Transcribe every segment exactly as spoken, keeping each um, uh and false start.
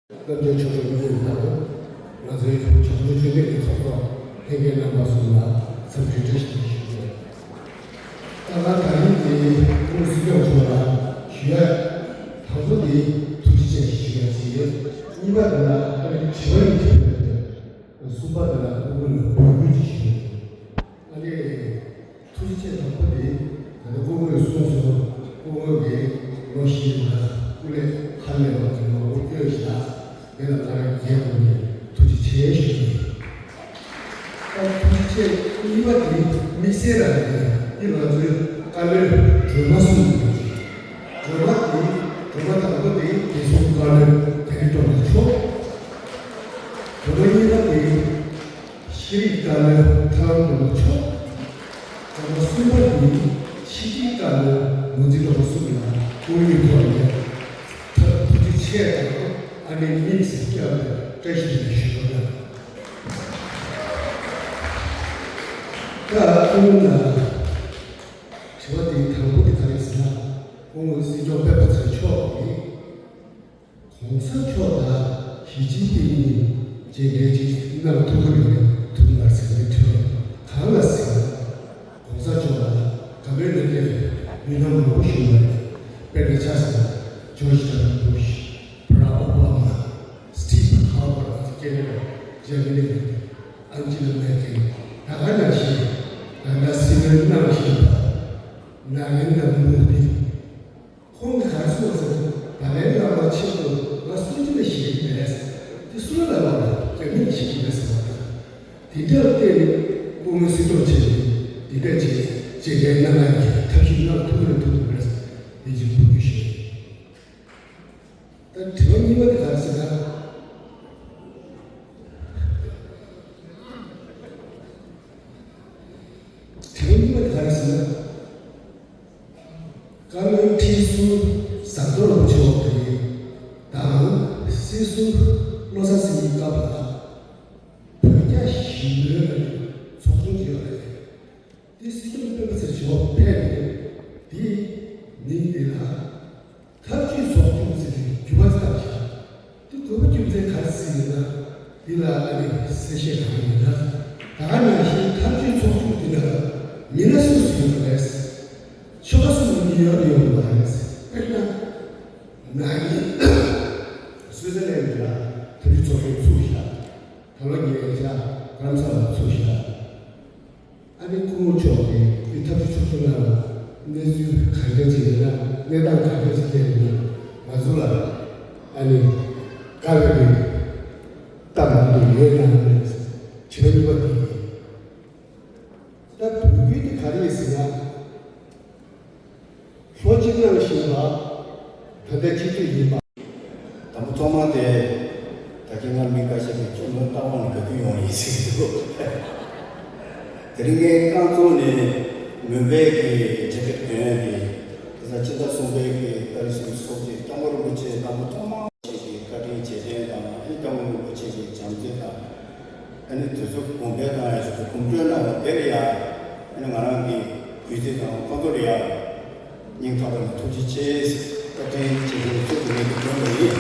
རྣམ་རྒྱལ་ཆོས་གྲོགས་གཉིས་ཡོད་པ་དང་། ང་ཚོའི་བྱང་ཆུབ་མཆོད་རྟེན་གྱི་ཚོགས་གཙོ་ལྷན་རྒྱས་རྣམ་པ་གསུམ་ལ་འཚམས་འདྲི་བཀྲ་ཤིས་བདེ་ལེགས་ཞུ་གི་ཡོད། ད་ང་ད་རིང་འདི་སྐུ་ངོ་སྲིད་སྐྱོང་མཆོག་ལ་ཞུ་ཡ། དང་པོ་འདི་ཐུགས་རྗེ་ཆེ་ཞུ་ཡ་ཅིག་ཡོད། གཉིས་པ་འདི་ལ་ཨ་ནི་དྲི་བ་ཡིན་དྲི་བ་ཡོད། གསུམ་པ་འདི་ལ་སྐུ་ངོ་ལ་འབོད་སྐུལ་ཅིག་ཞུ་ཡ། ཨ་ནི། ཐུགས་རྗེ་ཆེ། དང་པོ་དེ་ད་ལྟ་སྐུ་ངོས་གསུངས་སོང་། སྐུ་ངོས་ཀྱིས་ལོ་བཞིའི་རིང་ལ་སྐུ་ལས་ཧ་ལས་པ་གི་མང་པོ་བསྐྱོན་བཞག་དེ་ལ་ང་རང་སྒེར་ངོས་ནས་ཐུགས་རྗེ་ཆེ་ཞུ་གི་ཡིན། ད་ཐུགས་རྗེ་ཆེ། གཉིས་པ་དེ་དམིགས་བསལ་རང་རེད། འདི་ང་ཚོའི་བཀའ་བློན་སྒྲོལ་མ་གསུངས་ཡོད་རེད། སྒྲོལ་མ་དེ་སྒྲོལ་མ་དང་པོ་དེ་བདེ་སྲུང་བཀའ་བློན་དེ་རིང་སྒྲོལ་མ་མཆོག་སྒྲོལ་མ་གཉིས་པ་དེ། ཤེས་རིག་བཀའ་བློན་ཐར་ལམ་སྒྲོལ་མ་མཆོག་བཀའ་བློན་གསུམ་པ་ནི་ཕྱི་དྲིལ་བཀའ་བློན་ངོས་འཛིན་རྡོ་རྗེ་གསུམ་ལ་སྐུ་ངོའི་ཐོག་ནས་ཐུགས་རྗེ་ཆེ་དང་ཨ་ནེ་དམིགས་བསལ་བསྐྱངས་པའི་བཀྲ་ཤིས་བདེ་ལེགས་ཞུ་རོགས་གནང་། ད་སྐུ་ངོ་ལ་དྲི་བ་དེ་དང་པོ་དེ་ག་རེ་ཟེར་ན། སྐུ་ངོ་སྲིད་སྐྱོང་སྤེན་པ་ཚེ་མཆོག་གིས། གོང་ས་མཆོག་དང་ཞི་ཅིན་ཕིང་གཉིས་མཇལ་འཕྲད་ཅིག་གནང་ཐུབ་ཀྱི་རེད་ཐུབ་མ་རེད་ཟེར་བའི་དྲི་བ་གང་ལ་ཟེར་ན། གོང་ས་མཆོག་ལ་ག་པའི་ནང་ནས་མི་སྣ་མང་པོ་ཞིག་ཡོད་རེད། དཔེར་ན་ཆ་བཞག་ན་ཇོརྗ་ཌབ་ལིའུ་བྷུཤ། བྷ་རག་ཨོ་བྷ་མ། སི་ཊི་ཝན་ཧར་པར། ཨ་ཙི་སྐད་རེད། འཇར་མ་ནི་རེད། ཨན་ཇི་ལ་མེར་ཀེལ། ད་ག་ནང་བཞིན་ད་ལྟ་སྲིད་བློན་གནང་བཞིན་པ་ན་རེན་དྲ་མོ་དི། ཁོང་གིས་ག་རེ་གསུངས་པ་ཟེར་ན། ད་ལན་བླ་མ་ཆེན་པོ་ང་སུན་ཅི་ལ་ཞེད་ཀྱི་མེད། དེ་སུ་ལ་ལབ་པ་རྒྱ་མི་ལ་ཞེད་ཀྱི་མེད་ཟེར་བ་དང་། དེ་འདྲ་ལ་བརྟེན་ནས་སྐུ་ངོ་སྲིད་སྐྱོང་བྱས་ནས་དེ་འདྲ་བྱས་རྗེས་ལན་གནང་ཡག་གི་ཐབས་ཤེས་གནང་ཐུབ་རེད་ཐུབ་མེད་རེད། དེ་ཅིག་འབོད་སྐུལ་ཞུ། ད་དྲི་བ་གཉིས་པ་དེ་ག་རེ་ཟེར་ན། དྲི་བ་གཉིས་པ་དེ་ག་རེ་ཟེར་ན། བཀའ་བློན་ཁྲི་ཟུར་ཟམ་གདོང་རིན་པོ་ཆེ་མཆོག་དང་སྲིད་ཟུར་བློ་བཟང་སེང་གེའི་སྐབས་ལ་བོད་རྒྱ་ཞི་མོལ་ཚོགས་ཆུང་ཞིག་ཡོད་རེད། དེ་སྲིད་སྐྱོང་སྤེན་པ་ཚེ་མཆོག་ཕེབས་ནས་དེའི་ཉིན་དེ་ལ་ཐབས་ཇུས་ཚོགས་ཆུང་ཟེར་ནས་འགྱུར་བ་བཏང་ཞིང་། དེ་དགོས་པ་རྒྱུ་མཚན་ག་རེ་ཟེར་ཡོད་ན། འདི་ལ་ཨ་ནི་གསལ་བཤད་གང་ཡོད་ན། ད་ག་ནང་བཞིན་ཐབས་ཇུས་ཚོགས་ཆུང་འདི་ནང་མི་སྣ་སུ་སུ་ཡོད་པ་རེད། ཆོལ་ཁ་སུ་སུ་མི་ཡོད་ཡོད་པ་རེད། དཔེར་ན། ན་ནིང་སུའི་ཙི་ལན་ལ་ཐབས་ཇུས་ཚོགས་ཆུང་ཚུགས་བཞག་ད་ལོ་ཉེ་ཆར་རྡ་རམ་ས་ལ་ཚུགས་བཞག་ཨ་ནི་སྐུ་ངོ་མཆོག་གིས་འདི་ཐབས་ཇུས་ཚོགས་ཆུང་ནང་ལ་གནས་ཚུལ་གང་འདྲ་ཅིག་ཡོད་ན། གནས་སྟངས་གང་འདྲ་ཅིག་སླེབས་ཡོད་ན། ང་ཚོ་ལ་ཨ་ནི་བཀའ་འདྲི་གཏང་གི་ཡོད་ན་མེད་ན། དྲི་བ་གཉིས་པ་དེ་ཡིན། ད་འབོད་སྐུལ་དེ་ག་རེ་ཡིན་ཟེར་ན། ལྷོ་སྤྱི་གནང་བཞིན་པ་ད་ལྟ་སྤྱི་འཐུས་ཡིན་པ། དང་པོ་ཐོག་མ་དེ་ད་གིན་སྔར་མི་འགའ་ཤས་ཀྱིས་ཁྱོད་ལོ་རྟག་དབང་ལ་ག་དུས་ཡོང་ཡིན་ཟེར་གྱི་འདུག་དེ་རིང་ངས་རྐང་བཙུགས་ནས་མུན་པའི་གི་ཇེ་ཀེད་གྱོན་ཡོད་དེ། དེ་ཚ་སྤྱི་ཟླ་གསུམ་པའི་གི་ཏ་རིག་གསུམ་ཚོགས་ཀྱི་སྐྱབས་མགོན་རིན་པོ་ཆེ་དང་པོ་ཐོག་མ་ཞིག་གི་བཀའ་དྲིན་རྗེས་དྲན་དང་། ཨ་ནི་སྐྱབས་མགོན་རིན་པོ་ཆེ་གི་བྱམས་བརྩེ་དང་། ཨ་ནི་དུས་ཚོད་གོང་འཕེལ་དང་ཡང་ཞུ་དུས་གོམ་བགྲོད་གནང་བ་དེ་ལ་ཡང་། ཨ་ནི་ང་རང་གི་གུས་བརྩི་དང་ཁོང་ཚོ་ལ་ཡང་སྙིང་ཐག་པ་ནས་ཐུགས་རྗེ་ཆེ་ཟེར། བཀའ་དྲིན་ཆེ་ཞུ་བའི་ཚུལ་དུ་ངས་འདི་སྟོན་པ་ཡིན།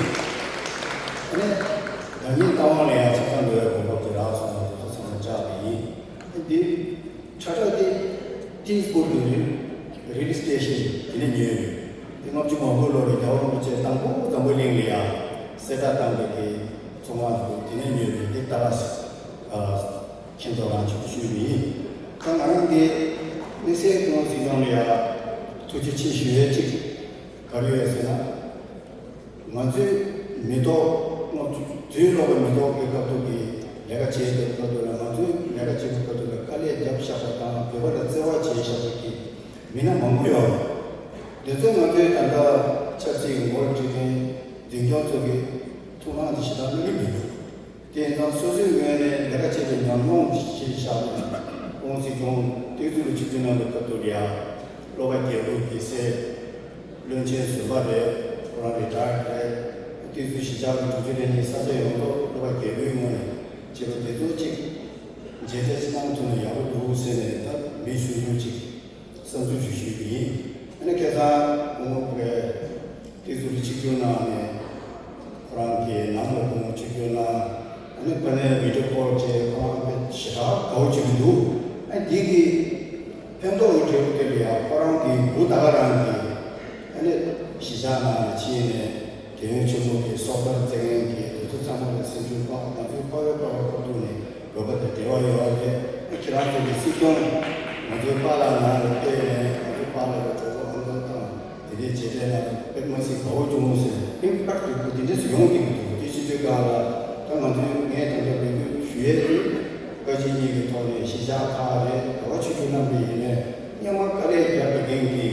ཨ་ནི་ད་ངས་རྟ་དབང་ལ་ཡང་ཆ་ཚང་འགྲོ་བའི་གོ་སྐབས་དེ་རག་སོང་བ་དེ་ཚོ་ཚང་མ་བཅར་བ་ཡིན། ཨ་འདི་ཁྲ་ཁྲ་དེ་ཏིས་པུར་གྱི་རི་རི་ལི་སི་ཊེ་ཤན་དེ་ནས་ཉོས་ཡོད། དེ་ལྔ་བཅུ་ང་དགུ་ལོ་ལ་རྒྱལ་བ་རིན་པོ་ཆེ་དང་པོ་འཛམ་བུ་གླིང་ལ་ཡང་གསལ་བསྒྲགས་བཏང་བའི་གི་ཚོང་ཁང་དུ་དེ་ནས་ཉོས་པའི་དེ་ལྟ་བ་ཨ་ཁྱེད་ཚོ་རང་ཆུ་ཞུས་པ་ཡིན། ད་ང་རང་གི་དམིགས་བསལ་ཁོང་སྲིད་སྐྱོང་ལ་ཡང་ཐུགས་རྗེ་ཆེ་ཞུ་ཡས་གཅིག་ག་རེ་ཡོད་ཟེར་ན། ང་ཚོའི་མི་ཐོག་ང་ཚོ་དུས་ལོག་པའི་མི་ཐོག་གི་སྐབས་ཐོག་གི་ལས་ཀ་བྱེད་པའི་སྐབས་ཐོག་ལ། ང་ཚོའི་ལས་ཀ་བྱེད་པའི་སྐབས་ཐོག་ལ་དཀའ་ལས་བརྒྱབ་བཞག་པ་དང་། བོད་པ་ལ་བརྩེ་བ་བྱས་བཞག་པ་གི་མི་སྣ་མང་པོ་ཡོད་རེད། དེ་ཚོ་ང་ཚོའི་ད་ལྟ་ཆབ་སྲིད་ངོ་རྒོལ་བྱེད་མཁན་འཛིན་སྐྱོང་ཚོ་གི་ཐུགས་སྣང་དེ་ཞེ་དྲག་གནང་གི་མི་འདུག་དེ་ཡིན་ཙང་སོ་སོའི་ངོས་ནས་ལས་ཀ་བྱེད་པའི་ཉམས་མྱོང་ཞིག་བཞག་ནས། ཁོང་སྲིད་སྐྱོང་སྟེགས་གཙུག་ལ་ཆིབས་བསྒྱུར་གནང་བའི་སྐབས་དུ་ཡང་། སློབ་དཔོན་དགེ་ལེགས་ཀྱི་སྲས་བློན་ཆེན་ཟུར་པ་རེད། ཁོ་རང་རི་ཊ་ཡར་རེད། སྟེགས་གཙུག་གཞིས་ཆགས་ཀྱི་དྲུང་ཆེ་ལྷན་གཉིས་ས་ཆ་ཡོངས་རྫོགས་སློབ་དཔོན་དགེ་ལེགས་ངོས་ནས་བྱེད་པ་དེ་ཚོ་གཅིག་མཇལ་འཕྲད་ཅིག་གནང་ཐུབ་ན་ཡག་པོ་འདུག་ཟེར་ནས། ད་མི་ཆུང་ཆུང་གཅིག་བསམ་ཚུལ་ཞུ་ཞུས་པ་ཡིན། ཨ་ནི་ཁ་སང་ངོ་བོ་བོད་སྟེགས་གཙུག་ལ་ཆིབས་བསྒྱུར་གནང་ནས་ཁོ་རང་གི་ནང་ལ་ ཕ་ནས་བི་ཌི་ཡོ་ཀོལ་བྱས། ཁོ་རང་དཔེ་ཞེ་དྲག་དགའ་བོ་བྱེད་ཀྱི་འདུག་ཨ་འདི་གི་ཕན་ཐོགས་ཀྱི་འབྲས་བུ་དེ་ལ་ཡང་ཁོ་རང་གི་བུ་ད་ག་རང་གི་ཨ་ནི་གཞིས་ཆགས་ནང་ལ་ཕྱིན་ནས། རྒྱལ་ཡོངས་ཆེན་མོ་གི་སྲོག་ཐར་མཛད་མཁན་གྱི་དེ་ཚོ་ཚང་མ་ལ་སེམས་ཤུགས་སྤར། ང་ཚོའི་དཔའ་བོའི་དཔའ་བོའི་ཁ་ཐུག་ནས་རོགས་པ་དང་འབྲེལ་བ་ཡོད་རེད། ཁྱེད་རང་ཚོ་གི་སྲིད་སྐྱོང་ང་ཚོའི་པཱ་ལགས་ནང་ལ་བསྐོས་ནས། ང་ཚོའི་པཱ་ལགས་ལ་གྲོས་ཚོགས་ཨང་གསར་བཏང་། དེ་འདྲའི་བྱས་པས་ན་དཔེ་མ་སྲིད་དགའ་བོ་བྱུང་ཟེར། ཨིམ་པེག་ཊི་ལྡན་པོ་དེ་འདྲས་སུ་ཡོང་བསྡད་ཀྱི་འདུག་དེ་ཕྱི་ཚུལ་སྒང་ལ་ད་ང་ཚོའི་ངས་དེ་འདྲ་འབོད་སྐུལ་ཞུ་ཡས་དེ། བཀའ་སྤྱི་གཉིས་ཀྱི་ཐོག་ནས་གཞིས་ཆགས་ཁག་རེད། ག་བ་ཆུ་ཆུ་གནང་གི་ཡིན་ནའི་སྔོན་མ་དཀའ་ལས་རྒྱབ་བསྡད་མཁན་གྱི་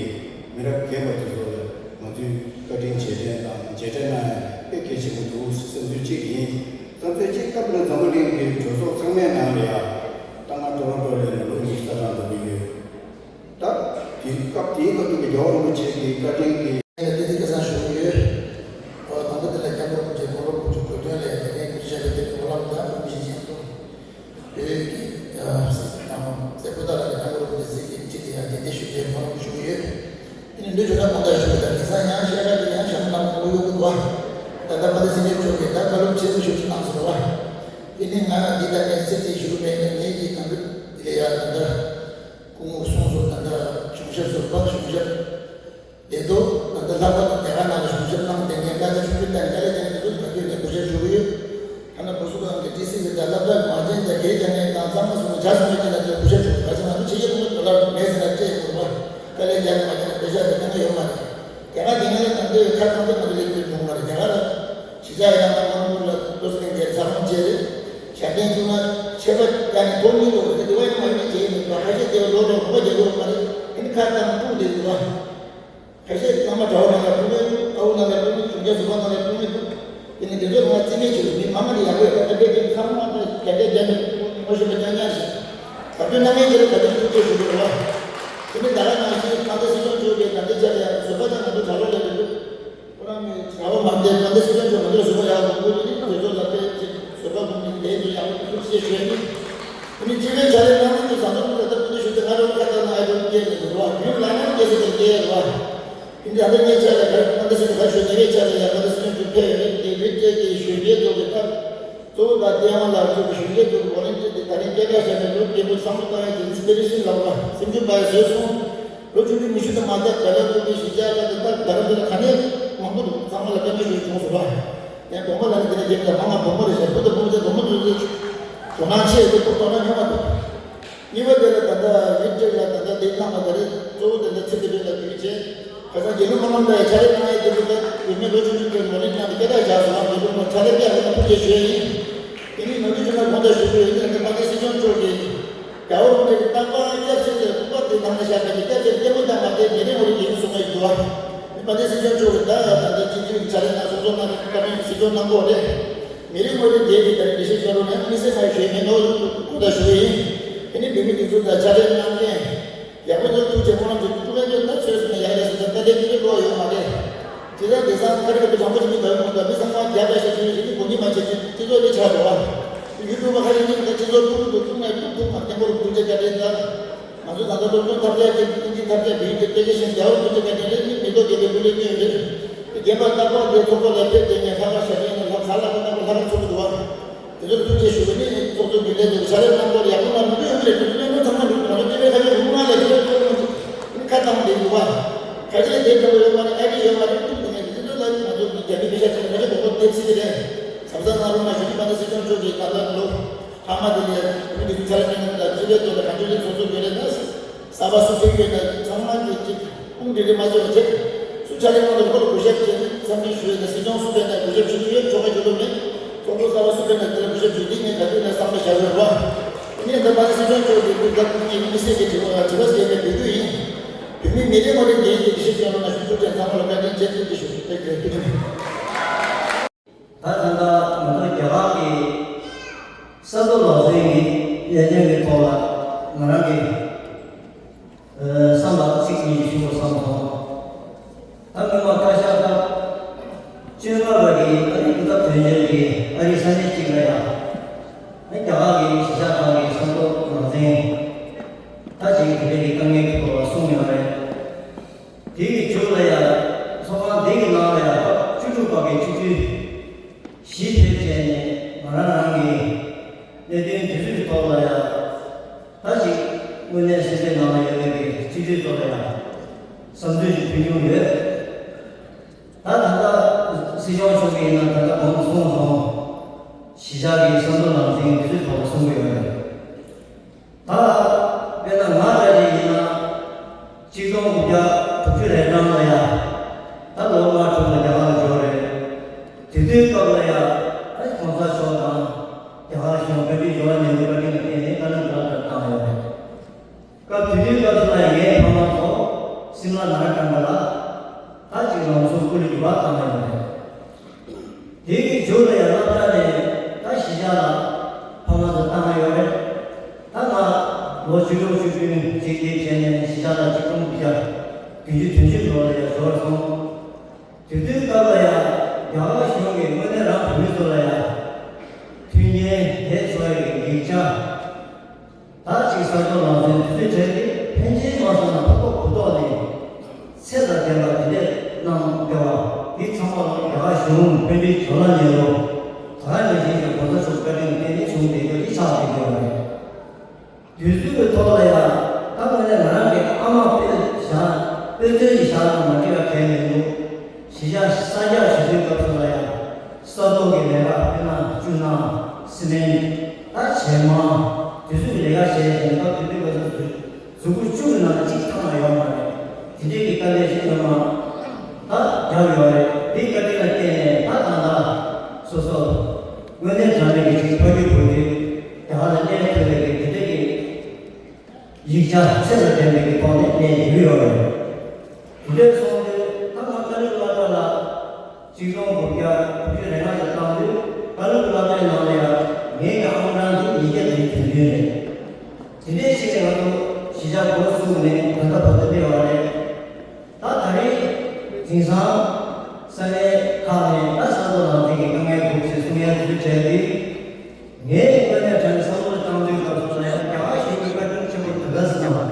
མི་རབས་རྒན་པ་དེ་ཚོ་ལ་ང་ཚོས་བཀའ་དྲིན་རྗེས་དྲན་དང་རྗེས་དྲན་གནང་ཡ་དཔེ་གལ་ཆེན་པོ་འདུག་བསམ་ཚུལ་གཅིག་ཡིན། བསམ་ཚུལ་གཅིག་སྟབས་ལ་འཛམ་བུ་གླིང་གི་གྲོས་ཚོགས་ཚང་མའི་ནང་ལ་ཡང་ད་སྔ་ཊོ་རོན་ཊོ་ལ་ལོ་ཉི་ཤུ་རྩ་གྲངས་འགྲོ་གི་ཡོད། ད་དེ་སྐབས་དེའི་སྐབས་དུ་གི་རྒྱལ་བ་རིན་པོ་ཆེ་གི་བཀའ་དྲིན་གྱིས། ལ་བསྟན་འཛིན་སྐལ་བཟང་ཞུ་གི་ཡོད། ཨོ་དང་པོ་དེ་ལ་སྐྱབས་མགོན་རིན་པོ་ཆེ་དགུང་ལོ་དགུ་བཅུ་གོ་བདུན་ལ་ཡང་དེ་ནས་སྐུ་ཚེ་ཞབས་པད་བརྟན་པའི་སྨོན་ལམ་དང་། སྐུ་མི་ཞིག་ཅན་དུ་བོད་ཀྱི་སྲས་པོ་ཏཱ་ལ་གི་དང་པོ་རིན་པོ་ཆེ་གི་ཅི་དེ་ཡང་དེ་འདྲ་ཞུ་རྒྱུའི་སྨོན་ལམ་ཞུ་གི་ཡོད། དེ་ནས་འདུ་བྱུང་ན་དགོངས་དག་ཞུ་གི། ད་དེང་སང་ཡང་བཤད་གྲྭ་དེ་ཡང་ཞང་ལམ་ངོ་ཡོད་གི་འདུག་ད་ལྟ་མ་དེ་སྲིད་སྐྱོང་མཆོག་གིས་ད་བཀའ་སློབ་ཆེན་པོ་ཞུ་ཞུ་གནང་སོང་བ། དེ་ནས་ང་འདི་ད་ངས་ཚིག་ཅིག་ཞུ་གི་མེད་ནས། ངེད་ཀྱི་དང་པོ་དེ་ལ་ཡང་ད་ལྟ་སྐུ་ངོ་གསུང་སོང་། ད་ལྟ་གཞུང་ཞབས་ཟུར་པ་གཞུང་ཞབས་དེ་ཚོ་ད་ལྟ་ལྷག་པར་དུ་རྒྱ་གར་ནང་ལ་གཞུང་ཞབས་གནང་བསྡད་མཁན་བླ་ཆེན་ཆུང་ཆུང་དང་དཀའ་ལས་བརྒྱབ་མཁན་དེ་ཚོ་ལ་ག་དུས་ནས་གུས་ཞབས་ཞུ་གི་ཡོད། ཐ་ན་བུ་གསོ་ཁང་གི་ཊི་སི་གི་དང་སློབ་གྲྭ་གི་མ་བྱན་དང་དགེ་རྒན་དང་ཚང་མ་སོང་ནས་ཇ་སོང་བའི་རྗེས་ལ་དེ་གུས་ཞབས་ཞུ་གི། ག་ཚོད་ང་ཚོ་ཕྱི་རྒྱལ་ཁོངས་ལ་ཌོ་ལར་མེད་ཟེར་ན་སྤྲད་དགོས་པ། དཀའ་ལས་རྒྱག་གི་མ་རྒྱག་ན་པེ་ཤ་དེ་གང་ཡང་ཡོད་མ་རེད། དེ་སྔ་དེ་སྔ་ལས་ད་ལྟའི་ཁ་བཏང་དུས་ང་ཚོ་ལས་འགུལ་བྱུང་མ་རེད། རྒྱ་གར་ལ་གཞིས་ཆགས་ཡིན་ན་ད་མང་པོ་ལ་ལོ་སི་ལེན་རྒྱལ་ཚ་རོང་བཅས་རེད། ཞྭ་ལྡན་བཅུག་ན་ཆད་པ་ཡང་ནས་ཐོག་གཉིས་ལོག་རེད། དེ་བ་ཡིན་ན་མ་ཡིན་བྱེད་ཡིན་མི་འདུག་ཁ་ཤས་དེ་ལོ་ལོ་གོ་བ་རྒྱག་དགོས་མ་རེད། དེ་ནི་ཁ་བཏང་སྤུངས་བསྡད་འདུག་བ། ཁ་ཤས་བླ་མ་གྲྭ་བ་ནང་ལ་སྤུངས་མི་འདུག་ཨ་ཁུ་ནང་ལ་སྤུངས་མི་འདུག་གཞུང་སྐྱོང་ཟུར་པ་ནང་ལ་སྤུངས་མི་འདུག་དེ་ནི་དེ་ཚོ་ལ་རྩིས་མེད་བྱེད་དགོས། མི་མང་མང་ལ་ཡག་པོ་ཡོད། ད་ལྟ་དཔེ་དེ་ཚང་མ་ད་རྒྱ་སྐད་རྒྱ་མི་ངོ་ཤེས་པ་རྐྱང་རྐྱང་ཞིག་ད་དུས་གནང་མཁན་དེ་ལ་ད་དུང་ཐུགས་རྗེ་ཞུ་དགོས་རེད་བ། དེ་ནི་ད་ག་ནང་བཞིན་ད་ལྟ་སྲིད་སྐྱོང་མཆོག་གིས་ད་ལྟའི་ཆ་ལ་ཡང་བཟོད་པ་དང་ང་ཚོ་གྲྭ་ལོག་ལ་རེད་འདུག་ཁོ་རང་གི་གྲྭ་པ་མ་བསྡད་ན་འདི་སྲིད་སྐྱོང་མཆོག་ང་ཚོར་བཟོད་པ་ཡག་པོ་དགོས་ཀྱི་རེད། དེ་ཚོ་ལ་དཔེ་ཅིག་བཟོད་པ་དགོས་ཀྱི་རེད། དེ་ཡག་པོ་ཐུགས་རྗེ་ཆེ་ཞུ་ཡ་ཡིན། དེ་ནི་སྤྱི་པའི་བྱ་ལས་གནང་མི་དེ་ཟམ་གདོང་ལ་ད་སྐུ་མདུན་ཞུ་དེ་ང་རང་ཁ་བཏང་ན་ཨ་ཅོ་སྐྱེས་ནས་རེད་བ། རྒྱུན་ལ་ནང་སྐྱེས་ས་དེ་སྐྱེས་རེད་བ། དེ་འདྲ་ད་ལྟ་ངས་ཆ་ལ་ག་རེ་ད་ལྟ་སྲིད་སྐྱོང་ག་རེ་ཞུ་ཉེ་བའི་ཆ་ལ་ཡང་ད་ལྟ་སྲིད་སྐྱོང་མཆོག་ཕེབས་ཡོད་རེད། དེ་རིགས་སྤྲད་དེ་ཞུ་རྒྱའི་ཐོག་གི་ད། གཙོ་བོ་དང་ལྟད་མོ་ལ་ཐུག་གི་གཞོན་སྐྱེས་ཚོ་གི་ཝོ་ལན་ཊི་ཡར་དེ་ད་རིང་སྐད་གྲགས་ཤར་ནས་ལོ་རྒན་པོ་བསམ་བློ་བཏང་ཡག་གི་ཨིན་སི་པི་རེ་ཤན་ལབ་པ་སེམས་འགུལ་སྤར་ཡག་བཟོས་སོང་། ལོ་ཆུང་ཆུང་ཉི་ཤུ་དང་མ་ཐག་རྒྱ་ལ་ཐུག་པའི་གཞིས་ཆགས་ལ་དེ་ལྟར་རྡ་རམ་ས་ལ་ག་ནས་མང་པོ་འདུག་ཚང་མ་ལ་བཀའ་མོལ་ཞུ་བྱུང་སོང་བ། ཡང་དགོངས་པ་ལ་ནི་དེ་ནས་རྒན་པ་མང་ང་བུ་མོ་རེད་ཤག་བུ་དང་བུ་མོ་ཚོ་བུ་མོ་ཚོ་ཚོ་དོ་སྣང་ཆེ་དེ་ཐུག་དོ་སྣང་ཉུང་བ་འདུག་གཉིས་པ་དེ་ལ་ད་ལྟ་ཡིག་ཚད་ལ་ད་ལྟ་དེ་གནང་བ་དེ་རེད། གཙོ་བོ་དེ་ལ་ཚིག་གི་དོན་ལ་བསྡུས་བྱས། ཁ་སང་རྒྱལ་བློན་སྨོན་ལམ་ལ་ཕྱག་ལས་གནང་ཡས་དེ་ཚོ་ད་བུད་མེད་ལོ་ཆུང་ཆུང་ཚོས་ངོས་ལེན་གནང་སྟེ་སྐད་གྲགས་བཞག་སོང་བ། རྒྱལ་བློན་ཕྱག་ལས་ཀྱང་ཐུགས་རྗེ་ཆེ་ཞུ་ཡ་ཡིན། དེ་ནས་ང་ཚོས་ཕྱི་ནང་གང་ལྟར་ཞུ་དགོས་ཡོད་ན་ད་དཔལ་ལྡན་སྲིད་སྐྱོང་མཆོག་གིས་རྒྱལ་བ་རིན་པོ་ཆེ་གི་རྟག་པར་སྐྱབས་ཆེན་ལ་སྐུ་པར་དེ་ནང་ལ་བཞག་པའི་སྐྱབས་ཆེན་ལྟད་མོ་ལྟ་མ་བསྡད་མི་རེ་ངོ་རེ་ཡིན་གསུང་གི་འདུག་བ། དཔལ་ལྡན་སྲིད་སྐྱོང་མཆོག་གིས་ད་ད་ལྟ་སྤྱི་འཐུས་ཀྱི་ཕྱག་ལས་གནང་སོང་ཙང་ང་ཚོ་བཀའ་མོལ་སྲིད་སྐྱོང་གནང་དགོས་རེད། མི་རེ་ངོ་རེ་བསྡད་དེ་ད་རེས་འགྲེལ་བཤད་བརྒྱབ་རོགས་གནང་། དམིགས་བསལ་ང་ཞུ་ཡས་མེད་ནོ་གོ་བརྡ་ཞུ་གི་ཡིན། དེ་ནས་བོད་མི་འདི་ཚོ་དང་ཕྱག་ལས་གནང་མཁན་ཡག་པོ་ཚོར་ཐུགས་རྗེ་སྨོན་ལམ་ཅིག་ཐུགས་ལན་ཚོད་ད་ཚོད་སོང་ན་ཡག་ཡག་སོང་ད་ལྟ་ལས་ཀྱི་བློ་ཡོད་མ་རེད། དེ་ཚོ་དེང་སང་ཁ་རི་ཁ་ཐུག་དྲང་པོ་ཞིག་མི་འདུག་མི་འདུག་མི་ཚང་མ་རྒྱབ་པ་ཞིག་ཞིག་ཞིག་གི་གོ་གཉིས་མ་བྱེད་ཅིག་སྤྱི་ཚོགས་ཀྱི་ཆགས་འགྲོ་བ། ཡུ་ཊུབ་པ་ཁ་ཤས་ཀྱིས་ད་སྤྱི་ཚོགས་ཐུག་ཐུག་ཐུག་ན་ཐུག་ཐུག་མ་སྐྱེན་པོ་རུ་ཐུག་ཆེ་བཀའ་དྲིན་ད། ང་ཚོ་ད་ལྟ་སློབ་སྦྱོང་ཐབས་ཆག་ཅིག་ཨིན་ཇི་ཐབས་ཆག་བི་ཡུ་ཊི་ཨེ་པི་ལི་ཀེ་ཤན་རྒྱལ་བ་རིན་པོ་ཆེ་བཀའ་དྲིན་རེད། མི་མི་ཐོག་རྒྱལ་པོའི་སྐུ་ལས་བསྐྱོན་ཡོད་རེད། རྒན་པ་རྟག་པར་འདིར་ཚོགས་པ་ལ་ཕེབས་ཏེ་ངས་ལྷག་དཀར་ཞབས་བརྟན་ལ་ལྷག་གཟའ་ལྷག་པ་རྟག་པར་ལྷག་དཀར་ཚོགས་ཀྱི་འདུག་བ། དེ་ཚོར་ཐུགས་རྗེ་ཞུ་གི་ནི་ཚོགས་གཙོ་རྒྱུན་ལས་ཚོ་ཕྱག་ལས་གནང་སྐོར་ཡག་པོ་གནང་མི་འདུག་ཡོང་གི་རེད། དེ་ཚོ་གནད་དོན་ཚང་མ་འདུག་ང་ཚོ་སྤྱི་པའི་ཁ་ཤས་རུ་མ་ལ་སྤྱི་པའི་ཁ་ཤས་རུ་མ་ཁ་བཏང་བསྡད་འདུག་བ། ཁ་ཤས་ལ་དེབ་འདྲ་པོ་ཡོད་མ་རེད། ཨ་ཌི་ཡོད་མ་རེད། ཐུག་དེ་ནས་དེ་ཚོ་ལ་ང་ཚོ་རྒྱ་མི་པེ་ཤ་ཅིག་ང་ཚོ་གོ་སྐབས་དེབ་སྲིད་ཀྱི་རེད། ཟབ་གསང་གནང་རོགས་གནང་ཞུ་རྒྱུ་ད་ལྟ་སྲིད་སྐྱོང་མཆོག་གིས་ད་ལྟ་ལོ། ལྷག་མ་དེ་ལས་མི་འདི་ཚོ་ཕྱག་ལས་གནང་མཁན་དང་སྤྱི་པའི་ཐོག་ལ་གང་བྱུང་ཅིག་ཚོགས་གཙོ་རྒྱུན་ལས་དང་གསར་པ་སུ་ཕེབས་ཡོད་ན་ཚང་མ་གིས་ཅིག་དཔུང་སྒྲིལ་རེས་མ་བྱས་པ་བྱས། སུ་ཕྱག་ལས་གནང་དང་ཁོ་ལ་གུས་ཞབས་བྱས་ནས་འཚམས་འདྲི་ཞུ་ཡས་དང་། སྲིད་སྐྱོང་སུ་ཕེབས་ན་གུས་ཞབས་ཞུ་གི་ཡོད། ཁྱོ་ག་ཞུ་ལོ་མེད། ཚོགས་གཙོ་གསར་པ་སུ་ཕེབས་ན་དེ་ལ་གུས་ཞབས་ཞུ། འདི་ངས་ག་དུས་ནས་བསམ་བློ་བཞག་ཡོད་རེད་བ། ངས་འདི་པ་ནི་སྲིད་སྐྱོང་མཆོག་གིས་དུས་སྐབས་ཀྱི་དམིགས་བསལ་གྱི་དྲི་བ་དྲི་བ་ཞིག་ཡོད་པའི་འབོད་སྐུལ་ཡིན། བོད་མི་མི་རེ་ངོ་རེ་འགན་གྱི་འདི་ཞིག་སྐྱོན་རོགས་གནང་ཞུ། ཐུགས་རྗེ། ཚང་མ་ལ་བཀའ་དྲིན་ཆེ། ཐུགས་རྗེ་ཞུ། ཐུགས་རྗེ་ཆེ། ད་ད་ལྟ་ང་ཚོ་རྒྱ་གར་གྱི་ས་རྡོ་ལག་འཛིན་གྱི་ཡ་ཅན་གྱི་ཐོག་ལ་ང་རང་གི་ཨ་བསམ་པ་ཚིག་གཉིས་ཞུ་བསམ་སོང་། ད་སྔོན་མ་བཀའ་ཤག་སྐབས་བཅོ་ལྔ་པ་གི་ཨ་རིའི་སྐུ་ཚབ་དོན་གཅོད་ཀྱིས་ཨ་རིའི་ས་གནས་གཅིག་ལ་ཡང་རྒྱ་གར་གྱི་གཞིས་ཆགས་ཁག་གི་ས་རྡོ་ལག་འཛིན་ད་ཅིག་དེ་འདྲ་གི་དཀའ་ངལ་གྱི་ཐོག་ལ་གསུངས་ཡོད་རེད། དེ་གི་མཇུག་ལ་ཡང་ཚོགས་ཁང་འདི་གི་ནང་ལ་ཡང་སྐབས་བཅུ་དྲུག་པ་གི་སྤྱི་འཐུས་བཞི་ཕེབས་བྱས་ནས་ང་རང་རང་གི་ གནད་དོན་དེ་ཚོའི་ཐོག་ལ་ཡང་ད་ཅིག་དངོས་གནས་སེམས་པའི་ནང་ལ་ཡོད་པའི་གི་སྤྱི་འཐུས་ཚོ་ལ་ཡང་བསམ་ཚུལ་ཞིག་ཕུལ་མྱོང་ཡོད། ད་ད་ལྟ་སྲིད་སྐྱོང་མཆོག་གིས་ཡིན་ན་ད་ལྟ་གོང་དུ་གསུངས་སོང་། གཞིས་ཆགས་ཀྱི་བསམ་བློ་ནང་འཛིན་དེ་ཚོའི་ཐོག་ལ་གསུང་གི་ཡོད་རེད། ད་དཔེར་ན་ང་འདྲ་ཞིག་ཡིན་ན། གཅིག་སྟོང་དགུ་བརྒྱ་དྲུག་ཅུ་རེ་གྲངས་ལ་ཡ། ད་ལོ་ལྔ་དྲུག་ལ་རྒྱ་གར་ལ་འབྱོར་རེད། དེ་དུས་སྐབས་ལ་ཡ། ཨ་གོང་ས་མཆོག་དང་རྒྱ་གར་གཞུང་དཔལ་འབྱོར་འབྱོར་བ་ཉེ་བའི་བཀའ་དྲིན་ལ་བརྟེན་ནས་ཀ་ལན་ག་ལ་ཏར་བཏང་ཡོད་རེད། སྐབས་དེ་དུས་སྐབས་སུ་ལ་ཡ་ངའི་ཕ་མ་ཚོ་སིམ་ལ་ནཱ་ར་ཀན་ཌ་ལ་ད་ཅིག་ལམ་སང་སྐུ་ལུས་རྒྱུ་བ་བཏང་ཡོད་རེད། དེ་གི་མཇུག་ལ་ཡང་སློབ་གྲྭ་ནས་ད་གཞིས་ཆགས་ལ་ཕ་མ་ཚོ་བཏང་ཡོད་རེད། ད་ང་ལོ་བཅུ་དྲུག་བཅུ་བདུན་གཅིག་དེ་བྱས་ནས་གཞིས་ཆགས་ལ་གཅིག་སྟོང་དགུ་བརྒྱ་བདུན་ཅུ་དོན་གཅིག་ལོ་ལ་ཡང་འབྱོར་སོང་། དེ་དུས་སྐབས་ལ་ཡང་རྒྱ་གར་གཞུང་གིས་དངོས་གནས་རང་བོད་མི་ཚོ་ལ་ཡང་མཐུན་རྐྱེན་དེ་ཚོ་ཡི་ཡིག་ཆ། ད་ཅིག་གསར་འགྱུར་ལམ་སེང་དུས་ཚོད་བྲལ་ཏེ་ཕན་ཆད་མ་སོང་ན་ཕོ་ཐོག་བུ་ཐོག་ནས་ཚད་དང་ལྡན་པ་འདི་འདྲས་གནང་བདེ་བ་འདི་ཚང་མ་ལ་རྒྱ་གར་གཞུང་དཔོན་རིགས་ཇོ་ལ་ཉེ་རུ་ད་ག་ནང་བཞིན་གྱི་གོང་ས་མཆོག་བཀའ་དྲིན་བརྟེན་ནས་བྱུང་བསྡད་རྒྱུ་འདི་ཆགས་བསྡད་ཀྱི་ཡོད་རེད། དུས་ཚོད་ཀྱི་ཐོག་ལ་ཡང་ད་དངོས་གནས་ང་རང་གི་ཨ་མ་དཔེ་བཞག་དཔེ་མཚོན་ཞིག་བཞག་ན་མ་འགྲིག་པ་གང་ཡང་མི་འདུག་གཞིས་ཆགས་གསར་རྒྱག་བྱེད་དུས་སྐབས་སུ་ལ་ཡང་ས་རྡོ་གི་ལས་ཀ་དཔེར་ན་ཆུ་ནང་སི་མེན་ད་བྱེ་མ་དེ་ཚོའི་ལས་ཀ་བྱས་བྱས་ནས་སྐབས་དེ་དུས་སྐབས་སུ་གཟུགས་པོ་བཅུ་གི་ནང་ལ་གཅིག་ཐང་ན་ཡོད་མ་རེད། དེ་འདྲས་ཀྱི་དཀའ་ལས་ཤིག་ཡོད་མ་ད་རྒྱབ་ཡོད་རེད། དེའི་བཀའ་དྲིན་ལ་བརྟེན་ནས་ད་ད་ལྟ་སོ་སོ་དངོས་གནས་དྲང་གནས་ཀྱི་ཅིག་ཕ་རྒྱུད་བུ་རྒྱུད་རྒྱ་གར་ལ་གནས་ཐུབ་པའི་གི་དེ་འདྲས་ཀྱི་ཡིག་ཆ་ཚད་ལ་ལྡན་པའི་གི་ཐོག་ནས་གནས་ཡོད་ཡོད་རེད། དེ་འདྲ་སོང་དུས་ད་ང་ཀ་ལི་ཀུ་ལ་ཏ་ལ་གཅིག་སྟོང་དགུ་བརྒྱ་དྲུག་ཅུ་རེ་ལྔ་ལ་བཏང་དུས་ཀ་ལི་ཀུ་ལ་ཏའི་ནང་ལ་ཡང་ངའི་གི་ཨ་མ་རང་གི་ཉིས་བརྒྱ་དང་དོན་བདུན་རེད། དེ་འདྲའི་ཞིག་ནས་ང་ཚོ་གཞིས་ཆགས་འགོ་བཙུགས་ནས་ད་ལྟ་བར་དུ་སླེབས་པ་རེད། ད་ད་རེས་དེང་སང་ས་གནས་ཁག་ནས་ད་ས་མཚོ་ལམ་སྟེང་གི་དཀའ་ངལ་འདུག་ཅེས་གསུང་ཡ་དེ་ཚོ་བྱས་ཏེ། ངས་དངོས་གནས་དྲང་གནས་བསམ་བློ་བཏང་དུས་སྐབས་སུ་ལ་ཡང་རྒྱ་གར་གཞུང་གིས་བཀའ་དྲིན་ཆེན་པོ་དེ་ག་ཟེར་ན།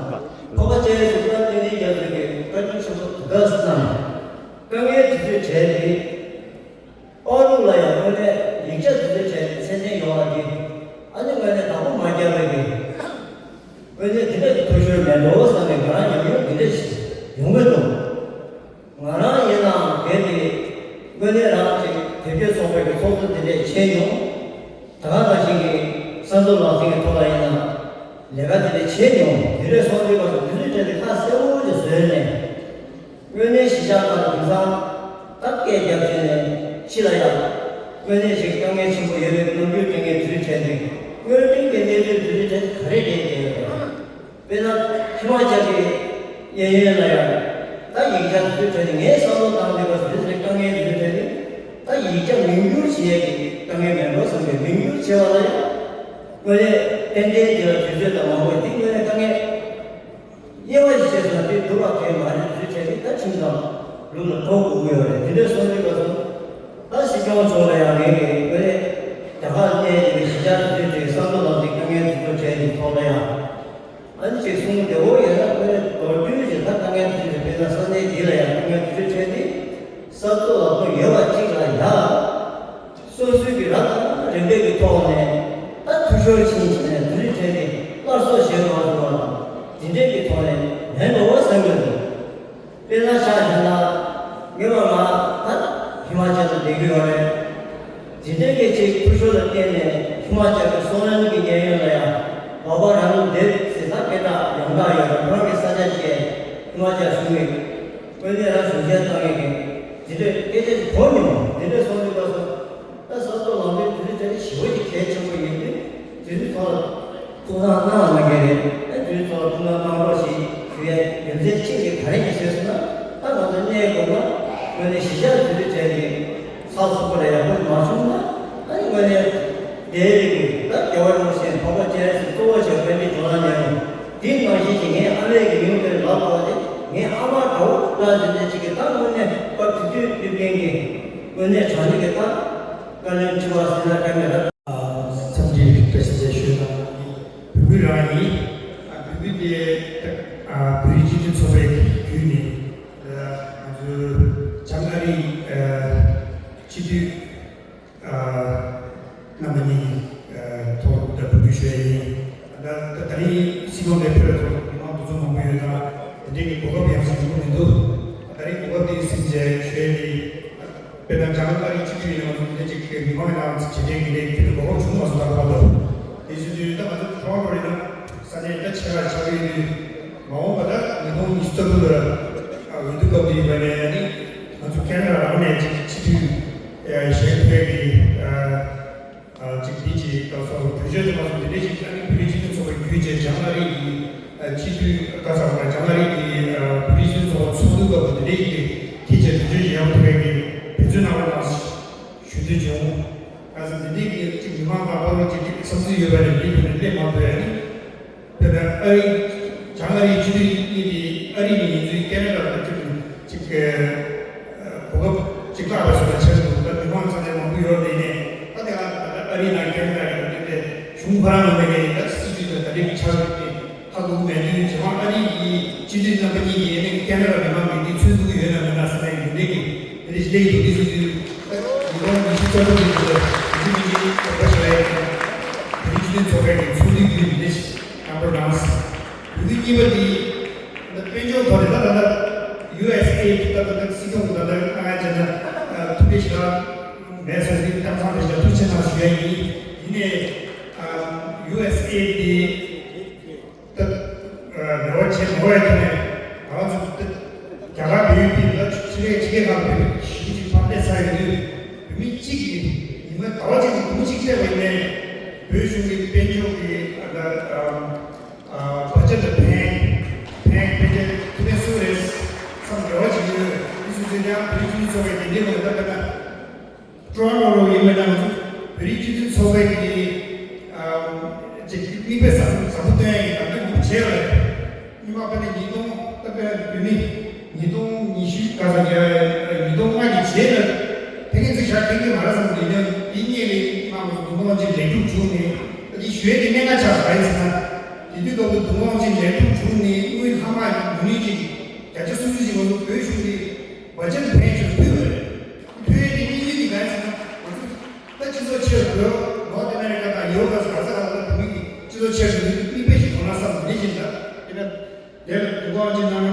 ཁོ་པ་ཅན་སུ་ཀུ་ལ་ཏན་ཏན་རྒྱ་མཚོ་གིས་བཀའ་དྲིན་ཆེན་པོ་དེ་ག་ཟེར་ན། དཀའ་ངལ་དེ་ཚོའི་གྲས་དེ། པགས་རུག་ལ་ཡང་དངོས་གནས་ཡིག་ཆ་དེ་ཚོའི་གྲས་དེ་ཚད་ལྡན་ཡོང་བ་དེ། ཨ་ནི་དངོས་གནས་བདག་པོ་མ་རྒྱག་པའི་གི། དངོས་གནས་དེ་འདྲ་གི་འཐུས་ཤོར་མེད་འགྲོ་བསམ་པའི་ང་རང་ཉམས་མྱོང་འདི་འདྲ་ཞིག་ཡོང་གི་འདུག་ང་རང་ཡིན་ནའང་གལ་ཏེ་དངོས་གནས་རང་གི་བོད་སྐྱོད་ཚོགས་པའི་གི་ཚོགས་གཙོ་དེ་འདྲས་བྱས་མྱོང་། ད་ག་ནང་བཞིན་གྱི་ས་མཚོ་ལམ་སེང་གི་ཐོག་ལ་ཡིན་ན་ལས་ཀ་དེ་འདྲས་བྱས་མྱོང་། དེ་འདྲས་སོང་དུས་སྐབས་སུ་དེ་ཚོའི་གྲས་དེ་ཁ་གསལ་པོ་ཞིག་བཟོས་ནས། དངོས་གནས་གཞིས་ཆགས་ཁག་ལ་དེང་སང་ད་སྐད་རྒྱབ་བྱས་ནས་ཕྱི་ལ་ཡང་དངོས་གནས་ཤིག་དཀའ་ངལ་ཆེན་པོ་ཡོད་པའི་གི་རྣམ་འགྱུར་སྟོན་མཁན་དེ་ཚོའི་གྲས་དེ་དངོས་སྟོན་གྱི་གནས་ཚུལ་དེ་ཚོའི་གྲས་དེ་ག་རེ་རེད་དེ་ཡོད་རེད། དཔེར་ན་ཧི་མ་ཅལ་གྱི་གཡས་གཡོན་ལ་ཡང་ད་ཡིག་ཆ་དེ་ཚོའི་གྲས་ནས་ངས་བསམ་བློ་བཏང་དུས་སྐབས་སུ་དེ་ཚོའི་དཀའ་ངལ་དེ་ཚོའི་གྲས་ནས་ད་ཡིག་ཆ་མིང་བསྒྱུར་བྱེད་ཡས་ཀྱི་དཀའ་ངལ་མེད་འགྲོ་བསམ་པའི་མིང་བསྒྱུར་བྱེད་པ་ལ་ཡང་དངོས་གནས་ཏན་ཏན་དེ་ལ་དུས་ཚོད་དང་མང་པོ་དེ་དངོས་གནས་དཀའ་ངལ་དབྱེ་བ་ཞིག་བྱས་སོང་དེ་སྡུག་པ་གང་མ་རེད་དུས་བྱས་ཏེ་ད་ཁྱིམ་ཚང་ལུག་ལ་གྲོགས་དགོས་ཀྱི་ཡོད་རེད། དེ་འདྲ་སོང་དུས་སྐབས་སུ་ད་སྲིད་སྐྱོང་མཆོག་ལ་ཡང་ངས་ཀྱི་དངོས་གནས་རྒྱ་གར་གནས་ཀྱི་གཞིས་ཆགས་དེ་ཚོའི་གྲས་བསམ་བློ་བཏང་སྟེ་དཀའ་ངལ་དེ་ཚོ་བྲལ་ཏེ་ཐོག་ལ་ཡང་། ཨ་ནི་ཅིག་གསུང་བདེ་བོ་ཡོད་ན་དངོས་གནས་མདོར་བསྡུས་ཀྱི་ད་དཀའ་ངལ་དེ་ཚོ་དཔེར་ན་ས་གནས་འདི་ལ་ཡང་དཀའ་ངལ་དེ་ཚོ་འཕྲད་དེ་ས་མཚོ་ལམ་སྟོན་ཡོད་པ་གཅིག་ལ་ཡ། སོ་སོའི་གི་རབ་དང་རིམ་པའི་གི་ཐོག་ནས་ད་འཐུས་ཤོར་ཕྱིན་བྱས་ནས་དེ་ཚོ་འཕྲད་དེ་སླར་གསོ་བྱེད་མ་ཐུབ་པ་དང་དེ་འདྲའི་གི་ཐོག་ནས་མེད་འགྲོ་བསམ་གྱི་འདུག་དཔེར་ན་ཆ་བཞག་ན་སྔོན་མ་ང་ད་ཧི་མ་ཅལ་དུ་བསྡད་ཀྱི་ཡོད་རེད། དེ་འདྲའི་གི་ཅིག་འཐུས་ཤོར་ལ་བརྟེན་ནས་ཧི་མ་ཅལ་གྱི་སོང་ལན་གྱི་གཡས་གཡོན་ལ་ཡང་བཱ་བཱ་ར་ནུ་དེབ་ཟེར་ད་སྐད་གྲགས་ཡོངས་གྲགས་ཡོད་རེད། ཁོ་རང་གི་ས་ཆ་ཅིག་ཧི་མ་ཅལ་གཞུང་གི་དངོས་གནས་རང་གཞུང་འབྲེལ་བཏང་མཁན་གྱི་དེ་འདྲའི་སྐད་ཆ་ཅིག་གོ་མྱོང་། དེ་འདྲ་སོང་དུས་སྐབས་སུ་ད་ས་མཚོ་ལམ་སྟོན་དེ་ཚོ་དེ་ཞེ་པོ་ཅིག་གལ་ཆེན་པོ་ཡིན་དུས་དེ་ཚོའི་ཐོག་ལ་ཐུགས་སྣང་གནང་བ་མ་གལ་རེད། ཨ་དེ་ཚོའི་ཐོག་ལ་ཐུགས་སྣང་གནང་རོགས་ཞེས་ཞུ་ཡའི་རྒྱུ་མཚན་གཅིག་དེ་ག་རེ་ཡིན་ཟེར་སོང་ན། ད་ང་ཚོ་གནས་དགོས་ན་དངོས་གནས་གཞིས་ཆགས་དེ་ཚོའི་གྲས་ཀྱི་ཚགས་ཚུད་པོ་ལ་ཡག་པོ་མ་བྱུང་ན། ཨ་ནི་དངོས་གནས་དེའི་རིགས་ད་རྒྱལ་བ་རིན་པོ་ཆེ་འཕགས་པ་སྤྱན་རས་གཟིགས་གཙོ་བོ་བྱས་པའི་འདི་འགྲོ་ལ་ཉན་རུང་དེའི་ནང་བཞིན་གྱི་ངའི་ཨ་མའི་གི་མིང་དེར་ལབ་དགོས་ཏེ་ངའི་ཨ་མ་དགྲ་བོ་འདྲ་ཟེར་ནས་ཅིག་གི་ད་དངོས་གནས་སྐབས་དེ་དུས་སླེབས་མཁན་གྱི་དངོས་གནས་དྲང་གནས་ཀྱི་ད་བཀའ་བློན་ཁྲི་པ་ཟེར་ན་བཀའ་མོལ་རབ། འཚམས་འདྲི་བཀྲ་ཤིས་བདེ་ལེགས་ཞུ་ན། བོད་མི་རང་ཡིན། ཨ་བོད་མི་དེ་ཨ་བོད་རིགས་སྤྱི་མཐུན་ཚོགས་པའི་བརྒྱུད་ནས་ཨ་ང་ཚོའི་བྱང་ཨ་རིའི་ཨ་སྤྱི་འཐུས་ཨ་རྣམ་པ་གཉིས་ཨ་ཐོག་ལ་ ད་ད་རིང་སྲིད་སྐྱོང་ནས་ཕེབས་པའི་ཐོག་མི་མང་འདུ་འཛོམས་མང་པོ་ཡོད་ཙང་དེ་འདྲའི་གི་གོ་སྐབས་ཡག་ཞིག་ཡོང་གི་མི་འདུག་ད་རིང་གོ་སྐབས་དེ་ཟིན་བྱས་ཞུ་ཡས་དེ་དཔེར་ན་འཇང་ཨ་རིའི་སྤྱི་འཐུས་ཡིན་ན་མ་གཏོགས་དེ་འདྲའི་ཅིག་མི་མང་ནང་བྱེད་མཁན་གི་དེ་དེ་འདྲའི་གོ་སྐབས་བྱུང་མ་སོང་། ད་གོ་སྐབས་འདུག་དེ་བཞིན་དུ་ད་ང་ཚོ་ཊོ་རོན་ཊོ་ཡིན་ན་ས་གནས་ད་ཆེ་བ་ཆགས་ཀྱི་ཡོད་དུས་མ་འོངས་པ་ད་ཉིས་སྟོང་ཉི་ཤུ་རྩ་དྲུག་ལ་འོས་བསྡུ་སྐབས་དེ་ཡིན་པ་ནས་ནི་ང་ཚོ་ཁེ་ན་ཌ་རང་ནས་ཅིག་སྤྱི་འཐུས་བཞེངས་ཐུབ་ཡས་ཀྱི། ཅིག་དེ་ཅིག་ད་སོ་གྲོས་ཆོད་དེ་མ་སོང་དེ་འདྲ་ཞིག་ཨ་ནི་བོད་རིགས་སྤྱི་མཐུན་ཚོགས་པའི་བརྒྱུད་བྱས་འཇང་ཨ་རི་གི་སྤྱི་འཐུས་ཀ་ས་བ་འཇང་ཨ་རི་གི་བོད་རིགས་སྤྱི་མཐུན་ཚོགས་པ་ཚོགས་འདུའི་སྐབས་དེ་འདྲ་ཞིག་གིས་ཁྱེད་ཀྱིས་གྲོས་ཆོད་ཞིག་ཡག་པོ་ཐུབ་པའི་གི་འབད་བརྩོན་གནང་རོགས་གནང་ཞུ་འདོད་བྱུང་། ཁ་སང་དེ་འདྲ་གི་ཅིག་མི་མང་དང་ཕར་ཅིག་བསམ་ཚུལ་ཡོད་པ་རེད། འདི་ཁྱོད་ནས་སླེབས་མ་ཐུབ་ཡ་ནི། དཔེར་ན་ཨ་རི། བྱང་ཨ་རིའི་སྤྱི་འཐུས་གཉིས་དེ་ཨ་རི་ནས་ཡིན་ཚུལ་ཁེ་ན་ཌ་ལ་ཅིག་ཅིག་གོ་སྐབས་ཅིག་བརླག་པ་སོགས་ལ་ཆགས་འདུག་ད་མི་མང་ཚང་མ་མང་པོ་ཡོད་རེད་ནས་ད་དེ་ག་ད་ཨ་རི་ནང་ཁེ་ན་ཌ་ཡིན་དེ་གཞུང་ཁོ་རང་ངོ་མ་གི་ད་སྲིད་ཇུས་དང་ད་རེས་ཀྱི་ཆགས་ཡོད་དེ་ཧ་གོ་གི་མེད་དུས་རྗེས་མ་ཨ་རི་གི་སྤྱི་འཐུས་རྣམ་པ་གཉིས་ཀྱིས་ནས་ཁེ་ན་ཌ་མི་མང་གི་འདི་མཚོན་ཐུབ་ཀྱི་ཡོད་ན་མེད་ན་ཟེར་ནས་འདི་འདྲས་ཀྱི་འདི་འདྲས་ཞིག་སླེབས་ཀྱི་འདུག་དེ་སྲིད་ཇུས། ཉིས་སྟོང་ཉི་ཤུ་རྩ་དྲུག་གི་ཚོགས་འདུ་མི་གཅིག་དོགས་པ་ཞེ་དྲག་ཡོད་ཀྱང་། བོད་རིགས་སྤྱི་མཐུན་ཚོགས་པའི་གི་ཚོགས་འདུའི་བརྒྱུད་མི་སྣ་ཞིག་རྣམ་པར་གནང་། བོད་རིགས་གཉིས་པ་དེ་ད་དཔལ་འབྱོར་ཐོག་ནས་ད་ད་ལྟ་ཡུ་ཨེས་ཨེ་ཌི་ད་ད་ལྟ་སྲིད་སྐྱོང་གི་ད་ལྟ་ང་ང་བྱས་ན་ཐུགས་རྗེ་ཞེ་དྲག་མེད་ཟེར་ཏེ་གཏམ་བཟང་རེ་ཞིག་ཐུགས་རྗེ་གནང་ཞུ་ཡ་ཡིན། ཡིན་ནའི་ཡུ་ཨེས་ཨེ་ཌི་དེ། ད། རེ་བ་བྱེད་མི་འོས་ཐོག་ནས་ང་ཚོ་ད་རྒྱ་གར་བོད་ཡུལ་དེ་ལ་ཕྱི་རྒྱལ་ཕྱི་རྒྱལ་ཁག་བོད་ཞི་བདེ་ཅིག་ཕར་སླེབས་ཚར་ཡོད་དུས་བོད་མི་གཅིག་གིས་ཉི་མ་ཟླ་བ་གཅིག་གི་འདུ་འཛོམས་གཅིག་སྤྲད་པ་ཡིན་ནའི་བོད་གཞུང་གི་དཔལ་འབྱོར་གྱི་ཨ་ད་བར་ཆད་ལ་ཕན་ཕན་ཕན་ཆད་ཐུགས་ཕན་གསོས་རེད་བསམ་རེ་བ་བྱེད་ཀྱི་ཡོད། དེ་སོང་ཙང་ཡང་བོད་རིགས་སྤྱི་མཐུན་ཚོགས་པའི་དེ་འདྲའི་ངོས་ནས་ད་ལྟ་ན། ཀྲོ་ནོ་རུ་ཡིན་པ་ན་ང་ཚོ་བོད་རིགས་སྤྱི་མཐུན་ཚོགས་པའི་གི་ཨམ་ཅིག་མིག་དཔེ་བཟང་བཟང་པོ་སྟོན་ཡ་གི་གདམ་ག་མང་པོ་བྱས་ཡོད་རེད། སྔོན་མ་དཔེར་ན་ཉིས་སྟོང་ད་དཔེར་ན་བོད་མི་ཉིས་སྟོང་ཉི་ཤུ་ག་ས་ག་ཉིས་སྟོང་ལྔ་གི་རྗེས་ལ་ཕ་གི་ཚོས་ཞག་ཁེངས་ཀྱི་མ་རེད་བསམ་གི་འདུག་དེ་སྔོན་ལ་ང་ཚོ་དུང་དཀར་དབང་ཆེན་ལས་འགུལ་བྱུང་ནས་ད་དེ་ཞུ་ཡ་དེ་གནད་འགག་ཆགས་པ་ཡིན་ཟེར་ན། དེ་དུས་སྐབས་དུ་དུང་དཀར་དབང་ཆེན་ལས་འགུལ་བྱུང་ནས་དངུལ་ལྷག་མ་ཉུང་ཉུང་ཅིག་བརྒྱ་ཆ་སུམ་ཅུ་ཅིག་ང་ཚོ་བོད་གཞུང་གི་བར་ཆད་ཕན་ཞིག་ཕུལ་བ་རེད། ཕུལ་ཡས་དེ་དམིགས་ཡུལ་དེ་ག་རེ་ཟེར་ན་ང་ཚོ་ད་སྤྱི་ཚོགས་ཆེ་བ་བོད་ནོར་ཐི་ཨ་མེ་རི་ཀ་དང་ཡུ་རོབ་ག་ས་ག་ས་ག་ལ་ད་བོད་མི་གི་སྤྱི་ཚོགས་ཆེ་བ་དེ་མིག་དཔེ་ཞིག་གོ་ན་བསམ་འདི་བཞིན་ད་དེ་ན་དེ་ལ་དུས་འཁོར་གྱི་ནང་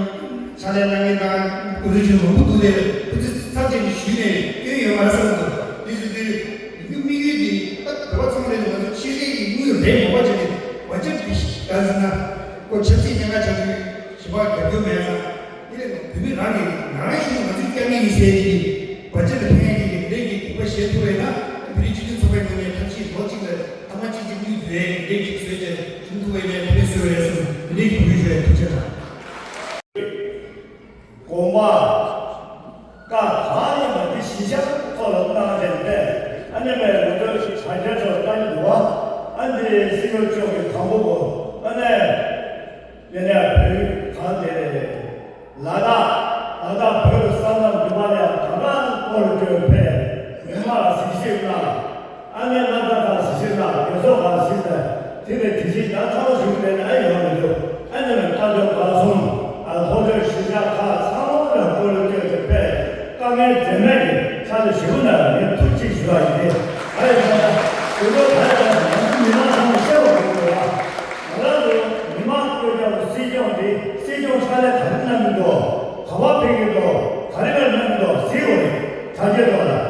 ཕྱག་ལས་གནང་མཁན་དང་སྐུ་ཚེ་ཆུ་མང་པོ་འདུག་དེ་སྐུ་ཚེ་ཚབས་ཆེན་གྱི་ཞུས་ནས་སྐྱོན་ཡོད་མ་རེད་བསམ་འདུག་དེ་བཞིན་དུ་ཡིན་རྒྱུ་དམིགས་ཡུལ་དེ་ད་བོད་པ་ཚང་མ་རེད། ང་ཚོ་ཕྱི་རྒྱལ་གྱི་དངུལ་རེད་མོ་བ་བྱས་ནས་བར་ཆད་འདི་ཞིག་ག་ཟེར་ན་ཁོ་ཆབ་སྲིད་གནད་འགག་ཆགས་དུས་ཞི་བ་རྒྱབ་སྐྱོར་མེད་ཙང་། དེ་ལས་བོད་མི་རང་གིས་ང་རང་ཞུ་ང་ཚོས་བསྐྱངས་ངེས་ཡིན་ཟེར་གྱི་བར་ཆད་ལ་ཕན་ཡག་གི་ལས་ཀྱི་དགོངས་པ་བཞེས་ཐུབ་པས་ན་བོད་རིགས་སྤྱི་མཐུན་ཚོགས་པའི་ངོས་ནས་ཐབས་ཤེས་ལོ་གཅིག་ལ་ཐེངས་མ་གཅིག་གཅིག་གཉིས་བསྡུ་བའི་ལས་ཀྱི་བཟོས་བྱས་བྱུང་ཐུབ་པའི་ལས་ཐུབ་པའི་བཟོས་པ་རེད་གསུངས་འདི་ལས་ཀྱི་གོ་ཡུལ་ཞུ་བའི་ཐུགས་རྗེ་གནང་། དགོངས་པ། བཀའ་གང་ཡིན་པ་འདི་གཞི་བཞག་ཐོག་ལ་གནང་བཞིན་པས་ཨ་ནི་མེད་ང་ཚོ་བྱ་རྒྱལ་ཚོ་ལྟ་ཡི་འདུག་བ། ཨ་འདི་སྲིད་སྐྱོང་མཆོག་གི་དང་པོ་གོ་ཨ་ནི་ཡིན་ཡང་བོད་གང་དེ་རེད། ལ་དྭགས་ལ་དྭགས་བོད་ཀྱི་ས་མཚམས་འདི་མ་ཡང་གང་གང་སྐོར་བསྐྱོད་ཕེབས་མི་མང་ལ་གཟིགས་ཞིབ་གནང་། ཨ་ནེ་ལ་དྭགས་ལ་གཟིགས་ཞིབ་གནང་། རྒྱལ་ཚོགས་ལ་གཟིགས་ནས་དེ་ནས་དེ་བཞིན་ད་ཚང་མ་ཞུགས་པའི་ནང་ཡོང་མི་འདུག་ཨ་ནེ་ལ་ལྟ་རྒྱུ་གང་སོང་ཨ་ལྷོ་ཕྱོགས་གཞིས་ཆགས་ཁག་ཚང་མ་ལ་སྐོར་བསྐྱོད་ཀྱི་ཕེབས་དཀའ་ངལ་འཛེམས་མེད་ཀྱི་ཆ་ལ་ཞུ་ན་ངས་ཐུགས་གཅིག་ཞུ་བ་ཡིན། ཨ་ཡེ་ད་ལྟ་དུས་ཚོད་ད་ལྟ་ང་ཚོ་མི་མང་ཚང་མ་ཤེས་པ་དགོས་འདུག་ཨ། ང་རང་ཚོ་མི་མང་བསྐོས་རྒྱ་སྲིད་སྐྱོང་དེ་སྲིད་སྐྱོང་ཕྱག་ལས་ག་རེ་གནང་གི་འདུག་ག་པར་ཕེབས་ཀྱི་འདུག་ག་རེ་ག་རེ་གནང་གི་འདུག་ཟེར་བ་རེད། དྲ་རྒྱའི་ཐོག་ལ།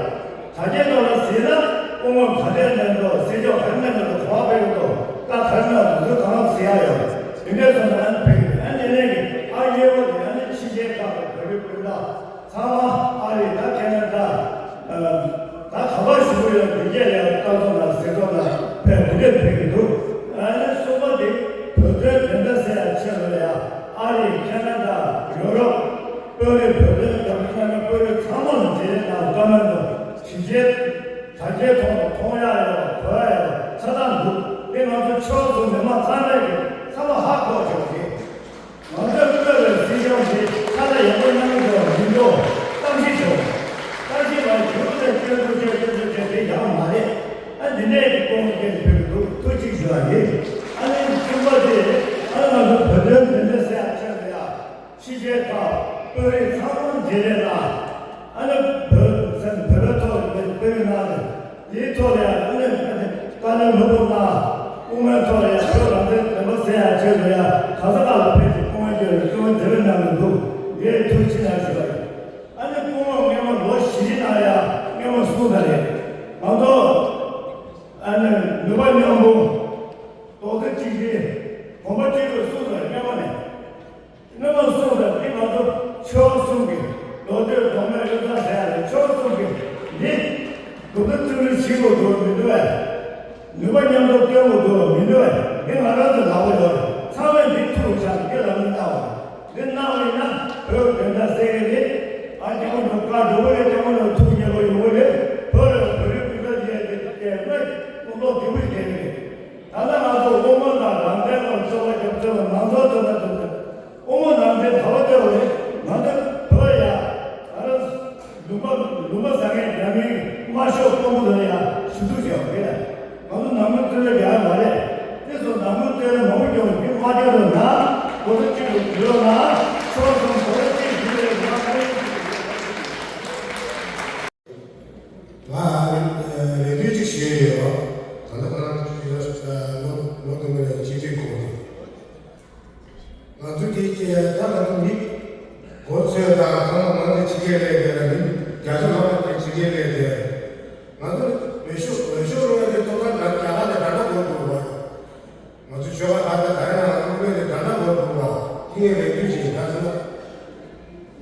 དྲ་རྒྱའི་ཐོག་ལ་ཟེར་ན་སྐུ་ངོ་ག་འདྲས་གནང་གི་འདུག་སྲིད་སྐྱོང་ག་རེ་གནང་གི་འདུག་ག་པར་ཕེབས་ཀྱི་འདུག་བཀའ་ག་རེ་གནང་གི་འདུག་དུས་ཚོད་གང་ལ་ཟེར་ཡ་ཡོད། དེ་འདྲས་སོང་ན་ཨ་ནི་ཕེབས་ཀྱི་འདུག་ཨ་ནི་ལས་ཀྱི་ཨ་ཡེ་བ་དེ་ཨ་ནི་ཕྱི་རྒྱལ་ཁག་གི་བོད་རིགས་སྤུན་ཟླ། ཚང་མ་ཨ་རི་ད་ཁེ་ན་ཌ། ད་ག་པར་བཞུགས་ཡོད་འདི་གས་ལ་ཡང་ལྟ་ཚོ་ན་ཟེར་ཚོ་ན་ཕེབས་འདི་འདྲས་ཕེབས་ཀྱི་འདུག་ཨ་ནི་གསུམ་པ་དེ་བོད་དོན་བདེན་མཐའ་གསལ་ཡ་ཆེད་དུ་ལ་ཡང་ཨ་རི་ཁེ་ན་ཌ་ཡོ་རོབ་དཔོན་རིགས་བོད་དོན་རྒྱབ་སྐྱོར་གནང་མཁན་དཔོན་རིགས་ཚང་མ་ལ་མཇལ་ཡས་དང་བཀའ་མོལ་དང་དྲི་རྩད་དྲ་རྒྱའི་ཐོག་ནས་མཐོང་ཡ་ཡོད་པ་གོ་ཡ་ཡོད་པ་ཆ་ཚང་འདུག་དེ་ང་ཚོ་ཆོས་ཚོ་མི་མང་ཚང་མས་ཀྱི་ཚང་མ་ཧ་གོ་བྱུང་གི། ང་ཚོས་བསྐོས་པའི་སྲིད་སྐྱོང་དེ་ཁ་ལ་ཡག་པོ་གནང་དགོས་མི་འདུག་བསམ་གཞིག་བྱུང་། བསམ་གཞིག་ལ་རྒྱུན་དུ་སྐྱོན་འཛུགས་བྱས་སྐྱོན་འཛུགས་བྱས་དེ་ཡག་མ་རེད། ཨ་འདི་འདྲས་ཀྱི་སྐོར་སྐད་ཕེབས་འདུག་ཐུགས་གཅིག་ཞུ་བ་ཡིན། ཨ་ནི་གསུམ་པ་དེ་ཨ་ང་ཚོ་བོད་དོན་བདེན་མཐའ་གསལ་ཡག་ཆེད་དུ་ཡ་ཕྱི་རྒྱལ་ཁག་དཔོན་རིགས་ཚང་མ་མཇལ་འཕྲད་གནང་། ཨ་ནི་བོད་བོད་པའི་ཐོག་ལ་དཔོན་རིགས་གནང་ནས་དེའི་ཐོག་ལ་ཡང་ཨ་ནི་བཀའ་བློན་ལྷུན་པོ་གནང་། སྐུ་ངལ་ཐོག་ལ་ཡང་བོད་རང་བཙན་བདེན་པ་གསལ་ཡག་ཆེད་དུ་ཡང་ག་ས་ག་ལ་ཕེབས་ཏེ་སྐུ་ངལ་སྐྱོན་རེད། སྐུ་ངལ་དེ་བས་གནང་གི་འདུག་ངས་ཐུགས་ཆེ་གནང་ཞུ་བ་རེད། ཨ་ནི་སྐུ་ངོ་སྔོན་མ་ལོ་བཞིའི་ནང་ཡང་སྔོན་མ་གསུངས་པ་རེད། ང་ཚོ་ཨ་ནི་ནུས་པ་མཉམ་སྤུངས་རྡོག་རྩ་གཅིག་སྒྲིལ་གོམ་པ་གཅིག་རུ་སྲུང་དགོས། སྔོན་མ་ནས། སྔོན་མ་གསུངས་པ་འདི་ང་ཚོ་ཆོལ་གསུམ་གྱི་མདོ་སྟོད་མདོ་སྨད་དབུས་གཙང་ཟེར་ཡ་རེད། ཆོལ་གསུམ་གྱི་འདི་སྡུག་ཏུ་བརྩོན་འགྲུས་བྱེད་དགོས་འདུག་མི་འདུག་བས། ནུས་པ་མཉམ་དུ་བཏོན་དགོས་འདུག་མི་འདུག་བས། འདི་ང་རང་ཚོ་ལག་པ་ཡོད་རེད། ཚང་མས་འདི་ཐུགས་རུ་བཞག་འདི་ལ་མི་གནང་བ། འདི་གནང་བ་ཡིན་ན་བོད་བདེན་མཐའ་གསལ་གི་རེད། ཨ་སྐྱབས་མགོན་བཀའ་སྒྲུབ་པ་རེད། སྐྱབས་མགོན་ཐུགས་མཉེས་པོ་ཡོང་གི་རེད། བོད་ལ་བོད་རིགས་སྤུན་ཟླ་ཡས་དེ་དེ་ནས་ཀུན་སློང་བདེ་པོ་ཡོད་ཀྱི་རེད། ད་ལྟ་ང་ཚོ་དབུ་མ་དང་རང་བཙན་ལ་རྩོད་པ་རྒྱབ་རྩོད་པ་མང་ཚོགས་རྩོད་པ་རྒྱབ་རྩོད་པ། དབུ་མ་ནང་བསྟན་དར་བ་སྟེར་བ་རེད། ང་ཚོ་བོད་ཡ་ང་རང་ལུང་པ་ལུང་པ་ཟ་མཁན་རྒྱ་མིའི་དམར་ཤོག་དཔོན་པོ་དེ་ལ་ཡ་ཞུ་གཏུག་བྱས་པ་རེད། ང་ཚོ་ནང་མི་རྩོད་པ་རྒྱག་ཡ་མ་རེད། དེ་ཚོ་ནང་མི་རྩོད་པ་མང་པོ་སྐྱོན་པ་དེ་མ་སྐྱོན་རོགས་གནང་། གོ་ས་གཅིག་ཏུ་འཛུལ་རོགས་གནང་། ཕྱོགས་གསུམ་གོ་ས་གཅིག་འཛུལ་རོགས་གནང་། ང་རེ་འདུན་ཅིག་ཞུས་ཡོད། ད་ལྟ་ཁོ་རང་ལོ་ལོ་དུ་མ་ལ་སྤྱི་འཐུས་གོ་ང་ཚོ་དེ་ད་ང་ཚོ་མི་གོ་ཚོད་དང་ཚང་མ་ང་ཚོ་ཕྱི་རྒྱལ་སླེབས་དེ་ལ་མི་བརྒྱ་ཆ་ལྷག་པ་དེ་ཕྱི་རྒྱལ་སླེབས་དེ་ང་ཚོ་འོས་ཤོག་འོས་ཤོག་རོལ་དེ་ཐོབ་ཐང་ད་རྒྱ་གར་དེ་ད་ལྟ་གོ་འདུག་བ། ང་ཚོ་ཆོལ་ཁ་ཁག་དང་ག་རེ་ན་ང་ཚོ་སློབ་དཔོན་དེ་དྲ་གྲགས་འགྲོ་འདུག་ལ་དེ་ངས་རེ་འདུན་བྱེད་ད་ཚོ་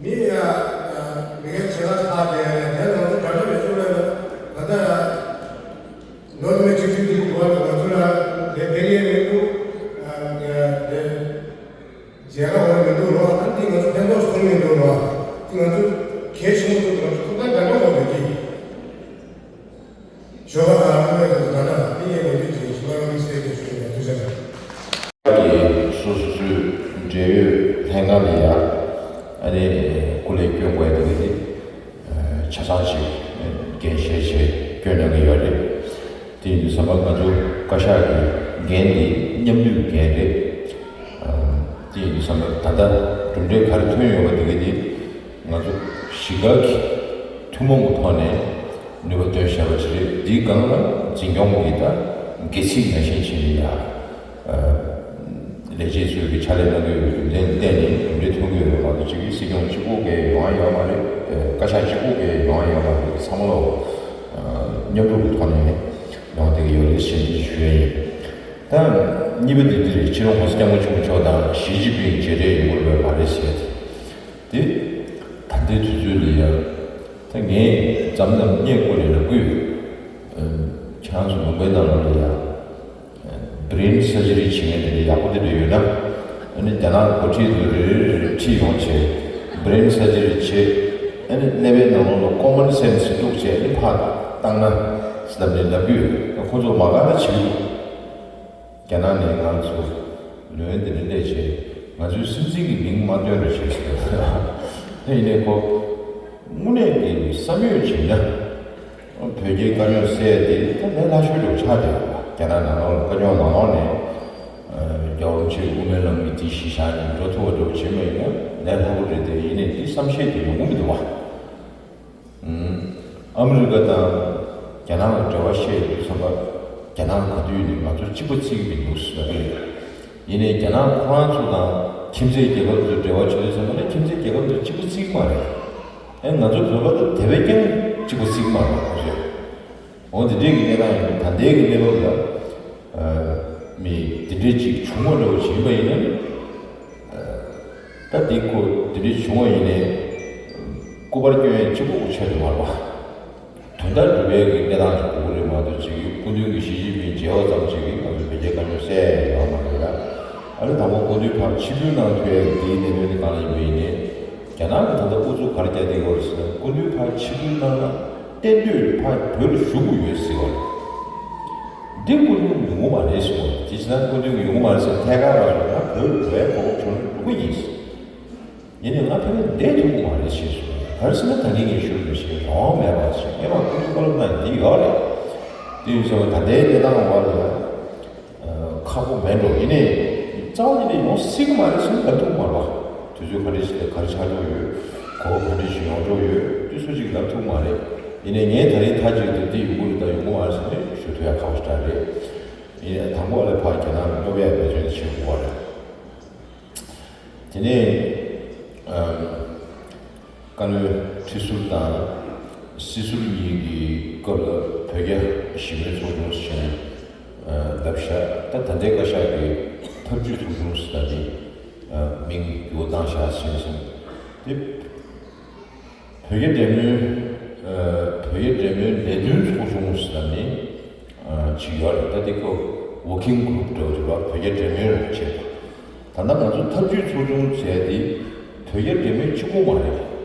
མི་ཡ་མི་ངན་བྱེད་ལ་ཁག་དེ་དེ་ང་ཚོ་དྲ་གྲགས་མེད་ཚུལ་ལ་ད་ལྟ་ནོར་མེད་ཆིག་ཐུག་དེ་འགྲོ་བ་ལ་ང་ཚོ་ལ་དེ་དེ་ངས་རེ་འདུན་དེ་མཇལ་ཁ་འོང་མི་འདུག་རོགས། ཨ་ནི་དེ་ང་ཚོ་ཕན་ཐོགས་སོང་མི་འདུག་རོགས། དེ་ང་ཚོ་གལ་ཆེན་པོ་འདུག་ང་ཚོ་ཐུགས་ཐག་འདྲ་འདྲ་འོང་མི་གི་ཞོགས་པ་གང་རུང་ལས་དང་ད་ལྟ་མི་ཡས་མི་འདུས་ཀྱི་ཞུ་བ་རང་སེ་གི་ཞུ་ཡ་ཐུགས་རྗེ་ཆེ། ཀྱི་སོ་སོ་སོའི་འབྲེལ་ཡོད་ལྷན་ཁང་ལ་ཡ་ཨ་ནི་སྐུ་ལས་སྐྱོན་དགོས་དེ་གི་ཆ་ཚང་ཞིག་འགན་བཞེས་བྱས་སྐྱོན་གནང་གི་ཡོད་རེད། དེ་ཡིན་དུས་ཙམ་པ་ང་ཚོ་བཀའ་ཤག་གི་འགན་འདི་མཉམ་འདུས་འགན་རེད། དེ་ཡིན་དུས་ཙམ་པ་ད་ལྟ་གྲུབ་འབྲས་ག་རེ་ཐོན་ཡོད་པ་དེ་གི་དེ་ང་ཚོ་གཞིས་སྒར་གྱི་ཐུན་མོང་གི་ཐོག་ནས་ནུས་པ་བཏོན་བཞག་པ་ཅིག་རེད། འདིའི་སྒང་ལ་འཛིན་སྐྱོང་གི་ད་སྒེར་ཚིག་ནང་བཞིན་བྱས་ནས་ཡ། ལས་བྱེད་ཚོས་ཀྱི་ཕྱག་ལས་གནང་གི་ཡོད་པའི་རྒྱུ་མཚན་ལ་བརྟེན་ནས་གྲུབ་འབྲས་ཐོན་གྱི་ཡོད་པ་མ་གཏོགས་ཅིག་སྲིད་སྐྱོང་གཅིག་པོ་གིས་ཡོང་ཡ་ཡོད་མ་རེད། བཀའ་ཤག་གཅིག་པོ་གིས་ཡོང་ཡ་ཡོད་མ་རེད། ཚང་མ་ལོ་མཉམ་རུབ་ཀྱི་ཐོག་ནས་ཡོང་བསྡད་ཀྱི་ཡོད་རེད་ཞེས་འདི་ཞུ་ཡ་ཡིན། ད་གཉིས་པ་དེ་འདི་རེད། ཕྱི་ལོ་༸གོང་ས་༸སྐྱབས་མགོན་ཆེན་པོ་མཆོག་དང་ཞི་ཅིན་ཕིང་མཇལ་འཕྲད་ཡོང་གི་ཡོད་པ་རེད་ཟེར་ཏེ། དེ་ད་ལྟའི་དུས་ཚོད་ལ་ཡང་ད་ངས་མཚམས་མཚམས་བརྙན་བཀོད་ནས་ལབ་ཀྱི་ཡོད། ཁྱེད་རང་ཚོ་ལུང་པའི་ནང་ལོགས་ལ་ཡང་brain surgery་བྱེད་མཁན་དེ་འདྲ་ཡག་པོ་དེ་འདྲ་ཡོད་ན། ཨ་ནི་རྒྱ་ནག་གི་འགོ་ཁྲིད་ཚོ་རེ་རེ་རེ་རེ་ཁྲིད་ཡོང་བྱས་brain surgery་བྱེད། ཨ་ནི་ཀླད་པའི་ནང་ལོགས་ལ་common sense་བླུགས་བྱས་ཨ་ནི་ཕར་བཏང་ན་ཟེར་ལབ་ནས་ལབ་ཀྱི་ཡོད། ཁོ་ཚོ་མ་དགའ་ན་བྱེད་ཀྱི་འདུག་རྒྱ་ནག་ནས་ང་ཚོ་ལོན་དེ་ནས་སླེབས་བྱས་ང་ཚོའི་སྲིད་འཛིན་གྱི་མིང་མ་བཏོན་རོགས་བྱེད་ཟེར། དེ་ཡིན་ནའི་ཁོ་དངོས་གནས་ཀྱི་བསམ་ཡོད་བྱས་ན་བོད་རྒྱའི་དཀའ་རྙོག་སེལ་ཏེ་ད་ལས་སླ་ཤོས་འདྲ་པོ་ཆགས་བསྡད་ཡོད་པ། རྒྱ་ནག་ནང་ལོགས་ལ་དཀའ་རྙོག་ནང་ལོགས་ནས་རྒྱལ་བ་རིན་པོ་ཆེའི་དབུ་མའི་ལམ་གྱི་དེ་གཞི་བཞག་ནས་འགྲོ་ཐུབ་པ་འདྲ་པོ་བྱེད་མ་ཡིན་ན་ལས་སླ་པོ་རེད། དེ་ཡིན་ནའི་དེ་བསམ་ཤེས་དེ་ཡོང་གི་མི་འདུག་བ། ཨ་མི་རི་ཀ་དང་རྒྱ་ནག་ལ་འབྲེལ་བ་བཤད་དུས་ཙམ་པ་རྒྱ་ནག་ག་དུས་ནས་ང་ཚོ་གཅིག་པ་བརྩི་གི་མི་འདུག་ཟེར་བ་རེད། ཡིན་ནའི་རྒྱ་ནག་ཁོ་རང་ཚོ་དང་ཁྱིམ་མཚེས་རྒྱལ་ཁབ་ཚོ་འབྲེལ་བ་བྱེད་དུས་ཙམ་པ་ལ་ཁྱིམ་མཚེས་རྒྱལ་ཁབ་ཚོ་གཅིག་པ་བརྩི་གི་མ་རེད། ཨེ་ང་ཚོ་བོད་པ་དང་དེ་བས་ཀྱང་གཅིག་པ་བརྩི་གི་མ་རེད་ཁོ་ཚོས། འོ་འདི་འདྲའི་གི་གནས་སྟངས་ཡིན། ད་ལྟའི་གི་གནས་བབ་ལ་མི་འདི་འདྲའི་ཅིག་བྱུང་བ་འདྲ་བོ་ཞིག་ཡིན་པ་ཡིན་ན་ནི། ད་འདི་ཁོ་འདི་འདྲའི་བྱུང་བ་ཡིན་ནའི་སྐུ་པར་སྐྱོན་ཡས་གཅིག་པོ་ཆོད་དུ་མ་རེད་པ། དོན་དག་སྒྲུབ་ཡས་ཀྱི་གནས་སྟངས་ཤིག་དགོས་ཀྱི་རེད་མ་གཏོགས་ཅིག་སྐུ་མདུན་གྱིས་ཞི་ཅིན་ཕིང་མཇལ་བ་ཙམ་ཞིག་གིས་ང་ཚོ་བོད་རྒྱའི་དཀའ་རྙོག་སེལ་ཡས་ཡོད་མ་རེད་ལ། ཨ་ནི་དང་པོ་སྐུ་མདུན་ཕར་ཆིབས་བསྒྱུར་གནང་ཐུབ་ཡས་ཀྱི་འདིའི་གནད་དོན་དེ་གང་ལ་ཡིན་པ་ཡིན་ནའི། རྒྱ་ནག་གི་ད་ལྟ་ཨུ་ཚུགས་ག་རེ་རྒྱག་བསྡད་ཡོད་རེད་ཟེར་ན། སྐུ་མདུན་ཕར་ཆིབས་བསྒྱུར་གནང་ན་གཏན་སྡོད་ཕར་བོད་ལ་བཞུགས་དགོས་ཡོད་ཟེར་བ་རེད། འདི་སྐུ་མདུན་ཡོང་གི་མ་རེད་ཟེར་བ་རེད། དེ་བྱས་ན་སྐུ་མདུན་ཡོང་གི་མ་རེད་ཟེར་ན་ཐད་ཀར་ལ་སོང་ན་བོད་ལ་འགྲོ་ཡ་གོ་སྐབས་བྱུང་ན་འགྲོ་གི་ཡིན་ཟེར། ཡིན་ནའི་ང་ཕ་གིར་བསྡད་ཐུབ་ཀྱི་མ་རེད་ཞེས་གསུངས། ག་རེ་ཟེར་ན་ད་ནི་ངས་ཞུ་མི་ཤེས། རང་དབང་མེད་པ་ཞིག་ངས་མ་སྐུ་མདུན་བཀའ་སློབ་གནང་ཡ་འདི་ཡོད་རེད། དེ་ཡིན་ཙང་ད་ལྟའི་གནས་སྟངས་བར་ལ་ཡང་ཁག་པོ་མེད་འགྲོ། ཡིན་ནའི་རྩ་བ་ཉིད་ནས་ཡོང་སྲིད་ཀྱི་མ་རེད་ཟེར་ན་ལབ་ཐུབ་ཀྱི་མ་རེད་པ། དུས་ཚོད་ག་འདྲས་ཞིག་ལ་ག་རེ་ཆགས་འགྲོ་ཡོད། གོ་སྐབས་ག་འདྲས་ཞིག་ཡོང་འགྲོ་ཡོད། དེ་སུ་གཅིག་ལབ་ཐུབ་ཀྱི་མ་རེད། ཡིན་ནའི་ངས་ད་རིང་མཐའ་གཅིག་ཏུ་འདི་ཡོང་གི་རེད་དང་ཡོང་གི་མ་རེད་ཟེར་ནས་ཞུ་ཐུབ་ཡ་ཁག་པོ་ཞེ་དྲག་རེད། ཡིན་ཡང་དང་པོ་ཨ་ལས་ཕར་རྒྱ་ནག་ལ་སློབ་ཡ་འབད་བརྩོན་དེ་བྱེད་དགོས་པ་རེད། དེ་ནས་ཨམ། བཀའ་བློན་ཁྲི་ཟུར་དང་སྲིད་ཟུར་གཉིས་ཀྱི་སྐབས་ལ་བོད་རྒྱ་ཞི་མོལ་ཚོགས་ཆུང་ཟེར་ནས་ལབ་ཤག་ད་ད་ལྟའི་བཀའ་ཤག་གི་ཐབས་ཇུས་ཚོགས་ཆུང་ཟེར་ནས་མིང་འགྱུར་བ་བཏང་ཤག་ཟེར་ནས་སོང་། དེ་བོད་རྒྱ་འབྲེལ་མོལ་ཨ། བོད་རྒྱ་འབྲེལ་མོལ་ལས་དོན་ཚོགས་ཆུང་ཟེར་ནས་ཨ། ཅིག་ཡོད་རེད། ད་དེ་ཁོ་ཝོར་ཀིང་གུ་རུབ་འདྲ་བོ་ཅིག་རེད་པ། བོད་རྒྱ་འབྲེལ་མོལ་བྱེད་པ། ད་ལྟ་ང་ཚོ་ཐབས་ཇུས་ཚོགས་ཆུང་ཟེར་དེ་བོད་རྒྱ་འབྲེལ་མོལ་གཅིག་པོ་མ་རེད།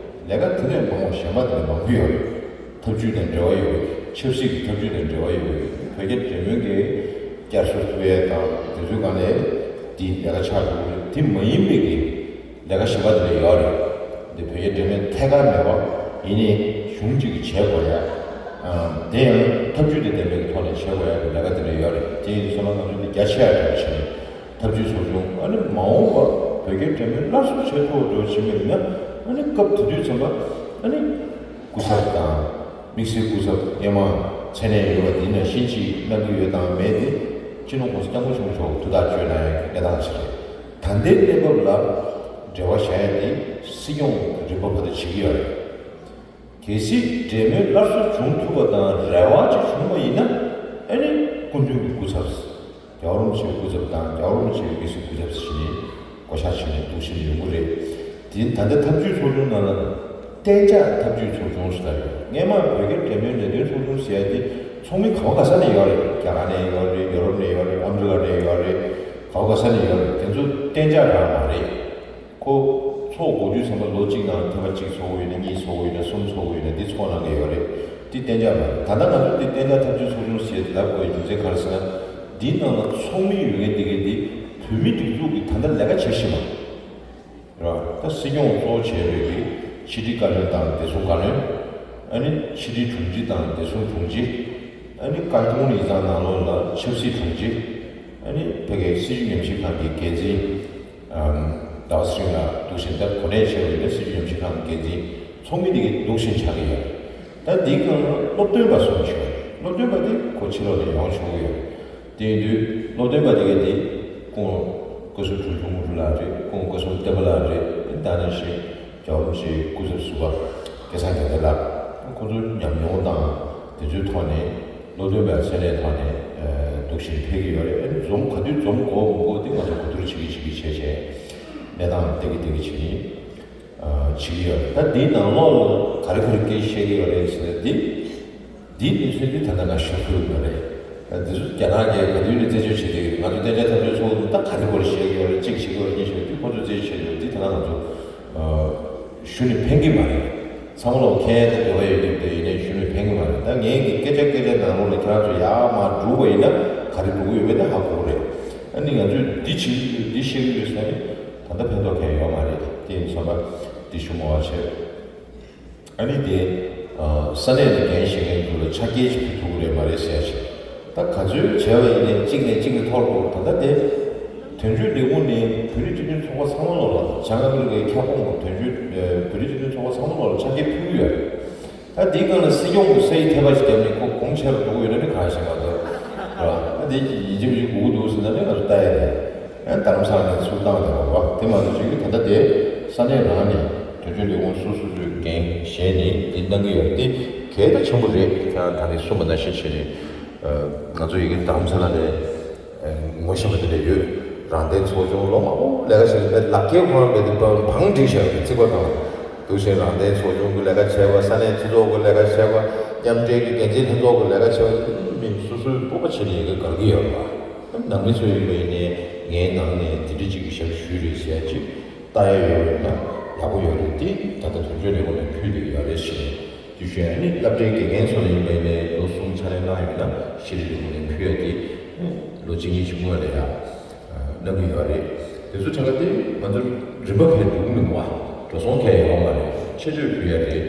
ལས་ཀ་དེ་ལས་མང་བ་གཞན་པ་དེ་ལས་མང་པོ་ཡོད་རེད། ཐབས་ཇུས་དང་འབྲེལ་བ་ཡོད་པའི་ཆབ་སྲིད་ཀྱི་ཐབས་ཇུས་དང་འབྲེལ་བ་ཡོད་པའི་བོད་རྒྱ་འབྲེལ་མོལ་གྱི་བསྐྱར་གསོ་ཐུབ་ཡས་དང་དེ་ཚོའི་སྒང་ནས་དེ་ལས་ཀ་ཆགས་འགྲོ་གི་རེད། དེ་མ་ཡིན་པའི་གི་ལས་ཀ་གཞན་པ་དེ་འདྲ་ཡོད་རེད། འདི་བོད་རྒྱ་འབྲེལ་མོལ་ཐད་ཀར་མེད་པ་ཡིན་ནའི་གཞུང་གཅིག་གིས་བྱེད་དགོས་ཡ། ཨ། དེ་ཡང་ཐབས་ཇུས་དང་ལྡན་པའི་ཐོག་ནས་བྱེད་དགོས་ཡ་གི་ལས་ཀ་དེ་འདྲ་ཡོད་རེད། དེ་ཡིན་སོང་ན་ང་ཚོ་འདི་རྒྱ་ཆེ་ཡ་འདྲ་བྱས་ནས་ཐབས་ཇུས་ཚོགས་ཆུང་། ཨ་ནི་མ་འོངས་པ་བོད་རྒྱ་འབྲེལ་མོལ་སླར་གསོ་བྱེད་ཐུབ་འགྲོ་བྱེད་མེད་ན། ཨ་ནི་སྐབས་དེ་དུས་ཙམ་པ་ཨ་ནི་སྐུ་ཚབ་དང་། དམིགས་བསལ་སྐུ་ཚབ་སྔོན་མ་མཚན་གནས་ཡོད་པ་འདི་ནས་ཤིན་ཅིག་གནང་གི་ཡོད་དང་མེད་དེ་སྤྱི་ནོར་༸གོང་ས་༸སྐྱབས་མགོན་ཆེན་པོ་མཆོག་ཐུགས་ཐག་གཅོད་གནང་ཡག་གི་གནས་སྟངས་ཤིག་རེད། ད་ལྟའི་གནས་བབ་ལ་འབྲེལ་བ་བཞག་ཡག་དེ་སྲིད་སྐྱོང་རིམ་པ་བར་དུ་བྱེད་ཀྱི་ཡོད་རེད། གལ་སྲིད་འབྲེལ་མོལ་སླར་གསོ་བྱུང་ཐུབ་པ་དང་རེ་བ་ཅིག་བྱུང་བ་ཡིན་ན། ཨ་ནི་སྐུ་མདུན་གྱི་སྐུ་ཚབ། རྒྱལ་བ་རིན་པོ་ཆེའི་སྐུ་ཚབ་དང་རྒྱལ་བ་རིན་པོ་ཆེའི་དམིགས་བསལ་སྐུ་ཚབ་ཟེར་ནས་བསྐོ་བཞག་བྱས་ནས་འདུག་བཞིན་ཡོང་གི་རེད། དེ་ད་ལྟ་ཐབས་ཇུས་ཚོགས་ཆུང་ནང་ལ་གཏན་འཇགས་ཐབས་ཇུས་ཚོགས་ཆུང་ཟེར་ཡོད། སྔོན་མ་བོད་རྒྱ་འབྲེལ་མོལ་ལས་དོན་ཚོགས་ཆུང་ཟེར་ཡ་དེ་ཚོགས་མི་ག་བ་ག་ས་ནས་ཡོད་རེད། རྒྱ་གར་ནས་ཡོད་རེད། ཡོ་རོབ་ནས་ཡོད་རེད། ཨ་མི་རི་ཀ་ནས་ཡོད་རེད། ག་བ་ག་ས་ནས་ཡོད་རེད། དེ་ཚོ་གཏན་འཇགས་རང་མ་རེད། ཁོ་ཚོགས་དགོས་དུས་ཙམ་པ་ལོ་གཅིག་ནང་ཐེངས་མ་གཅིག་ཚོགས་ཡོད་ན། གཉིས་ཚོགས་ཡོད་ན། གསུམ་ཚོགས་ཡོད་ན། འདི་ཚོགས་གནང་གི་ཡོད་རེད། འདི་གཏན་འཇགས་མ་རེད། ད་ལྟ་ང་ཚོ་འདི་གཏན་འཇགས་ཐབས་ཇུས་ཚོགས་ཆུང་ཞེས་ལབ་དགོས་རྒྱུ་མཚན་ག་རེ་ཟེར་ན། འདིའི་ནང་ལ་ཚོགས་མི་ཡོད་མཁན་འདི་གའི་འདི་བོད་མིའི་སྒྲིག་འཛུགས་ཀྱི་ད་ལྟ་ལས་ཀ་བྱེད་བཞིན་པ་རེད། ད་སྲིད་སྐྱོང་གཙོ་བོ་བྱས་པའི་གི་ཕྱི་དྲིལ་བཀའ་བློན་དང་བདེ་སྲུང་བཀའ་བློན། ཨ་ནི་ཕྱི་དྲིལ་དྲུང་ཆེ་དང་བདེ་སྲུང་དྲུང་ཆེ། ཨ་ནི་བཀའ་དགོངས་ཡིག་ཚང་ནང་ལོགས་ལ་ཆབ་སྲིད་དྲུང་ཆེ། ཨ་ནི་ཕ་གིའི་སྲིད་བྱུས་ཉམས་ཞིབ་ཁང་གི་འགན་འཛིན། ཟླ་བ་ཚེ་རིང་ལགས་འདུག་བཞིན། ད་གོ་གནས་ཆེ་བ་ཡིན་ན་སྲིད་བྱུས་ཉམས་ཞིབ་ཁང་གི་འགན་འཛིན་ཚོགས་མི་དེ་གའི་འདུག་བཞིན་ཆགས་ཀྱི་ཡོད། ད་འདིའི་སྒང་ལ་སློབ་སྟོན་པ་གསུམ་ཡོད། སློབ་སྟོན་པ་དེ་ཁོ་ཕྱི་ལོགས་ནས་ཡོང་ཆོག་གི་ཡོད། དེ་ཡིན་དུས་སློབ་སྟོན་པ་དེ་གའི་དེ་སྐུ་ངོ་བཀའ་ཟུར་དོན་གྲུབ་དངོས་གྲུབ་ལགས་རེད། སྐུ་ངོ་བཀའ་ཟུར་བསྟན་པ་ལགས་རེད། ད་ནང་བཞིན་རྒྱལ་བ་རིན་པོ་ཆེའི་སྐུ་ཚབ་ཟུར་པ་སྐལ་བཟང་དགེ་ལྡན་ལགས། ཁོང་ཚོའི་ཉམས་མྱོང་དང་དེ་ཚོའི་ཐོག་ནས། སློབ་སྟོན་པའི་མཚན་གནས་ཐོག་ནས་འདུག་བཞིན་ཕེབས་ཀྱི་ཡོད་རེད། ཨ་ནི་འཛོམས་ག་དུས་འཛོམས་དགོས་མི་དགོས་དེ་ང་ཚོ་གོ་བསྡུར་བྱེད་ཀྱི་བྱེད་ཀྱི་བྱས་བྱས་གནས་སྟངས་བསྟན་གྱི་བསྟན་གྱི་བྱེད་ཀྱི་བྱེད་ཀྱི་ཡོད་རེད། ད་འདིའི་ནང་ལོགས་ལ་ག་རེ་ག་རེ་སྐད་ཆ་བཤད་ཀྱི་ཡོད་རེད་ཟེར་ན། འདི་འདིའི་གནས་ཚུལ་འདི་ད་ལྟ་ང་ཤོད་ཐུབ་ཡོད་མ་རེད། ཨ། འདི་ཚོ་རྒྱ་ནག་གིས་ག་དུས་ནས་རྩད་གཅོད་བྱེད་ཀྱི་ཡོད། ང་ཚོ་གཏན་འཇགས་ཐབས་ཇུས་ཚོགས་འདུ་ད་ག་རེ་ག་རེ་བཤད་ཀྱི་ཡོད་རེད། གཅིག་བྱེད་ཀྱི་ཡོད་རེད། གཉིས་བྱེད་ཀྱི་ཡོད་རེད། འདི་ཁོ་ཚོས་རྩད་གཅོད་བྱེད་ཀྱི་ཡོད། འདི་ད་ལྟ་ང་ཚོ་ཞུ་ནས་ཕན་གྱི་མ་རེད། ཚང་མ་ལ་མཁྱེན་ཡ་དང་འབྲེལ་བ་ཡོད་རྒྱུ་དེ་ཡིན་ནའི་ཞུ་ནས་ཕན་གྱི་མ་རེད། ད་ངས་ཀྱི་སྐད་ཆ་སྐད་ཆ་ནང་ལོགས་ལ་ཁྱེད་རང་ཚོ་ཡར་མར་བསྒྲུགས་པ་ཡིན་ན་ག་རེ་འགྲོ་གི་ཡོད་མེད་དེ་ཧ་གོ་གི་རེད། ཨ་ནི་ང་ཚོས་འདི་བྱེད་ཀྱི་ཡོད། འདི་བཤད་ཀྱི་ཡོད་ཟེར་ནས་ད་ལྟ་ཕན་ཐོགས་མཁན་ཡོད་མ་རེད། དེ་ཡིན་ཙང་འདི་ཞུ་མ་བ་བྱས། ཨ་ནི་དེ་ས་གནས་ལ་འགན་བཞེས་མཁན་ཚོ་ལ་ཆ་རྐྱེན་ཞིག་ཕུལ་ཐུབ་ཀྱི་རེད་མ་རེད་ཟེར་ཡ་ཞིག་ད་ག་ཚོད་བྱས་པ་ཡིན་ནའི་གཅིག་ནས་གཅིག་ལ་ཐོར་དགོས། ད་ལྟ་དེ་དོན་གཅོད་ལས་ཁུངས་ནས་བོད་རིགས་སྤྱི་མཐུན་ཚོགས་པ་ཚང་མ་ལོགས་ལ། བྱང་ཨ་མི་རི་ཀའི་ཁྱབ་ཁོངས་ཀྱི་དོན་གཅོད་བོད་རིགས་སྤྱི་མཐུན་ཚོགས་པ་ཚང་མ་ལོགས་ལ་ཆ་རྐྱེན་ཕུལ་གྱི་ཡོད་རེད། ད་འདིའི་སྒང་ལ་སྲིད་སྐྱོང་གི་ས་ཡིག་ཐེ་བ་ཞིག་བརྒྱབ་ནས་ཁོ་དགོངས་འཆར་འགྲོ་གི་ཡོད་ན་ནི་གང་ཤེས་མ་གཏོགས་རེད་བ། ད་འདི་ཡིན་གཅིག་མིན་གཅིག་དགོས་ཀྱི་འདུག་ཟེར་ན་ནི་ང་ཚོ་ལྟ་ཡ་རེད། ཨ། རྡ་རམ་ས་ལ་ནས་ཚུར་བཏང་བསྡད་པ་རེད་བ། དེ་མ་གཏོགས་བྱེད་ཀྱི་ད་ལྟ་དེ་ས་གནས་རང་ནས་དོན་གཅོད་ལས་ཁུངས་སོ་སོ་སོའི་འགན་བཞེས་ནས་འདི་གནང་གི་ཡོད་རེད། དེ་གལ་ད་ཆེན་པོ་རེད། ཁྱེད་རང་ད་རེས་གསུངས་པ་ནང་བཞིན་བྱས་ནས། ཨ། ང་ཚོ་ཡི་གེ་རྡ་རམ་ས་ལ་ནས་ངོ་ཤེས་པ་དེ་འདྲ་ཡོད། རང་བདེན་ཚོགས་ཆུང་ལོ་མང་པོ་ལས་ཀ་བྱས་ནས་ལག་འཁྱེར་ཁོ་རང་བས་དེ་བང་བསྒྲིགས་བཞག་རེད། རྩིག་པ་སྒང་འདུག་བཞིན་རང་བདེན་ཚོགས་ཆུང་གི་ལས་ཀ་བྱས་པ། ས་གནས་སྤྱི་ཚོགས་ཀྱི་ལས་ཀ་བྱས་པ། མཉམ་འབྲེལ་གྱི་འགན་འཛིན་ལྷན་ཚོགས་ཀྱི་ལས་ཀ་བྱས་པ། མི་སོ་སོའི་སྤོབས་པ་བྱས་ནས་ཡི་གེ་བཀར་གྱི་ཡོད་རེད་བ། ནང་མི་ཚོ་ཡིན་པ་ཡིན་ནའི་ངའི་ནང་ནས་དེ་འདྲ་ཅིག་གི་ཞབས་ཞུས་རེད་ཟེར་ཅིག་ལྟ་ཡ་ཡོད་ན་ཡག་པོ་ཡོད་རེད། དེ་ད་ལྟ་དོན་གཅོད་ལས་ཁུངས་ནས་ཕུལ་བསྡད་ཀྱི་ཡོད་རེད་ཟེར། དེ་བཞིན་ཨ་ནི་སློབ་གྲྭའི་དགེ་རྒན་ཚོ་ལ་ཡིན་པ་ཡིན་ནའི་ལོ་གསུམ་ཕྱག་ལས་གནང་ཡོད་ན་ཤེས་རིག་ལས་ཁུངས་ནས་ཕུལ་ཡ་དེ་ལོ་གཅིག་གཉིས་ཤིག་སྔོན་ལ་ཡ་གནང་གི་ཡོད་རེད། དེ་ཚོ་ཐད་ཀ་དེ་ང་ཚོ་རིན་པ་ཕར་འགྲོ་གི་མི་འདུག་བ། འགྲོ་སོང་ཐད་ཡོད་མ་རེད། ཆེད་སྤྱོད་ཕུལ་ཡ་རེད།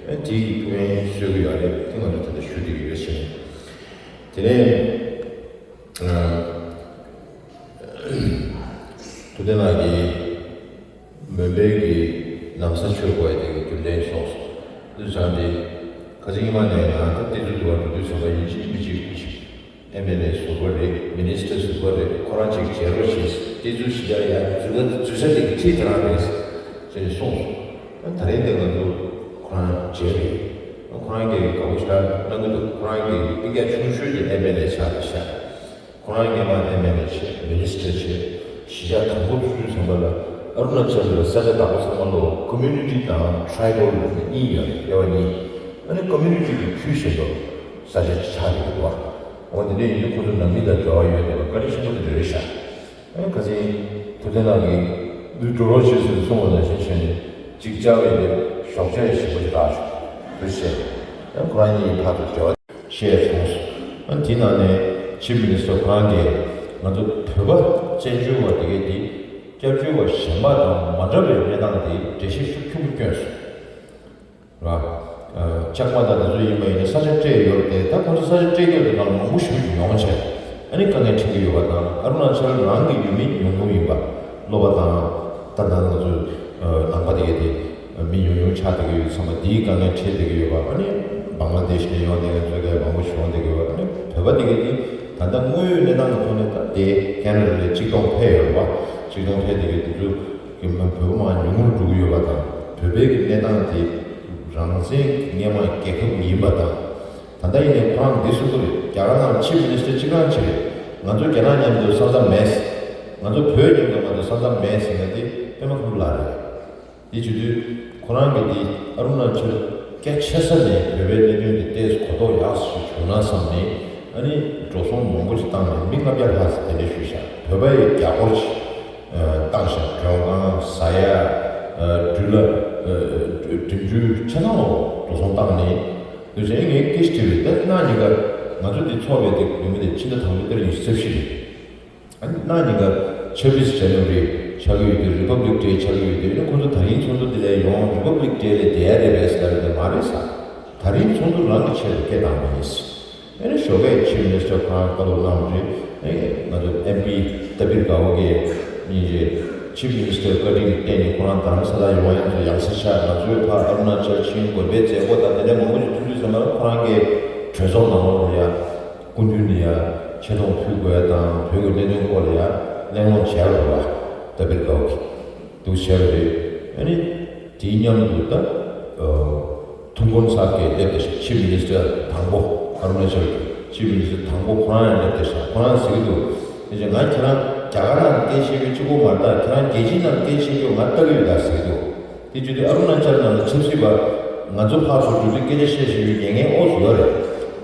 ཨ། དེ་ཡི་ཐུགས་ཕན་གསོས་ཀྱི་ཡོད་རེད། དེ་ང་ཚོ་ད་ལྟ་ཞུ་བསྡད་ཀྱི་ཡོད་ཟེར། དེ་ནས། ཨ། ཐུབ་བསྟན་ལགས་ཀྱིས་མོན་པའི་གི་ན་བཟའ་མཆོད་དགོས་ཡ་དེ་གི་རྒྱུ་མཚན་གསུངས་སོང་། དེ་ཙང་དེ་ཁ་སང་ཉི་མ་ནས་ང་ད་ཏི་ཙུ་དུ་བ་འགྲོ་དུས་ཙམ་པ་ཡིན་གཅིག་མིན་གཅིག་ཅིག་ ཨེམ་ཨེལ་ཨེ་ཟུར་པ་རེད། མི་ནི་སི་ཊར་ཟུར་པ་རེད། ཁོ་རང་ཅིག་མཇལ་རོགས་བྱེད། དེ་ཚོ་ཞིག་ཡ་ཡ་འཛུལ་ས་འཛུལ་ས་དེ་གི་ཁྲིད་དེ་རང་རེད་ཅེས་གསུངས་སོང་། ད་རིང་དེ་ང་ཚོ་ཁོ་རང་མཇལ་རེད། ཁོ་རང་གིས་དགའ་པོ་ཞེ་དྲག་གནང་གི་འདུག་ཁོ་རང་གི་སྤུན་ཀྱག་ཆུང་ཤོས་ཀྱི་ཨེམ་ཨེལ་ཨེ་ཆགས་ཤག་ཁོ་རང་སྔོན་མ་ཨེམ་ཨེལ་ཨེ་བྱས། མི་ནི་སི་ཊར་བྱས། གཞིས་ཆགས་དང་པོ་ཚུར་ཚུར་ཚང་པ་ལ་ཨ་རུ་ན་ཅལ་ལ་ས་ཆ་དང་པོ་ཚང་མ་ལོ་ཀོ་མིའུ་ནི་ཊི་དང་ཊི་རའི་བལ་གཉིས་ཡོད་རེད། དབྱེ་བ་གཉིས། ཨ་ནི་ཀོ་མིའུ་ནི་ཊི་གི་ཕུལ་བཞིན་པ་ས་ཆ་ཆགས་ཀྱི་འདུག་བ། འོ་དེ་འདྲ་ཡིན་དུས་ཁོ་ཚོ་ནང་མི་དང་འབྲེལ་བ་ཡོད་བསྡད་པ་བཀའ་དྲིན་ཆེན་པོ་དེ་འདྲ་རེད་ཤག་ཨ་ནི་ཁ་སང་ཐུབ་བསྟན་ལགས་ཀྱིས་འདུག་འགྲོ་རོགས་བྱེད་ཟེར་གསུངས་པ་ནང་བཞིན་བྱས་ནས་ཅིག་བཅར་བས་དེ་ཞོགས་ཇ་ཡང་ཞིམ་པོ་ཞིག་རག་བྱུང་། དུ་བྱས། ཨ་ནི་ཁོ་རང་གཉིས་ཕར་ཚུར་འབྲེལ་བ། བཤད་སོང་། ཨ་དེ་ནང་ནས་ཆིབ་མི་ནི་སི་ཊར་ཁོ་རང་གིས་ང་ཚོ་བོད་པ་བཙན་བྱོལ་བ་དེ་གས་དེ་སྐྱབས་བཅོལ་བ་གཞན་པ་དང་མ་འདྲ་བའི་གནས་སྟངས་དེ་འགྲེལ་བཤད་ཤུགས་ཆེན་པོ་བསྐྱོན་སོང་། ར། ཨ་ལྕགས་མ་དང་དེ་ཚོ་ཡིན་པ་ཡིན་ན་ས་ཆ་སྤྲད་ཡོད་རེད་དེ། ད་ཁོང་ཚོ་ས་ཆ་སྤྲད་ཡོད་དེ་ནང་ལ་མང་པོ་ཞིག་ཡོང་བྱས། ཨ་ནི་དཀའ་ངལ་འཕྲད་ཀྱི་ཡོད་པ་དང་། ཨ་རུ་ན་ཅལ་རང་གི་ཡུལ་མི་ཉུང་ཉུང་ཡིན་པ། སློབ་པ་དང་། ད་ལྟ་ང་ཚོ་ནང་པ་དེ་གས་དེ་མི་ཉུང་ཉུང་ཆགས་བསྡད་ཀྱི་ཡོད་ཙང་མ་དེའི་དཀའ་ངལ་འཕྲད་བསྡད་ཀྱི་ཡོད་པ། ཨ་ནི་བང་ལ་དེཤ་ནས་ཡོང་བསྡད་མཁན་ཚོ་གས་མང་པོ་ཞིག་ཡོང་བསྡད་ཀྱི་ཡོད་པ། ཨ་ནི་བོད་པ་དེ་གས་དེ་ད་ལྟ་དངོས་ཡོད་གནས་སྟངས་ཀྱི་ཐོག་ནས་ད་དེ་ཁེ་ན་ཌ་ལ་གཅིག་སྟོང་ཕེབས་ཡོད་རེད་པ། གཅིག་སྟོང་ཕེབས་བསྡད་ཀྱི་དེ་ཚོ་གི་མ་བོད་པ་མང་ཉུང་ཉུང་འགྲོ་གི་ཡོད་པ་དང་། བོད་པའི་གི་གནས་སྟངས་དེ་རང་བཙན་གྱི་སྔོན་མ་རྒྱལ་ཁབ་ཡིན་པ་དང་། ད་ལྟ་ཡིན་ནའི་ཁོ་རང་འདི་གསུང་གི་རེད། རྒྱ་གར་ནང་ཆིབ་མི་ནི་སི་ཊར་གཅིག་རང་གཅིག་རེད། ང་ཚོ་རྒྱ་ནག་མཉམ་དུ་ས་མཚམས་མེད། ང་ཚོ་བོད་མཉམ་དུ་མ་གཏོགས་ས་མཚམས་མེད་ཟེར་མཁན་དེ་པད་མ་ཁུ་ལགས་རེད། དེ་བྱེད་དུས་ཁོ་རང་གིས་འདི་ཨ་རུ་ན་ཅལ་སྐད་ཆེ་ས་ནས་བོད་པའི་གནད་དོན་དེ་ཏོག་ཙམ་གོ་རྟོགས་ཡག་ཞིག་བྱུང་ན་བསམ་ནས། ཨ་ནི་འགྲོ་སོང་མང་པོ་ཞིག་བཏང་ནས་མི་ལྔ་བརྒྱ་ལྷག་ཙམ་དེ་འདྲ་ཞུས་ཤག་བོད་པ་ཡི་རྒྱ་སྒོར་ཞིག་བཏང་ཤག་གྲོན་ཁང་། ཟ་ཡ། འགྲུལ་ལ། འགྲིམ་འགྲུལ་ཆ་ཚང་ལ་འགྲོ་སོང་བཏང་ནས། དེ་བྱས་ངས་སྐད་ཆ་དྲིས་པས། ད་གནངས་ཉིན་ཀ་ང་ཚོ་འདི་ཚོགས་པའི་དེ་ཡོད་མི་དེ་ཕྱི་ཟླ་དང་པོའི་ཏ་རིག་ཉི་ཤུ་རྩ་བཞི་རེད། ཨ་ནི་གནངས་ཉིན་ཀ་ཆབ་སྲིད་ཇ་ནུ་རི་ཆགས་ཀྱི་ཡོད་དུས། རི་པབ་ལིག་ཌེ་ཆགས་ཀྱི་ཡོད་དུས། ཨ་ནི་ཁོང་ཚོ་ད་རིང་ཚོགས་འདུ་འདི་ལ་ཡོང་རི་པབ་ལིག་ཌེ་ལ་བསྡད་ཡ་རེད་པས་ཟེར་ལབ་ནས་མ་རེད་ཟེར། ད་རིང་ཚོགས་འདུ་རང་གི་ཆེད་དུ་སྐད་བཏང་བ་ཡིན། ཨ་ནི་ཞོགས་ཀས་ཆིབ་མི་ནི་སི་ཊར་ཁོ་རང་བཀའ་སློབ་གནང་བ་རེད། ཨ་ནི་ང་ཚོ་ཨེམ་པི་ཏ་པིར་གའོ་གིས་ཉིན་རེ་ཆིབ་མི་ནི་སི་ཊར་བཀའ་དྲིན་གྱི་རྟེན་ནི་ཁོ་རང་རྡ་རམ་ས་ལ་ཡོང་བ་ཡིན་ཚོ་ཡང་སེ་ཤ། ང་ཚོའི་ཕ་ཨ་རུ་ན་ཅལ་ཆིང་དགོན་པའི་མཛད་སྒོ་དང་དེ་འདྲ་མང་པོ་ཞིག་ཐུག་དུས་ཙམ་པ་ཁོ་རང་གིས་གྲོས་ཚོགས་ནང་ལོགས་ལ་ཡ། སྐུ་མདུན་ནས་ཡ་ཆེ་མཐོང་ཕུལ་དགོས་ཡ་དང་། བོད་ཀྱི་གནད་དོན་སྐོར་ལ་ཡ་གླེང་སློང་བྱས་པ་རེད་བ། ཏ་པིར་གའོ་གིས་འདུག་བྱས་པ་རེད། ཨ་ནི་དེའི་མཉམ་དུ་ད་ཐུང་ཀོན་སར་གྱིས་སླེབས་བསྡད་ཤག་ཆིབ་མི་ནི་སི་ཊར་དང་པོ། ཨ་རུ་ན་ཅལ་གྱི་ཆིབ་མི་ནི་སི་ཊར་དང་པོ་ཁོ་རང་ཡང་སླེབས་བསྡད་ཤག་ཁོ་རང་ཟེར་གྱི་འདུག་དེ་བཞིན་ང་ཁྱེད་རང་རྒྱ་གར་ནང་སྐད་བཤད་མཁན་གཅིག་པོ་མ་རེད། ད་ཁྱེད་རང་རྒྱལ་སྤྱིའི་ནང་སྐད་བཤད་རྒྱུ་ང་ལྟ་གི་ཡོད་ད་ཟེར་གྱི་འདུག་དེ་བརྗོད་དུས་ཨ་རུ་ན་ཅལ་ནང་ལ་ཆབ་སྲིད་པ་ང་ཚོ་ཕར་ཚུར་འགྲོ་དུས་སྐད་ཆ་བཤད་བཤད་རྒྱུ་ཉན་མཁན་ཨོ་ཚོ་ཡོད་རེད།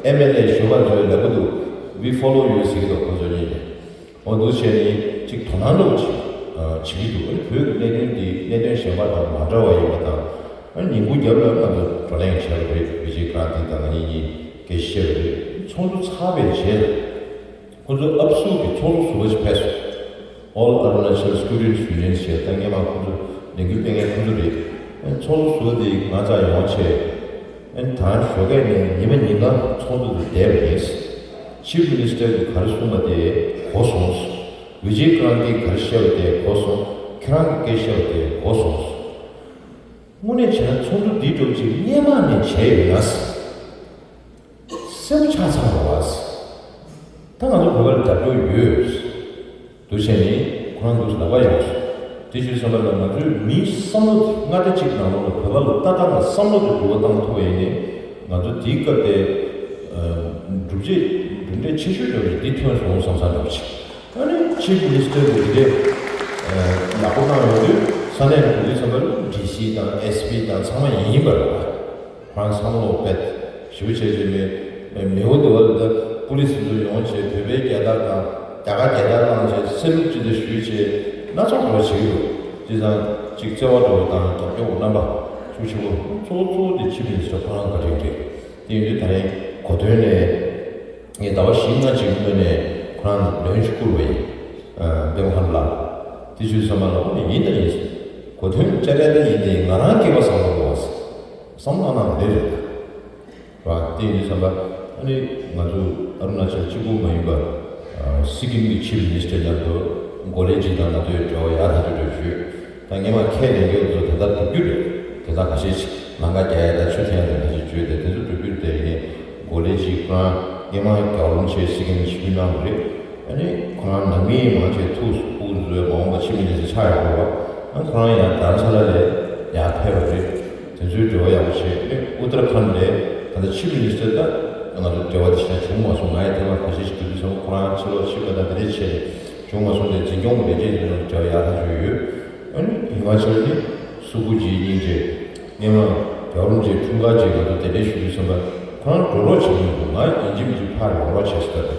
ཨེམ་ཨེལ་ཨེ་གཞོན་པ་ཚོས་ལབ་གི་འདུག We follow you ཟེར་གྱི་འདུག་ཁོ་ཚོ་གཉིས་ནས། འོ་འདུག་བྱས་ནས་ཅིག་དོ་སྣང་འདྲ་པོ་ཅིག་བྱེད་ཀྱི་འདུག་ཨ་ནི་བོད་ཀྱི་གནད་དོན་འདི་གནད་དོན་གཞན་པ་དང་མ་འདྲ་བ་ཡིན་པ་དང་། ཨ་ནི་ཉིན་གུང་རྒྱབ་ལ་ང་ཚོ་བགྲོ་གླེང་བྱས་པ་རེད། བི་ཇེ་ཀྲན་ཏི་དང་ང་གཉིས་གཉིས་སྐད་ཆ་བཤད་པ་རེད། ཚོགས་འདུ་ཚར་བའི་རྗེས་ལ་ཁོ་ཚོ་ཨབ་སུ་གི་ཚོགས་གཙོ་ཟུར་པ་ཞིག་ཕེབས་སོང་། All Arunachal Students Union ཞེས། ད་སྔོན་མ་ཁོ་ཚོ་ལས་འགུལ་སྤེལ་མཁན་ཁོ་ཚོ་རེད། ཨ་ནི་ཚོགས་གཙོ་ཟུར་པ་དེ་ང་རྩར་ཡོང་བྱས། ཨ་ནི་ད་ཞོགས་ཀས་ནས་ཉི་མ་ཉིན་གང་ཚོགས་འདུ་དུ་བསྡད་པ་ཡིན། ཆིབ་མི་ནི་སི་ཊར་གྱིས་ག་རེ་གསུངས་པ་དེ་གོ་སོང་། བི་ཇེ་ཀྲན་ཏིས་ག་རེ་བཤད་པ་དེ་གོ་སོང་། ཁྱེད་རང་གིས་སྐད་བཤད་པ་དེ་གོ་སོང་། དངོས་གནས་བྱས་ན་ཚོགས་འདུ་འདི་འདྲ་པོ་ཅིག་སྔོན་མ་ནས་བྱས་ཡོད་ན། གསལ་པོ་ཆགས་ཚར་བ་བ། ད་ང་ཚོ་བོད་པ་ལ་རྒྱབ་སྐྱོར་ཡོད། འདུག་བྱས་ནས་ཁོ་རང་འདུག་ལབ་པ་ཡོང་སོང་། དེ་བྱས་ཙང་ལ་ང་ཚོའི་མིའི་བསམ་བློ་དེ་མངའ་སྡེ་གཅིག་ནང་ལོགས་ལ་བོད་པ་ལ་ལྟ་སྟངས་དང་བསམ་བློ་དེ་འགྱུར་བ་བཏང་ཐུབ་པ་ཡིན་ནའི། ང་ཚོ་དེའི་སྐབས་དེ་གྲུབ་ཆ་གྲུབ་འབྲས་ཆེ་ཤོས་འདྲ་པོ་ཞིག་འདི་ཐོན་སོང་བསམ་བསམ་འདྲ་པོ་ཞིག་ཨ་ནི་ཆིབ་མི་ནི་སི་ཊར་གྱིས་དེ་འདྲའི་ཡག་པོ་གནང་ཡོང་དུས་ས་གནས་ལ་འགྲོ་དུས་ཙམ་པ་ལ་ཌི་སི་དང་ཨེས་པི་དང་ཚང་མ་ཡིན་པ་རེད་པ། ཁོ་རང་བསམ་བློ་དཔེ་ཞེ་པོ་བྱས་བྱས་མེད། མེའོ་དེ་བ་ལ་ད་པུ་ལི་སི་ཚོ་ཡོང་བྱས་བོད་པའི་རྒྱལ་དར་དང་རྒྱ་གར་རྒྱལ་དར་བླངས་བྱས་སེར་ལུག་ཅིག་དེ་ཞུས་བྱས་སྣ་ཚོགས་འགྲོ་བྱེད་ཀྱི་འདུག་བྱས་ཙང་ཅིག་བརྩེ་བ་འགྲོ་བ་དང་རྒྱབ་སྐྱོར་རྣམ་པ་ཤུགས་ཆེ་པོ། གཙོ་བོ་གཙོ་བོ་དེ་ཆིབས་མི་ཚོ་ཁོ་རང་བཀའ་དྲིན་རེད། དེ་ཡིན་དུས་ད་རིང་གོ་ཐོས་ནས་ངས་ཟླ་བ་བཞི་ལྔ་ཅིག་སྔོན་ནས་ཁོ་རང་ལ་ལན་ཞིག་བསྐུར་བ་ཡིན། པདྨ་ཁམས་ལགས། དེ་ཞུས་ཙམ་པ་ལ་ཨོ་ནི་ཡིན་ད་ཡིན། གོ་ཐོས་ཅ་ལག་ད་ཡིན་ཏེ་ང་རང་སྐྱེས་པ་བཟང་པོ་རེད་བ། བསམ་བློ་གནང་ན་འདི་རེད་ད། ར་དེ་ཡིན་དུས་ཙམ་པ་ཨ་ནི་ང་ཚོ་ཨ་རུ་ན་ཅལ་གཅིག་པུ་མ་ཡིན་པར་སི་ཀིམ་གྱི་ཆིབ་མི་ནི་སི་ཊར་མཉམ་དུ་གོ་ལེ་ཇི་དང་ང་ཚོའི་འབྲེལ་བ་ཡག་ཐག་ཆོད་འགྲོ་བྱུང་། ད་སྔོན་མ་ཁས་ལེན་རྒྱུ་ཚོ་དེ་ལྟར་སྒྲུབ་རྒྱུ་རེད། དེ་དག་ཁ་ཤས་ཤིག་ལམ་ཁ་རྒྱག་ཡ་ད་ཆུ་འཐེན་ཡ་དེ་ཁ་ཤས་བརྗོད་དེ་དེ་ཚོ་སྒྲུབ་རྒྱུ་རེད། དེ་ཡིན་གོ་ལེ་ཇི་ཁོ་རང་ སྔོན་མ་རྒྱལ་བ་རིན་པོ་ཆེ་གཟིགས་མཁན་ཞིག་གནང་བ་རེད། ཨ་ནི་ཁོ་རང་ནང་མི་མང་ཆེ་ཐུག་ཐུག་འཛོལ་མ་འོངས་པ་ཕྱི་མི་ནས་ཆགས་ཡོང་བ། ཨ་ཁོ་རང་ཡང་རྡ་རམ་ས་ལ་ལས་ཡར་ཕེབས་པ་རེད། དེ་ཚོའི་འབྲེལ་བ་ཡག་པོ་བྱས། ཨ་ནི་ཨུ་ཏར་ཁཱན་ལས་ད་ལྟ་ཕྱི་མི་ནི་སི་ཊར་ད་ང་ཚོ་འབྲེལ་བ་དེ་ཞེ་དྲག་བྱུང་མ་སོང་། ང་ཡི་ཐེངས་མ་ཁ་ཤས་ཤིག་དུས་དུས་ཙམ་ཁོ་རང་ཕྱི་ལོགས་ཕྱི་པ་དང་དེ་འདྲས་བྱས་ནས་བྱུང་མ་སོང་། དེ་འཛིན་སྐྱོང་གི་ལས་བྱེད་དེ་ཚོ་འབྲེལ་བ་ཡག་ཐག་ཆོད་ཡོད། ཨ་ནི་ཧི་མ་ཅལ་ནི་སུ་ཀུ་ཇི་སྙིང་རྗེ། སྔོན་མ་རྒྱལ་བ་རིན་པོ་ཆེའི་འཁྲུངས་སྐར་རྗེས་ང་ཚོ་གདན་འདྲེན་ཞུ་དུས་ཙམ་པ་ཁོ་རང་འགྲོ་རོགས་བྱེད་ཀྱི་འདུག་ང་ཡིན་གཅིག་མིན་གཅིག་ཕར་ཡོང་རོགས་བྱེད་ཟེར་ཏེ།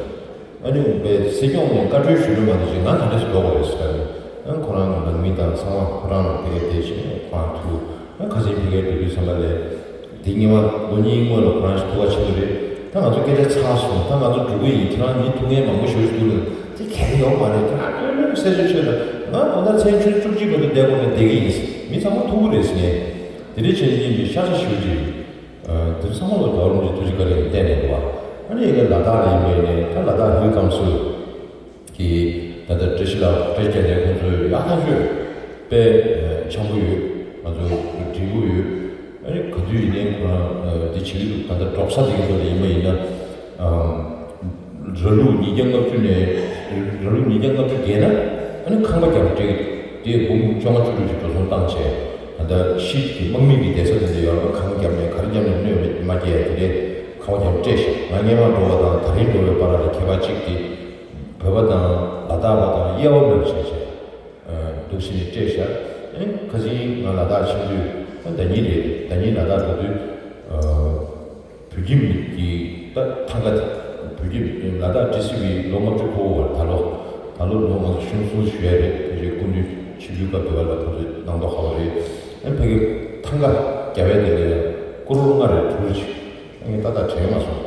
ཨ་ནི་བའི་སྲིད་སྐྱོང་ནས་བཀའ་འཁྲོལ་ཞུ་རྒྱུ་མ་གཏོགས་ཅིག་ང་ག་འདྲས་སུ་འགྲོ་དགོས་རེད་ཟེར་ཏེ། ཨ་ཁོ་རང་ནང་མི་དང་ཚང་མ་ཁོ་རང་ལ་ཕ་གིར་བསྡད་བྱས་ཁོ་རང་ཐུག་ཨ་ཁ་སང་ཕ་གིར་སྡོད་དུས་ཙམ་པ་ལས། དེ་སྔོན་མ་ལོ་གཉིས་སྔོན་ལ་ཁོ་རང་ཞིག་ཐུག་པ་ཆེ་པོ་རེད། ད་ང་ཚོ་སྐད་ཆ་ཚར་སོང་། ད་ང་ཚོ་འགྲོ་གི་ཡིན། ཁྱེད་རང་མི་ཐུག་མཁན་མང་པོ་ཞེ་པོ་ཞིག་འདུག་ལ། དེ་གལ་ཡོད་མ་རེད། ཁྱེད་རང་ལྷོད་ལྷོད་སེ་ཆོས་ཆོས་ལ། ང་ད་ལྟ་མཚན་ཆུ་བཅུ་གཅིག་བར་དུ་བསྡད་དགོས་ན་བསྡད་ཀྱི་ཡིན། མི་ཚང་མ་ཐུག་གི་རེད་ཟེར་ནས། དེ་འདྲའི་བྱས་ནས་ཡིན་པའི་ཤ་ཚ་ཞེ་པོ་ཅིག་དེ་ཚང་མ་ལ་རྒྱལ་བ་རིན་པོ་ཆེའི་ཐུགས་རྗེ་བཀའ་དྲིན་གྱིས་བརྟེན་ནས་འདུག་བ། ཨ་ནི་ཡ་གི་ལ་དྭགས་ལ་ཡིན་པ་ཡིན་ནའི་ད་ལ་དྭགས་ཧུའེ་ཀང་སུལ་གྱི་ད་ལྟ་བཀྲ་ཤིས་ལགས་བཀྲ་ཤིས་རྒྱལ་མཚན་ཁོང་ཚོས་ཡག་ཐག་ཆོད་དཔེ་འཆམ་པོ་ཡོད། ང་ཚོ་འགྲིག་པོ་ཡོད། ཨ་ནི་ག་དུས་ཡིན་ནའི་ཁོ་རང་འདི་བྱེད་ཀྱི་འདུག་ད་ལྟ་འབྲོག་ས་དེ་གི་ཐོག་ལ་ཡིན་པ་ཡིན་ན། ར་ལུག་ཉིས་བརྒྱ་ལྔ་བཅུ་ནས་ར་ལུག་ཉིས་བརྒྱ་ལྔ་བཅུ་བརྒལ་ན་ཨ་ནི་ཁང་པ་རྒྱབ་སྤྲད་ཀྱི་འདུག་དེ་འབུམ་བཅོ་ལྔ་བཅུ་དྲུག་ཅིག་འགྲོ་སོང་བཏང་བྱས། ད་ལྟ་ཤིད་ཀྱི་དམག་མི་གི་བསྡད་ས་དེ་འདྲ་ཡོད་རེད་པ། ཁང་རྒྱབ་ནས་ག་རེ་རྒྱབ་ནས་གནོད་མི་མ་སྐྱེལ་ཡ་དེ་འདྲའི་ཁང་པ་རྒྱབ་སྤྲད་ཤག་ང་སྔོན་མ་འགྲོ་བ་དང་ད་རིང་འགྲོ་བའི་བར་ལ་ཁྱད་པར་གཅིག་དེ། བོད་པ་དང་ལ་དྭགས་པ་དང་དབྱེ་བ་མེད་པ་བྱས་བྱས། འདུག་སེ་ནས་སྤྲད་ཤག་ཨ་ནི་ཁ་སང་ང་ལ་དྭགས་ཕྱིན་དུས་ད་ཟླ་ཉིན་རེད། ཟླ་ཉིན་ལ་དྭགས་འགྲོ་དུས། བོད་ཁྱིམ་གྱི་ད་ཐང་ག་དེ། བོད་ཁྱིམ་ལ་དྭགས་ཌི་སི་བི་ལོ་ལྔ་བཅུ་འཁོར་བར་ད་ལོ། ད་ལོ་ལོ་ང་ཚོ་གཞུང་སྲུང་ཞུ་ཡ་རེད། དེ་རྗེས་སྐུ་མདུན་ཆིབས་བསྒྱུར་སྐབས་དེ་བ་ལ་ཁོ་ཚོས་གནང་མདོག་ཁ་པོ་རེད། ཨ་ནི་ཕ་གི་ཐང་ག་རྒྱབ་པའི་དེ་ལ་ཀོ་རོར་ལྔ་རེད་དྲུག་རེད་ཅིག་ཨ་ནི་ད་ལྟ་དྲན་མ་སོང་།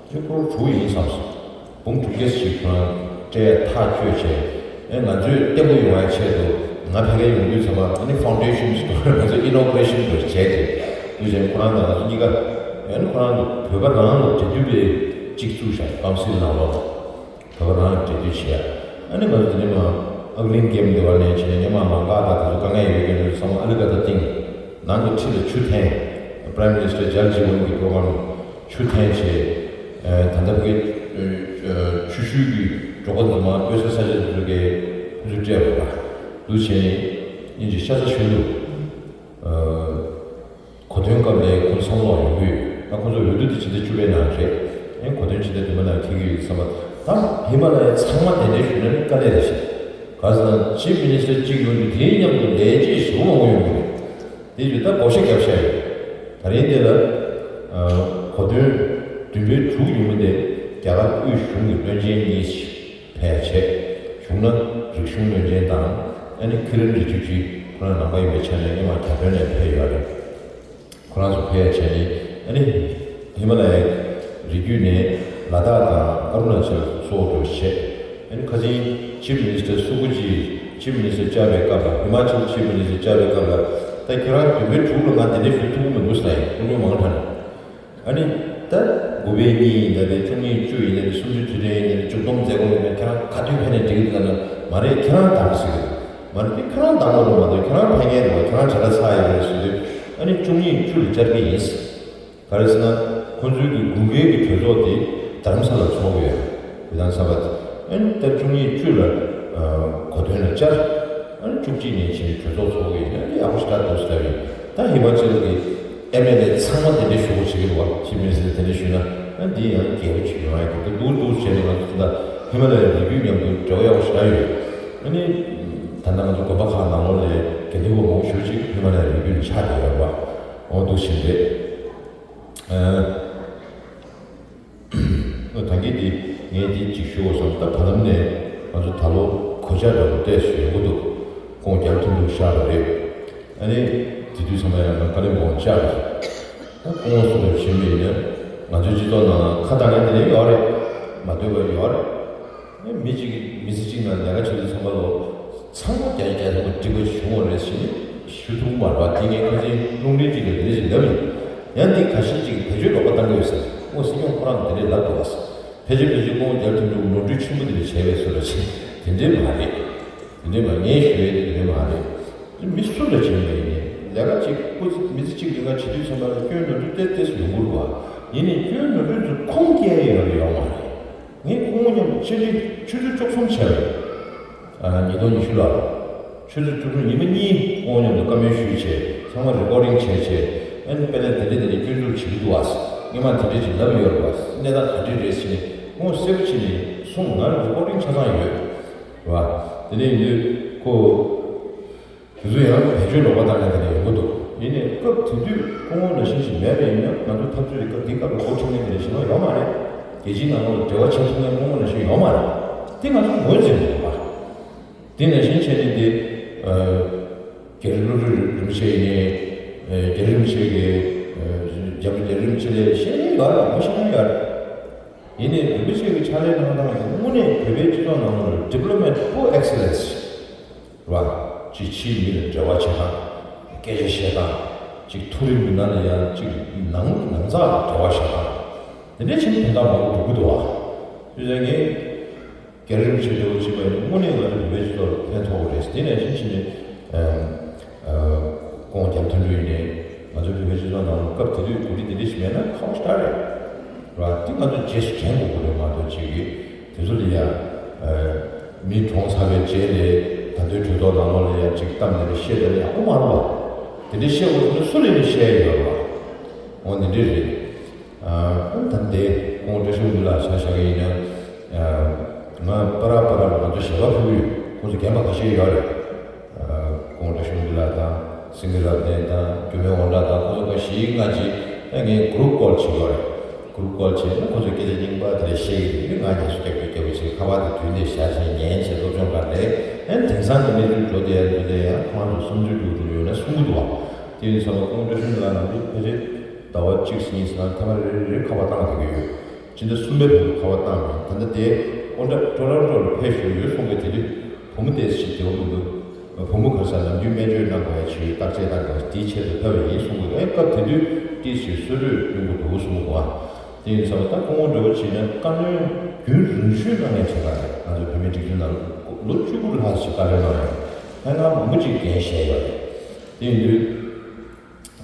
ཅིག་ཀོ་རོར་དྲུག་ཡིན་བསམ་སོང་། འབུམ་དྲུག་བརྒྱ་ཞིག་ཁོ་རང་སྤྲད་ཐག་གཅོད་བྱས། ཨེ་ང་ཚོས་བརྟན་པོ་ཡོང་བའི་ཆེད་དུ་ང་ཕ་གིར་ཡོང་དུས་ཚང་མ་ཨ་ནི་ཕའུན་ཌེ་ཤན་ཟེར་ང་ཚོས་ཨི་ནོ་གུ་རེ་ཤན་ཟེར་བྱས་ཏེ། དུས་ཆེན་ཁོ་རང་དང་ང་ཚོ་གཉིས་ཀ་ཨ་ནི་ཁོ་རང་གི་བོད་པ་རང་ལ་འབྲེལ་མཐུད་པའི་གཅིག་བཙུགས་བཞག་ཀའུན་སིལ་ནང་ལོགས་བོད་པ་རང་ལ་འབྲེལ་མཐུད་བྱས། ཨ་ནི་ང་ཚོ་དེ་ནས་མ་ཨག་ལིང་ཀེམ་དེ་བ་ནས་བྱས་ནས་མ་ལམ་ཁ་དང་དེ་ཚོ་དཀའ་ངལ་ཡོད་མཁན་ཚོ་ཚང་མ་ཨ་ལི་ཀ་ད་སྟེང་ནང་གི་ཁྲི་ལ་ཆུ་འཐེན། Prime Minister Jal Jeevan གི་པོ་རོ་གྷ་རམ་ཆུ་འཐེན་བྱས། ད་ལྟ་བར་གྱི་ཆུ་ཤུལ་གྱི་འབྲོག་པ་ཚོ་མ་སྤོས་ས་ས་ཆ་དེ་ཚོ་གའི་ཁོ་ཚོས་སྤྲད་པ་འདུག་བྱས་ནས་ཡིན་གྱི་ཤ་ཚ་ཞུ་འདུག་གོ་སྟོན་སྐབས་ལ་ཁོ་ཚོ་བསམ་བློ་ཡོང་གི་ཡོད། ད་ཁོ་ཚོ་འོས་བསྡུ་དེ་ཕྱི་ཟླ་བཅུ་པའི་ནང་རེད། ཨེ་གོ་སྟོན་ཕྱི་ཟླ་བདུན་པ་ནང་འཁེལ་གྱི་ཡོད་བསམ་པ། ད་ཧི་མ་ལ་ཡའི་ཚང་མ་གདན་འདྲེན་ཞུས་ན་ནི་དཀའ་ལས་རེད་ཤག་ག་ཟེར་ན་ཆིབ་མི་ནི་སི་ཊར་གཅིག་ཡོང་དུས་དེའི་མཉམ་དུ་ལས་བྱེད་ཞེ་པོ་མང་པོ་ཡོང་གི་རེད། དེ་བཞིན་ད་བགོ་བཤའ་བརྒྱབ་བཞག་ཡོད། ད་རིང་དེ་ལ་གོ་སྟོན་བདུན་པའི་དྲུག་ཉིན་མོ་དེ་རྒྱ་གར་དབུས་གཞུང་གི་བློན་ཆེན་གཉིས་ཕེབས་བྱས། བྱུང་ན་རིག་གཞུང་བློན་ཆེན་དང་ཨ་ནི་ཁི་རན་རི་ཕྱུག་ཅི་ཁོ་རང་ནང་པ་ཡིན་པའི་ཆ་ནས་སྔོན་མ་རྒྱ་བོད་ནས་ཕེབས་ཡོད་རེད། ཁོ་རང་ཚོ་ཕེབས་བྱས་ནས་ཨ་ནི་ཧི་མ་ལ་ཡའི་རི་རྒྱུད་ནས་ལ་དྭགས་དང་ཨ་རུ་ན་ཅལ་སོགས་འགྲོ་བྱས། ཨ་ནི་ཁ་སང་ཆིབ་མི་ནི་སི་ཊར་སུ་ཀུ་ཇི་ཆིབ་མི་ནི་སི་ཊར་བཅར་བའི་སྐབས་ལ་ཧི་མ་ཅལ་ཆིབ་མི་ནི་སི་ཊར་བཅར་བའི་སྐབས་ལ་ད་ཁྱེད་རང་བདུན་པའི་དྲུག་ལ་ང་འདི་འདྲའི་ཞུ་ཐུབ་ཀྱི་མི་འདུག་ཟེར་ཡིན་དཀོན་མཆོག་མང་དྲགས་ནས། ཨ་ནི་ད་དགུ་པའི་གཉིས་ཡིན་ད་དེ་བཅུ་གཉིས་བཅུ་ཡིན་ད་དེ་སུམ་ཅུ་དུས་དྲན་ཡིན་ད་དེ་མཇུག་སྡོམ་མཛད་སྒོ་ཡིན་ན་ཁྱེད་རང་ག་དུས་ཕེབས་ནས་འགྲིག་གི་འདུག་ཟེར་ན་མ་རེད་ཁྱེད་རང་དང་ཟེར་གི་མ་རེད། དེ་ཁྱེད་རང་དང་པོ་རུ་མ་གཏོགས་ཁྱེད་རང་ཕེབས་མཁན་རེད་བ། ཁྱེད་རང་གྲྭ་ཚར་ཡོད་རེད་ཟེར་དུས་ཨ་ནི་བཅུ་གཉིས་བཅུ་ལ་བཅར་གི་ཡིན། ག་རེ་ཟེར་ན་ཁོང་ཚོའི་གི་དགུན་ཁའི་གི་གྲོས་ཚོགས་དེ་རྡ་རམ་ས་ལ་ཚོགས་ཀྱི་ཡོད། བོད་དང་ས་བ་དེ་ཨ་ནི་ད་བཅུ་གཉིས་བཅུ་ལ་གོ་སྟོན་ལ་བཅར། ཨ་ནི་བཅུ་གཅིག་ནས་བྱས་ནས་གྲོས་ཚོགས་ཚོགས་ཀྱི་ཡིན་ན་ཨ་ནི་ཡག་པོ་ཞེ་དྲག་འདུག་ཟེར་ཡིན། ད་ཧི་མ་ཅལ་གི་ཨེམ་ཨེལ་ཨེ་ཚང་མ་དེ་འདྲའི་ཞུ་སྒོ་བྱེད་ཀྱི་རེད་བ། ཆིབ་མི་ཟེར་དེ་འདྲའི་ཞུས་ན་ཨ་ནི་འདི་ཡང་རྒྱལ་པོ་ཆེ་ཡོང་ཡ་གི་འདུག་འདུག་འདུག་བྱས་ནས་ང་ཚོ་ད་ཧི་མ་ལ་ཡའི་རི་རྒྱུད་མཉམ་དུ་འབྲེལ་བ་ཡག་པོ་ཞེ་དྲག་ཡོད། ཨ་ནི་ད་ལྟ་ང་ཚོ་དགོན་པ་ཁག་ནང་ལོགས་ལ་དགེ་འདུན་པ་མང་པོ་ཞེ་པོ་ཅིག་ཧི་མ་ལ་ཡའི་རི་རྒྱུད་ནས་ཆགས་བསྡད་ཡོད་རེད་བ། འོ་འདུག་བཞིན་རེད། ཨ། ད་གིན་འདི་ངས་འདི་གཅིག་ཞུ་དགོས་བསམ། ད་བར་ལམ་ནས་ང་ཚོ་ད་ལོ་གོད་ཆག་འདྲ་པོ་ཏོག་ཙམ་ཡོང་གི་འདུག་སྐུ་ངོ་རྒྱལ་ཐུབ་འདུག་ཤར་བ་རེད། ཨ་ནི་དེ་དུས་ཚང་མ་ཡང་ང་ཀ་ལིམ་པོང་བཅར་རེད། ད་སྐུ་ངོ་སོགས་ལ་ཕྱིན་པ་ཡིན་ན་ང་ཚོའི་སྤྱི་ཚོགས་ནང་ཁ་བཏང་ཡ་དེ་ནས་ཡོད་རེད། མ་འདོད་པ་ཡོད་རེད། མི་གཅིག་གིས་མི་ཚེ་གཅིག་ནང་ལས་ཀ་བྱེད་དུས་ཚང་མ་ལོ་ཚང་མ་བརྒྱ་ཆ་བརྒྱ་ཐམ་པ་འགྲིག་པ་ཞིག་བྱུང་བ་རེད་ཟེར་ནས་ཞུ་ཐུབ་མ་རེད་པ། དེ་ངས་ཁ་སང་རླུང་འཕྲིན་གཅིག་ལ་དེ་འདྲ་ཞིག་ལབ་ཡིན། ཡང་འདི་ཁ་ཤས་གཅིག་གིས་བེད་སྤྱོད་ལོག་པ་བཏང་གི་ཡོད་ཟེར། ཨོ་སྲིད་སྐྱོང་ཁོ་རང་གིས་དེ་འདྲས་ལབ་འདུག་བ་ཟེར། ཕལ་ཆེར་ཕལ་ཆེར་ཁོང་རྒྱལ་ཐུབ་འདུག་ནོར་འཁྲུལ་ཆེན་པོ་དེ་འདྲ་བྱས་པའི་བཟོ་འདྲ་ཅིག་དེ་འདྲས་མ་རེད། དེ་འདྲས་མ་ངས་ཞུ་ཡས་དེ་དེ་འདྲས་མ་རེད། མི་སུ་ལ་བྱས་ནས་ཡིན་ནའི་ལས་ཀ་གཅིག་སྐུ་མི་ཚེ་གཅིག་ལས་ཀ་བྱེད་དུས་ཚང་མ་ལ་སྐྱོན་ནོར་འཁྲུལ་ཏོག་ཙམ་ཡོང་གི་རེད་བ། ཡིན་ནའི་སྐྱོན་འགྲོ་དུས་ཚོད་ཁུངས་སྐྱེལ་ཡོད་རེད་ཡོད་མ་རེད། ངས་ཁོང་མཉམ་ཆེད་ལས་ཆུ་ཚོད་བཅུ་གསུམ་བྱས་པ་རེད། ཉིས་སྟོང་ཉི་ཤུ་ལ། ཆུ་ཚོད་བཅུ་གསུམ་ཉི་མ་གཉིས་ཁོང་མཉམ་དུ་བཀའ་མོལ་ཞུས་བྱས་ཚང་མ་རི་ཀོར་ཌིང་བྱས་བྱས། ཨ་ནི་དཔེར་ན་དེ་འདྲ་དེ་འདྲ་སྐྱོན་འཛུགས་བྱེད་ཀྱི་འདུག་ཨ། སྔོན་མ་དེ་འདྲ་ཅིག་ལབ་ཡོད་རེད་བ། གནས་སྟངས་ག་འདྲ་རེད་ཟེར་ནས་ཁོང་གསལ་པོ་བྱས་ནས་གསུངས། ང་རི་ཀོར་ཌིང་ཆ་ཚང་ཡོད་རེད་བ། དེ་འདྲ་ཡིན་དུས་ཁོ། དེ་ཚོ་ཡང་བེད་སྤྱོད་ལོག་པ་བཏང་མཁན་དེ་འདྲ་ཡོང་གི་འདུག་ཡིན་ནའི་སྐབས་དེ་དུས་སྐུ་ངོ་ནང་བཞིན་ཞིག་མེད་པ་ཡིན་ན་ང་ཚོ་འཐབ་རྩོད་ཀྱི་སྐབས་དེའི་སྐབས་ལ་འགོ་ཁྲིད་མཁན་དེ་འདྲ་ཞིག་ཡོང་ཡོད་མ་རེད། རྒྱལ་སྤྱིའི་ནང་ལོགས་ལ་འབྲེལ་བ་བྱེད་ཐུབ་མཁན་སྐུ་ངོ་ནང་བཞིན་ཡོད་མ་རེད། དེ་ང་ཚོ་ངོས་འཛིན་དགོས་པ། དེ་ནང་བཞིན་བྱས་ནས་དེ། རྒྱ་རི་བློ་གྲོས་རིན་པོ་ཆེ་ཡིན་ནའི། རྒྱ་རི་རིན་པོ་ཆེ་གི། རྒྱ་རི་རིན་པོ་ཆེ་ལས་བཤད་ཡ་ཡོད་རེད། མ་བཤད་ཡ་ཡོད་རེད། ཡིན་ནའི་རིན་པོ་ཆེ་གི་ཕྱག་ལས་གནང་སྟངས་དེ་དངོས་གནས་བོད་པའི་སྤྱི་ཚོགས་ནང་ལ་ཌི་པི་ལོ་མེ་ཊི་པོ་ཨེག་སི་ལེན་སི་རེད་བ། ཅིག་ཕྱིའི་མི་ལ་འབྲེལ་བ་བྱེད་སྟངས། སྐད་ཆ་བཤད་སྟངས། ཅིག་མཐོ་རིམ་མི་སྣ་ལ་ཡང་ཅིག་ནང་ནང་ཚགས་ལ་འབྲེལ་བ་བྱེད་སྟངས། དེ་འདྲའི་ཕྱིན་དོན་དག་མང་པོ་འགྲོ་གི་འདུག་བ། དེ་ཡིན་ཙང་ངས། རྒྱ་རི་རིན་པོ་ཆེ་འདྲ་བོ་ཅིག་པ་ཡིན་ན་དངོས་གནས་ང་ཚོ་བོད་པའི་སྤྱི་ཚོགས་ལ་ཕན་ཐོགས་པ་རེད། དེ་ནས་ཕྱིན་ཕྱིན་ནས་སྐུ་ངོ་རྒྱ་མཚོ་མགྲོན་ཡིན་ནའི་ང་ཚོ་བོད་པའི་སྤྱི་ཚོགས་ནང་ལ་སྐབས་དེ་དུས་འགོ་ཁྲིད་དེ་འདྲ་ཞིག་མེད་ན་ཁག་པོ་ཞེ་དྲག་རེད་བ། དེ་ང་ཚོ་རྗེས་སུ་དྲན་དགོས་ཀྱི་རེད་མ་གཏོགས་ཅིག་གིས་དེ་ཚོ་ལ་ཡ་མི་གྲོངས་ཚར་བའི་རྗེས་ནས་ད་དུང་གྲོས་ཚོགས་ནང་ལོགས་ལ་ཡ་ཅིག་གཏམ་དེ་འདྲ་བཤད་ཡ་ཡག་པོ་མ་རེད་བ། དེ་འདྲ་བཤད་དགོས་ན་སུ་ལ་ནས་བཤད་ཡ་ཡོད་རེད་བ། འོ་འདི་འདྲ་རེད། ཨ་ད་ལྟའི་སྐུ་ངོ་བཀྲ་ཤིས་ལྷུན་པོ་ལགས་ཆ་བཞག་གི་ཡིན་ན། ང་པ་ར་པ་ར་ལ་ང་ཚོ་ཞལ་པར་ཕུལ་གྱི་ཡོད། ཁོང་ཚོ་རྒན་པ་ཁ་ཤས་ཡོད་རེད། སྐུ་ངོ་བཀྲ་ཤིས་ལྷུན་པོ་ལགས་དང་སེང་གེ་རབ་བརྟན་དང་རྒྱུ་མེད་དབང་གྲགས་དང་ཁོང་ཚོ་ཁ་ཤས་ལྔ་ཅིག་ད་ངས་གུ་རུབ་ཀོལ་བྱེད་ཀྱི་ཡོད་རེད། གུ་རུབ་ཀོལ་བྱས་ན་ཁོང་ཚོས་སྐད་ཆ་རྙིང་པ་དེ་འདྲ་བཤད་ཀྱི་འདུག་ང་རྒྱ་སུ་རྒྱབ་ཀྱི་རྒྱབ་ཀྱི་བྱས་ཁ་པར་དེ་དུས་ནས་བཞག་བྱས་ཉན་བྱས་སློབ་སྦྱོང་ག་རེ་ཨན་དེང་སང་གི་གནས་ཚུལ་འགྲོ་བསྡད་ཡ་འདི་ལས་ཡང་ཁོང་ཚོ་བསམ་ཚུལ་འགྲོ་འགྲོ་ཡོད་ན་གསུང་གི་འདུག་བ། དེ་ཡིན་ཙང་སྐུ་ངོ་བཀྲ་ཤིས་ལགས་ང་ཚོ་ཕལ་ཆེར་ཟླ་བ་གཅིག་གཉིས་ཙམ་ཐེངས་མ་རེ་རེ་ཁ་པར་བཏང་བསྡད་ཀྱི་ཡོད། སྤྱི་ཟླ་གསུམ་པའི་བར་དུ་ཁ་པར་བཏང་མེད། ད་ལྟ་དེ་ཨོ་ཌ་ཊོ་རོན་ཊོ་ལ་ཕེབས་བཞུགས་ཡོད་གསུང་གི། དེ་དུས་བུ་མོ་ཏོག་ཙམ་ཞིག་བདེ་པོ་མི་འདུག་བུ་མོ་ག་ས་ནམ་རྒྱུན་སྨན་བཅོས་གནང་དགོས་ཡ་ཆེད་བརྟག་དཔྱད་གནང་དགོས་ཡ་དེའི་ཆེད་དུ་ཕེབས་པ་ཡིན་གསུང་གི། ཨེ་སྐབས་དེ་དུས་ཏོག་ཙམ་གསོལ་གྲོད་གཡུག་གི་འདུག་གསུང་གི་བ། དེ་ཡིན་ཙང་ད་སྐུ་ངོ་འདྲ་བོ་བྱས་ན་བཀའ་མོལ་རྒྱུན་རིང་ཤོས་གནང་མཁན་ཅིག་རེད། ང་ཚོ་བོད་མིའི་སྒྲིག་འཛུགས་ནང་ལོ་བཅུ་དགུ་ལྷག་ཅིག་བཀའ་མོལ་གནང་ཡོད། ཨ་ང་མང་པོ་ཅིག་འགན་བཞེས་ཡོད་རེད། དེ་ཡིན་དུས་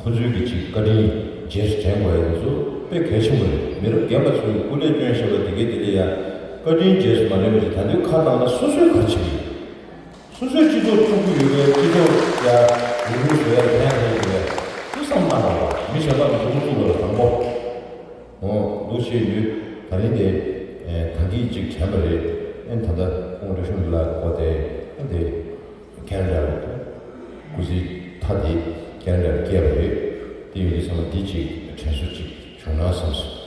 ཁོ་ཚོའི་གི་ཅིག་བཀའ་དྲིན་རྗེས་སུ་དྲན་དགོས་ཡ་དེ་ཚོ་དཔེ་གལ་ཆེན་པོ་རེད། མི་རབས་རྒན་པ་ཚོས་སྐུ་ལས་བསྐྱོན་བཞག་པ་དེ་གའི་དེ་ལ་ཡ་བཀའ་དྲིན་རྗེས་སུ་མ་དྲན་པ་ཅིག་ད་དུང་ཁ་བཏང་ན་སོ་སོའི་ག་རེ་བྱེད་ཀྱི་ཡོད། སོ་སོའི་སྤྱི་ཚོགས་དཀྲུག་གི་ཡོད་པའི་སྤྱི་ཚོགས་ཡ་རུག་རུག་བཟོ་ཡ་ལན་ལྷན་ཡོད་པའི་དུས་བསམ་མ་རང་བ་མི་གཞན་པ་ལ་མཛུབ་གུ་བཙུགས་པ་ལ་དང་པོ། འོ་འདུག་བྱས་ཡོད། ད་རིང་དེ་ད་གིན་ཅིག་དྲན་པ་རེད། ཨེ་ད་ལྟ་སྐུ་ངོ་བཀྲ་ཤིས་ལགས་སྐོར་དེ་ཨེ་དེ་ཁེ་ན་ཌ་ལ་སྐུ་ཚེ་མཐའ་དེ་ཁེ་ན་ཌ་ལ་བསྐྱལ་བ་རེད། དེ་ཡོད་དུས་ཚང་མ་འདི་ཅིག་དྲན་གསོ་ཅིག་བྱུང་ན་བསམ་སོང་།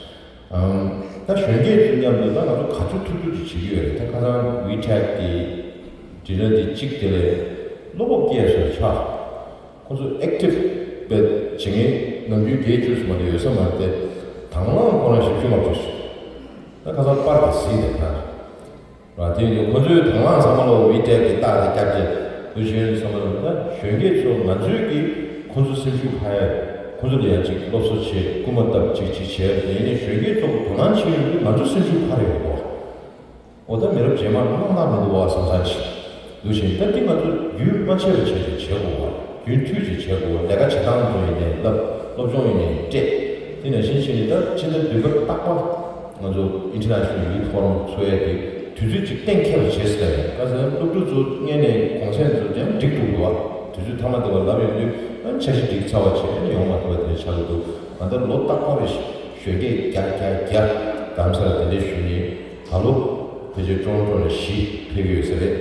ཨམ། ད་གཞོན་སྐྱེས་ཚོ་མཉམ་དུ་ད་ང་ཚོ་ག་ཚོད་ཐུབ་ཐུབ་ཅིག་བྱེད་ཀྱི་ཡོད་རེད། ད་ཁ་སང་ཝི་ཊེག་གི་འབྲི་ན་འདི་གཅིག་དེ་ལས་བློ་སྤོབས་སྐྱེས་སོང་ཆགས། ཁོ་ཚོ་ཨེག་ཊིབ་བྱེད་མཁན་ནམ་རྒྱུན་བརྒྱད་བཅུ་ཙམ་མ་གཏོགས་ཡོད་ས་མ་རེད་དེ། དང་བླངས་ཁོ་རང་བཞི་བཅུ་ལྔ་བཅུ་ཞིག་ད་ཁ་སང་པར་དེ་གཟིགས་ནས་ད། ར་དེ་ཡིན་ཁོ་ཚོའི་དང་བླངས་ཚང་མ་ལོ་ཝི་ཊེག་གི་རྟགས་དེ་བརྒྱབ་རྗེས་དུ་ཞོན་ཚང་མ་ལོ་ད་གཞོན་སྐྱེས་ཚོ་ང་ཚོས་ཀྱིས་ཁོ་ཚོ་སེམས་ཤུགས་འཕར་ཡ། ཁོ་ཚོ་ལ་ཡང་ཅིག་སློབ་གསོ་བྱེད། སྐུལ་མ་བཏབ་ཅིག་ཅིག་བྱས་ཡིན་ནའི་གཞོན་སྐྱེས་ཚོ་དོ་སྣང་བྱེད་ཡོང་དུས་ང་ཚོ་སེམས་ཤུགས་འཕར་ཡོང་གོ། འོ་ད་མི་རབས་རྗེས་མར་དམག་འདང་མི་འདུག་བ་བསམ་བསམ་ཞིག་འདུག་བཞིན་ད་འདི་ང་ཚོ་རྒྱུན་མ་ཆད་པ་བྱས་ཏེ་བྱེད་དགོས་པ། རྒྱུན་མཐུད་ཅིག་བྱེད་དགོས་པ། ལས་ཀ་བྱེད་སྟངས་ཚོ་ཡིན་ནའི་བསླབ། སློབ་སྦྱོང་ཡིན་ནའི་སྤྲད། དེ་ནང་བཞིན་བྱས་ནས་ད་ཕྱི་ཟླ་བདུན་པ་རྟག་པར་ང་ཚོ་International Youth Forum ཚོགས་ཡས་དེ་དུས་ཚོད་ཅིག་གཏན་འཁེལ་བ་བྱས་ཟེར་ནས་ཁ་སང་སློབ་ཕྲུག་ཚོ་སྔོན་ནས་གུང་སེང་ཚོ་ཡང་འགྲིག་འགྲོ་འདུག་བ། དུས་ཚོད་མཐའ་མ་དེ་བ་ལབ་ཡོང་དུས་ཨ་འཆར་གཞི་འགྲིག་ཚར་བ་བྱས་ཨ་ནི་ཡོང་མ་ཐུབ་པ་དེ་འདྲ་ཆགས་ཀྱི་འདུག་ང་ད་ལོ་རྟག་པར་རེ་ཞོགས་ཀས་བརྒྱ་བརྒྱ་བརྒྱ་དམ་སར་དེ་འདྲ་ཞུས་ནས་ད་ལོ་ཕལ་ཆེར་ཀྲོན་ཊོ་ནས་བཞི་ཕེབས་ཀྱི་ཡོད་ས་རེད།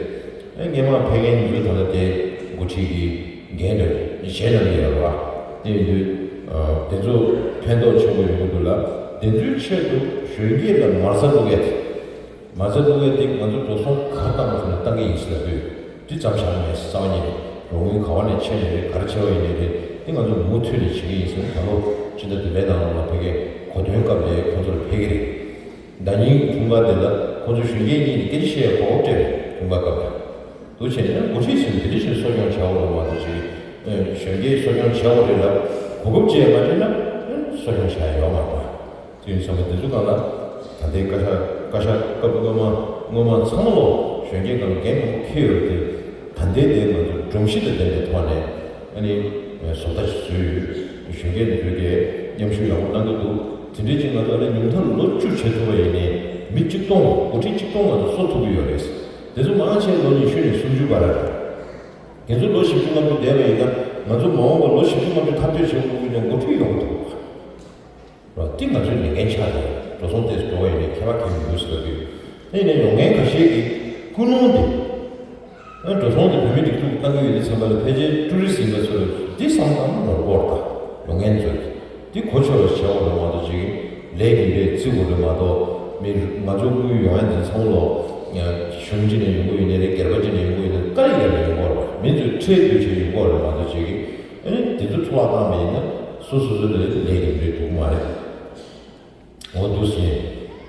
ཨེ་སྔོན་མ་ཕེབས་མཁན་ཡིན་ཚུལ་ད་ལྟ་དེ་འགོ་ཁྲིད་ཀྱི་འགན་དེ་བཞེས་གནང་གི་ཡོད་རེད་བ། དེ་ཡིན་དུས་དེ་ཚོ་ཕན་ཐོགས་ཆེན་པོ་ཡོང་གི་འདུག་ལ། དེ་ཚོའི་ཆེད་དུ་གཞོན་སྐྱེས་ལ་མ་རྩ་བླུག་ཡས་དེ། མ་རྩ་བླུག་ཡས་དེ་ང་ཚོ་འགྲོ་སོང་ག་རེ་བཏང་དགོས་ཟེར་ན་བཏང་གི་ཡིན་ཟེར་ལབ་དུས་དེ་ཙམ་བཞག་མེད། རྩ་བ་ཉིད་ནས་རོགས་དངུལ་ག་བ་ནས་ཆད་ནས་རེད། ག་རེ་ཆད་པ་ཡིན་ནའི་རེད། དེ་ང་ཚོ་མུ་མཐུད་ནས་བྱེད་ཀྱི་ཡིན་ཟེར་ནས་ད་ལོ་ཕྱི་ཟླ་བདུན་པའི་ནང་ལ་ཕ་གིའི་གོ་སྟོན་སྐབས་ལ་ཁོང་ཚོར་ཕེབས་ཀྱི་རེད། ཟླ་ཉིན་འཁྲུངས་སྐར་དེ་ལ་ཁོང་ཚོ་གཞོན་སྐྱེས་གཉིས་ནས་སྐད་ཆ་བཤད་གོ་སྐབས་སྤྲད་པའི་འཁྲུངས་སྐར་སྐབས་ལ། འདུག་བྱས་ནས་འགོ་ཁྲིད་ཚོས་དེ་འདྲ་ཞིག་གསོ་སྐྱོང་བྱ་དགོས་རེད་མ་གཏོགས་ཅིག་གཞོན་སྐྱེས་གསོ་སྐྱོང་བྱ་དགོས་རེད་ལབ་གོ་སྐབས་ཅིག་མ་སྤྲད་ན་གསོ་སྐྱོང་བྱ་ཡ་ཡོད་མ་རེད། དེ་ཡིན་ཙང་དེ་ཚོ་སྒང་ལ་ད་ལྟའི་བཀའ་ཤག་བཀའ་ཤག་སྐབས་སྔོན་མ་སྔོན་མ་ཚང་མ་ལོ་གཞོན་སྐྱེས་སྒང་ལ་འགན་མང་པོ་འཁྱེར་ཡོད་རེད་དེ། ད་ལྟའི་དེ་ང་ཚོ་སྒྲོམ་གཞི་དང་ལྡན་པའི་ཐོག་ནས་ཨ་ནི་བཟོ་ལྟ་ཞིག་བཟོས་ཡོད། གཞོན་སྐྱེས་འདི་ཚོས་ཀྱིས་མཉམ་ཞུགས་ཡག་པོ་གནང་གི་འདུག་དེ་འདྲའི་ཅིག་ང་ཚོ་ཨ་ནི་ཉུང་མཐར་ལོ་བཅུ་བྱེད་ཐུབ་པ་ཡིན་ནའི་མི་གཅིག་སྟོང་འགོ་ཁྲིད་གཅིག་སྟོང་ང་ཚོ་གསོ་ཐུབ་ཀྱི་ཡོད་རེད། དེ་ཚོ་མང་ཆེ་ལོ་ཉི་ཤུ་ནས་སུམ་ཅུ་བར་རེད། དེ་ཚོ་ལོ་བཞི་བཅུ་ལྔ་བཅུ་བསྡད་པ་ཡིན་ན་ང་ཚོ་མ་འོངས་པ་ལོ་བཞི་བཅུ་ལྔ་བཅུ་འཐབ་རྩོད་བྱེད་དགོས་ཀྱི་ཡང་འགོ་ཁྲིད་ཡོང་ཐུབ་པ་རེད། དེ་ང་ཚོའི་ལས་འགན་ཆགས་ཏེ་འགྲོ་སོང་ཏོག་ཙམ་འགྲོ་བ་ཡིན་ནའི་ཁྱད་པར་གང་ཡང་མི་འདུག་ཟེར་གྱི་ཡོད། དེ་ཡིན་ནའི་ཡོང་མཁན་ཁ་ཤས་ཀྱིས་ཀུན་སློང་དེ། ཨ་འགྲོ་སོང་དེ་བོད་མི་སྒྲིག་འཛུགས་བཏང་གི་ཡོད་དུས་ཙམ་པ་ལ་ཕལ་ཆེར་ཊུ་རི་སི་ཡིན་པ་ཚོ་ལ་འདི་བསམ་བཏང་ནོར་སྐོར་དང་ཡོང་མཁན་ཚོས་འདི་གོ་ཆོད་པ་བྱེད་དགོས་རེད་མ་གཏོགས་ཅིག་ལས་ཀྱི་འབྲས་བརྩི་དགོས་རེད་མ་གཏོགས་མི་ང་ཚོ་དངུལ་ཡོང་ཡ་འདི་ཚང་མ་ལོ་གཞུང་གཅིག་ནས་ཡོང་གི་ཡོད་ནའི་རེད། སྒེར་པ་གཅིག་ནས་ཡོང་གི་ཡོད་ནའི་དཀའ་ལས་རྒྱབ་ནས་ཡོང་གི་རེད། མི་ཚོས་ཁྲལ་བསྡུ་བྱས་ཡོང་གི་རེད་མ་གཏོགས་ཅིག་ཨ་ནི་འདི་ཚོ་འཕྲོ་བརླག་བཏང་བ་ཡིན་ན་སོ་སོ་སོ་ལ་ལས་ཀྱི་འབྲས་ཐོབ་ཀྱི་མ་རེད། འོ་འདུག་ཟེར།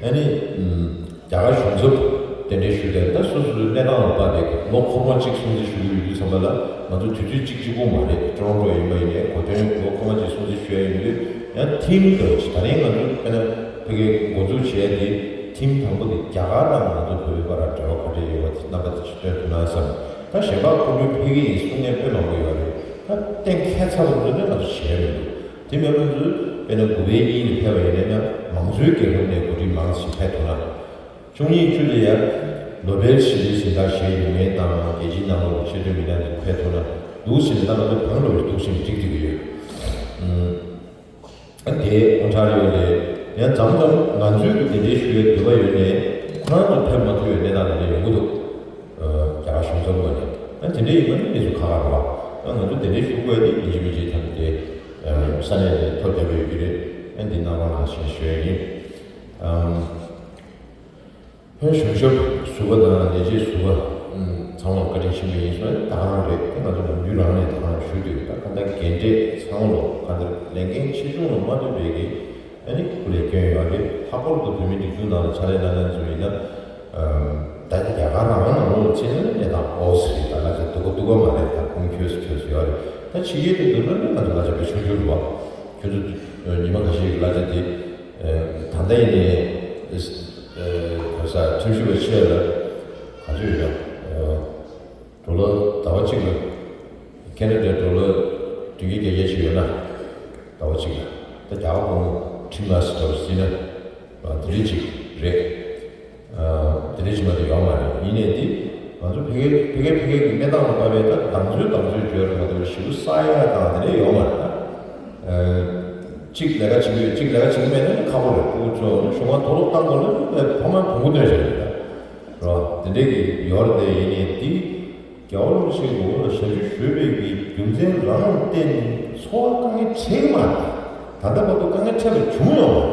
ཨ་ནི། ཨམ། རྒྱ་གར་གཞུང་ཚབ་གདན་འདྲེན་ཞུས་ཏེ་ད་སོ་སོའི་གནས་སྟངས་ལ་དཔག་པའི་ལོ་འཁོར་མ་གཅིག་སྲུང་བརྩི་ཞུ་གི་ཡོད་དུས་ཙམ་པ་ལ་ང་ཚོ་དུས་ཚོད་གཅིག་གཅིག་པོ་མ་རེད། ཊོ་རོན་ཊོ་ཡིན་པ་ཡིན་ནའི་གོ་སྟོན་ལོ་འཁོར་མ་གཅིག་སྲུང་བརྩི་ཞུ་ཡ་ཡིན་དུས་ཡང་ཐིམ་འདྲ་བོ་ཅིག་ད་རིང་ང་ཚོ་དཔེར་ན་ཕ་གིའི་འགོ་འཛུགས་བྱས་ཏེ་ཐིམ་དང་པོ་དེ་རྒྱ་གར་དང་ང་ཚོ་བོད་པའི་བར་འབྲེལ་བ་ག་འདྲ་ཡོད་པ་དེ་རྣམ་པ་དེ་ཅིག་སྟོན་ཐུབ་ན་བསམ། ད་གཞན་པ་ཁོ་ཚོའི་ཕ་གི་ཡི་གསུང་མཁན་དཔེ་མང་པོ་ཡོད་རེད། ད་གཏན་འཁེལ་ཚར་བ་ཚོ་ནི་ང་ཚོ་བྱས་མི་འདུག་དེ་མིན་པ་ཚོས་དཔེར་ན་དགུ་པའི་གཉིས་ནས་ཕེབས་པ་ཡིན་ན་ཡང་མང་གཙོའི་རྒྱལ་ཁབ་ནས་འགོ་ཁྲིད་མང་ཞིག་ཕེབས་ཐུབ་ན། བཅུ་གཉིས་བཅུ་དེ་ཡང་ནོ་བེལ་ཞི་བདེའི་གཟེངས་རྟགས་བཞེས་ཡོད་མཁན་དང་རྒྱལ་སྤྱིའི་ནང་ལོགས་ཀྱི་ཆེས་མཐོའི་མི་སྣ་དེ་ཕེབས་ཐུབ་ན་འདུག་ཟེར་ནས་ད་ང་ཚོ་གང་འདྲ་བའི་འདུག་སེམས་འགྲིག་བསྡད་ཀྱི་ཡོད། ཨ་དེ་དབང་གྲགས་ཡོད་རེད། ཡང་མཚམས་མཚམས་ང་ཚོས་ཀྱི་དེ་འདྲའི་ཞུ་ཡའི་འདོད་པ་ཡོད་ནའི་ཁོ་རང་ཚོ་ཕེབས་མ་ཐུབ་པའི་གནས་སྟངས་དེ་འདྲ་ཡོང་གི་འདུག་རྒྱ་གར་གཞུང་ཚབ་ངོས་ནས། ཨ་དེ་འདྲ་ཡིན་པ་ནི་གནས་ཚུལ་ཁག་ཁག་རེད་བ། ཨ་ང་ཚོ་དེ་འདྲའི་ཞུ་དགོས་དེ་ཡིན་གཅིག་མིན་གཅིག་ཐམས་ཏེ་ས་གནས་ནས་ཐོ་བརྒྱབ་པ་ཡོད་ཀྱི་རེད། ཨ་འདི་གནང་རོགས་གནང་ཞེས་ཞུ་ཡ་ཡིན། ཨམ། བོད་གཞུང་ཞབས་ཟུར་པ་དང་ལས་བྱེད་ཟུར་པ་ཚང་མར་བཀའ་དྲིན་ཆེན་པོ་ཡིན་སོང་། ད་ག་རང་རེད། དེ་ང་ཚོ་ནམ་རྒྱུན་རང་ནས་ད་ག་རང་ཞུ་འདོད་ད་ག་འདྲ་འགན་འཁྲི་ཚང་མ་ལོ་ག་འདྲ་ལས་འགན་ཆེ་ཆུང་ལ་མ་ལྟོས་པའི་གི་ཨ་ནི་སྐུ་ལས་སྐྱོན་ཡོད་རེད། ལྷག་པར་དུ་བོད་མི་སྒྲིག་འཛུགས་ནང་ལ་ཕྱག་ལས་གནང་མཁན་ཚོ་ཡིན་ན་ད་ལྟ་རྒྱ་གར་རང་ནང་ལོགས་ཕྱིན་ན་གནས་སྟངས་འོ་ཙི་རེད། ད་ག་ཚོད་སྡུག་ག་སྡུག་ག་མ་རེད། ད་ཁུངས་འཁྱོལ་སུ་འཁྱོལ་སུ་ཡོད་རེད། ད་ཕྱི་རྒྱལ་དུ་འདུག་ན་ནི་ང་ཚོ་གླ་ཆ་དཔེ་ཆུང་ཆུང་རེད་བ། ཁྱོད་ཚོ་ཉི་མ་ཁ་ཤས་ཀྱི་གླ་ཆ་དེ། ད་ལྟ་ཡིན་ནའི། ག་ས་ཁྲིམས་ཞིབ་པ་ཆེ་ལ། ག་ཚོད་ཡོད་ན། ཌོ་ལར་ཟླ་བ་གཅིག་ལ། ཁེ་ན་ཌའི་ཌོ་ལར་བདུན་བརྒྱ་བརྒྱད་བརྒྱ་ཞིག་ཡོད་ན། ཟླ་བ་གཅིག་ལ། ད་རྒྱ་གར་སྒོར་མོ་ཁྲི་ལྔ་ཙམ་ཟིན་ན། དེ་འདྲ་ཅིག་རེད། དེ་འདྲ་ཅིག་མ་གཏོགས་ཡོད་མ་རེད། ཡིན་ནའི་འདི་ང་ཚོ་ཕ་གི་ཕ་གི་ཕ་གི་གི་གནས་སྟངས་ལ་བལྟས་པས་ད་དང་ཚོད་དང་ཚོད་བརྗོད་རེད་མ་གཏོགས་ཞེ་པོ་བསགས་ཡ་དང་དེ་འདྲ་ཡོད་མ་རེད་ད། གཅིག་ལས་ཀ་བྱེད་ཀྱི་ཡོད་གཅིག་ལས་ཀ་བྱེད་ཀྱི་མེད་ན་ཁག་པོ་རེད། ཕྲུ་གུ་ཚོ་གཞུང་མང་མཐོ་སློབ་བཏང་དགོས་ན་ཕ་མ་བོང་གུ་སྟོན་བྱས་རེད་ད། རོ། དེ་འདྲས་ཀྱི་ཡོད་རེད་དེ། ཡིན་ནའི་འདི་རྒྱལ་བ་རིན་པོ་ཆེ་གི་འོག་ལ་ཞབས་ཕྱི་ཞུས་པའི་གི་རྒྱུ་མཚན་རང་ལ་བརྟེན་ནས་འཚོ་བ་དཀའ་ངལ་འཕྲད་ཀྱི་མ་རེད། ད་ལྟ་བར་དུ་དཀའ་ངལ་འཕྲད་པ་བྱུང་ཡོད་མ་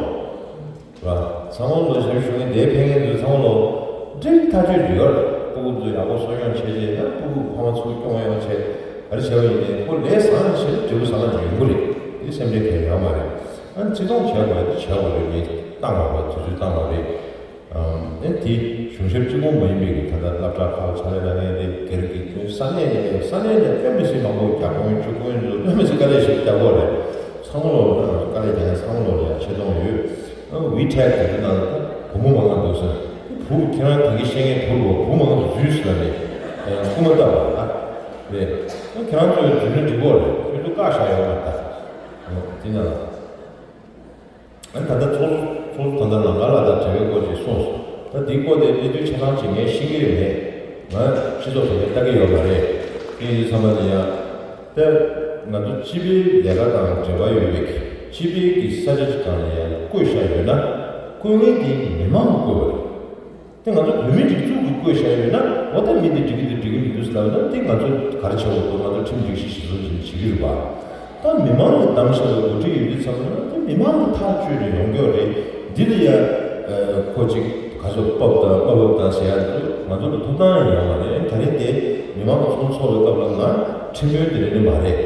རེད། རོ། ཚང་མ་ལོ་ཞབས་ཕྱི་ཞུ་མཁན་དེའི་ཕན་ངན་ཚོས་ཚང་མ་ལོ་འགྲིག་ཐག་ཆོད་ཀྱི་ཡོད་རེད། སྤུ་གུ་ཚོ་ཡག་པོ་གསོ་སྐྱོང་བྱས་རྗེས་ན་སྤུ་གུ་ཕ་མ་ཚུར་སྐྱོང་ཡོང་བྱས་ག་རེ་བྱས་པ་ཡིན་ནའི་ཁོ་ལས་བཟང་བྱས་འབྲས་བུ་བཟང་ལ་ཡོང་གི་རེད། དེ་སེམས་ཁྲལ་གང་ཡང་ཡོད་མ་རེད། ཨ་ནི་བརྩི་མཐོང་བྱས་པ་ཡིན་ན་བྱས་པ་རེད། ངས་བཏང་བ་རེད། དུས་ཚོད་བཏང་བ་རེད། ཨ་ནི་དེ་གཞུང་ཞབས་གཅིག་པོ་མ་ཡིན་པའི་གི་ད་ལྟ་སློབ་གྲྭ་ཁག་ལ་ཕྱག་ལས་གནང་མཁན་དེ་སྒེར་གྱི་དོན་ས་གནས་ནས་ས་གནས་ནས་དཔེ་མི་སྲིད་མང་པོ་རྒྱ་དཔོན་ཆུ་དཔོན་ཚོ་དཔེ་མི་སྲིད་དཀའ་ལས་ཤིག་རྒྱག་གི་རེད། ཚང་མ་ལོག་ལ་དཀའ་ལས་རྒྱག་མཁན་ཚང་མ་ལོག་ལ་ཡང་ཆེ་མཐོང་ཡོད། ཨ་ཝི་ཆེ་ཊི་དེ་ཚོ་ནང་ལ་བུ་མོ་མང་ང་འདུག་ཟེར། བུ་ཁྱེད་རང་དེང་གི་བཤད་མཁན་བུ་ལོ་བུ་མང་ང་འཛུལ་ཟེར་ནས་སྐུ་མ་བཏབ་པ་ད་རེད། ཨ་ཁྱེད་རང་ཚོའི་འཛུལ་ནས་འགྲིག་གི་རེད། ཁྱོད་ཚོ་བཀག་བཞག་ཡོད་མ་རེད་ད། དེ་ན། ཨ་ད་ལྟ་ཚོགས་ཚོགས་ད་ལྟ་ལམ་ཁ་ལ་ད་བྲེལ་བའི་སྐོར་ཅིག་གསུངས་སོང་། ད་འདིའི་སྐོར་དེ་གནས་ཚུལ་ཆ་ཚང་ཅིག་ངས་ཤེས་ཀྱི་ཡོད་མེད། ང་སྤྱི་ཚོགས་ཐོག་ནས་ལྟ་གི་ཡོད་མ་རེད། དེ་ཡིན་དུས་ཚང་མ་ལ་ཡང་། ད་ང་ཚོ་སྤྱི་པའི་ལས་ཀ་དང་འབྲེལ་བ་ཡོད་པའི་སྤྱི་པའི་གི་ས་ཆ་ཅིག་སྒང་ལ་ཡང་བསྐོས་བཞག་ཡོད་ན། བསྐོས་མཁན་དེ་མི་མང་གིས་བསྐོས་པ་རེད། དེ་ང་ཚོ་བོད་མིའི་སྒྲིག་འཛུགས་ཀྱིས་བསྐོས་བཞག་ཡོད་ན་འོ་ད་མི་འདི་འགྲིག་གི་འདུག་འགྲིག་གི་མི་འདུག་ཟེར་ལབ་ན་དེ་ང་ཚོས་ག་རེ་བྱེད་དགོས་འདུག་ང་ཚོ་ཁྲིམས་སྒྲིག་གཞི་གཞིར་བཟུང་བྱས་ནས་བྱེད་ཀྱི་རེད་པ། ད་མི་མང་གིས་བདམས་བཞག་པའི་འགོ་ཁྲིད་ཡིན་དུས་ཙམ་ན་དེ་མི་མང་གིས་ཐག་གཅོད་ནས་ཡོང་རྒྱུ་རེད། འདི་ལ་ཡ་ཁོ་ཅིག་ག་ཚོད་ཕབ་དང་མ་ཕབ་དང་ཟེར་ཡ་འདི་ང་ཚོ་ལ་ཐོབ་ཐང་ཡང་ཡོད་མ་རེད། ད་རིང་དེ་མི་མང་ཚོགས་ཚོགས་པའི་སྐབས་ལ་ང་ཁྲིམས་དཔོན་དེ་རེད་ནི་མ་རེད།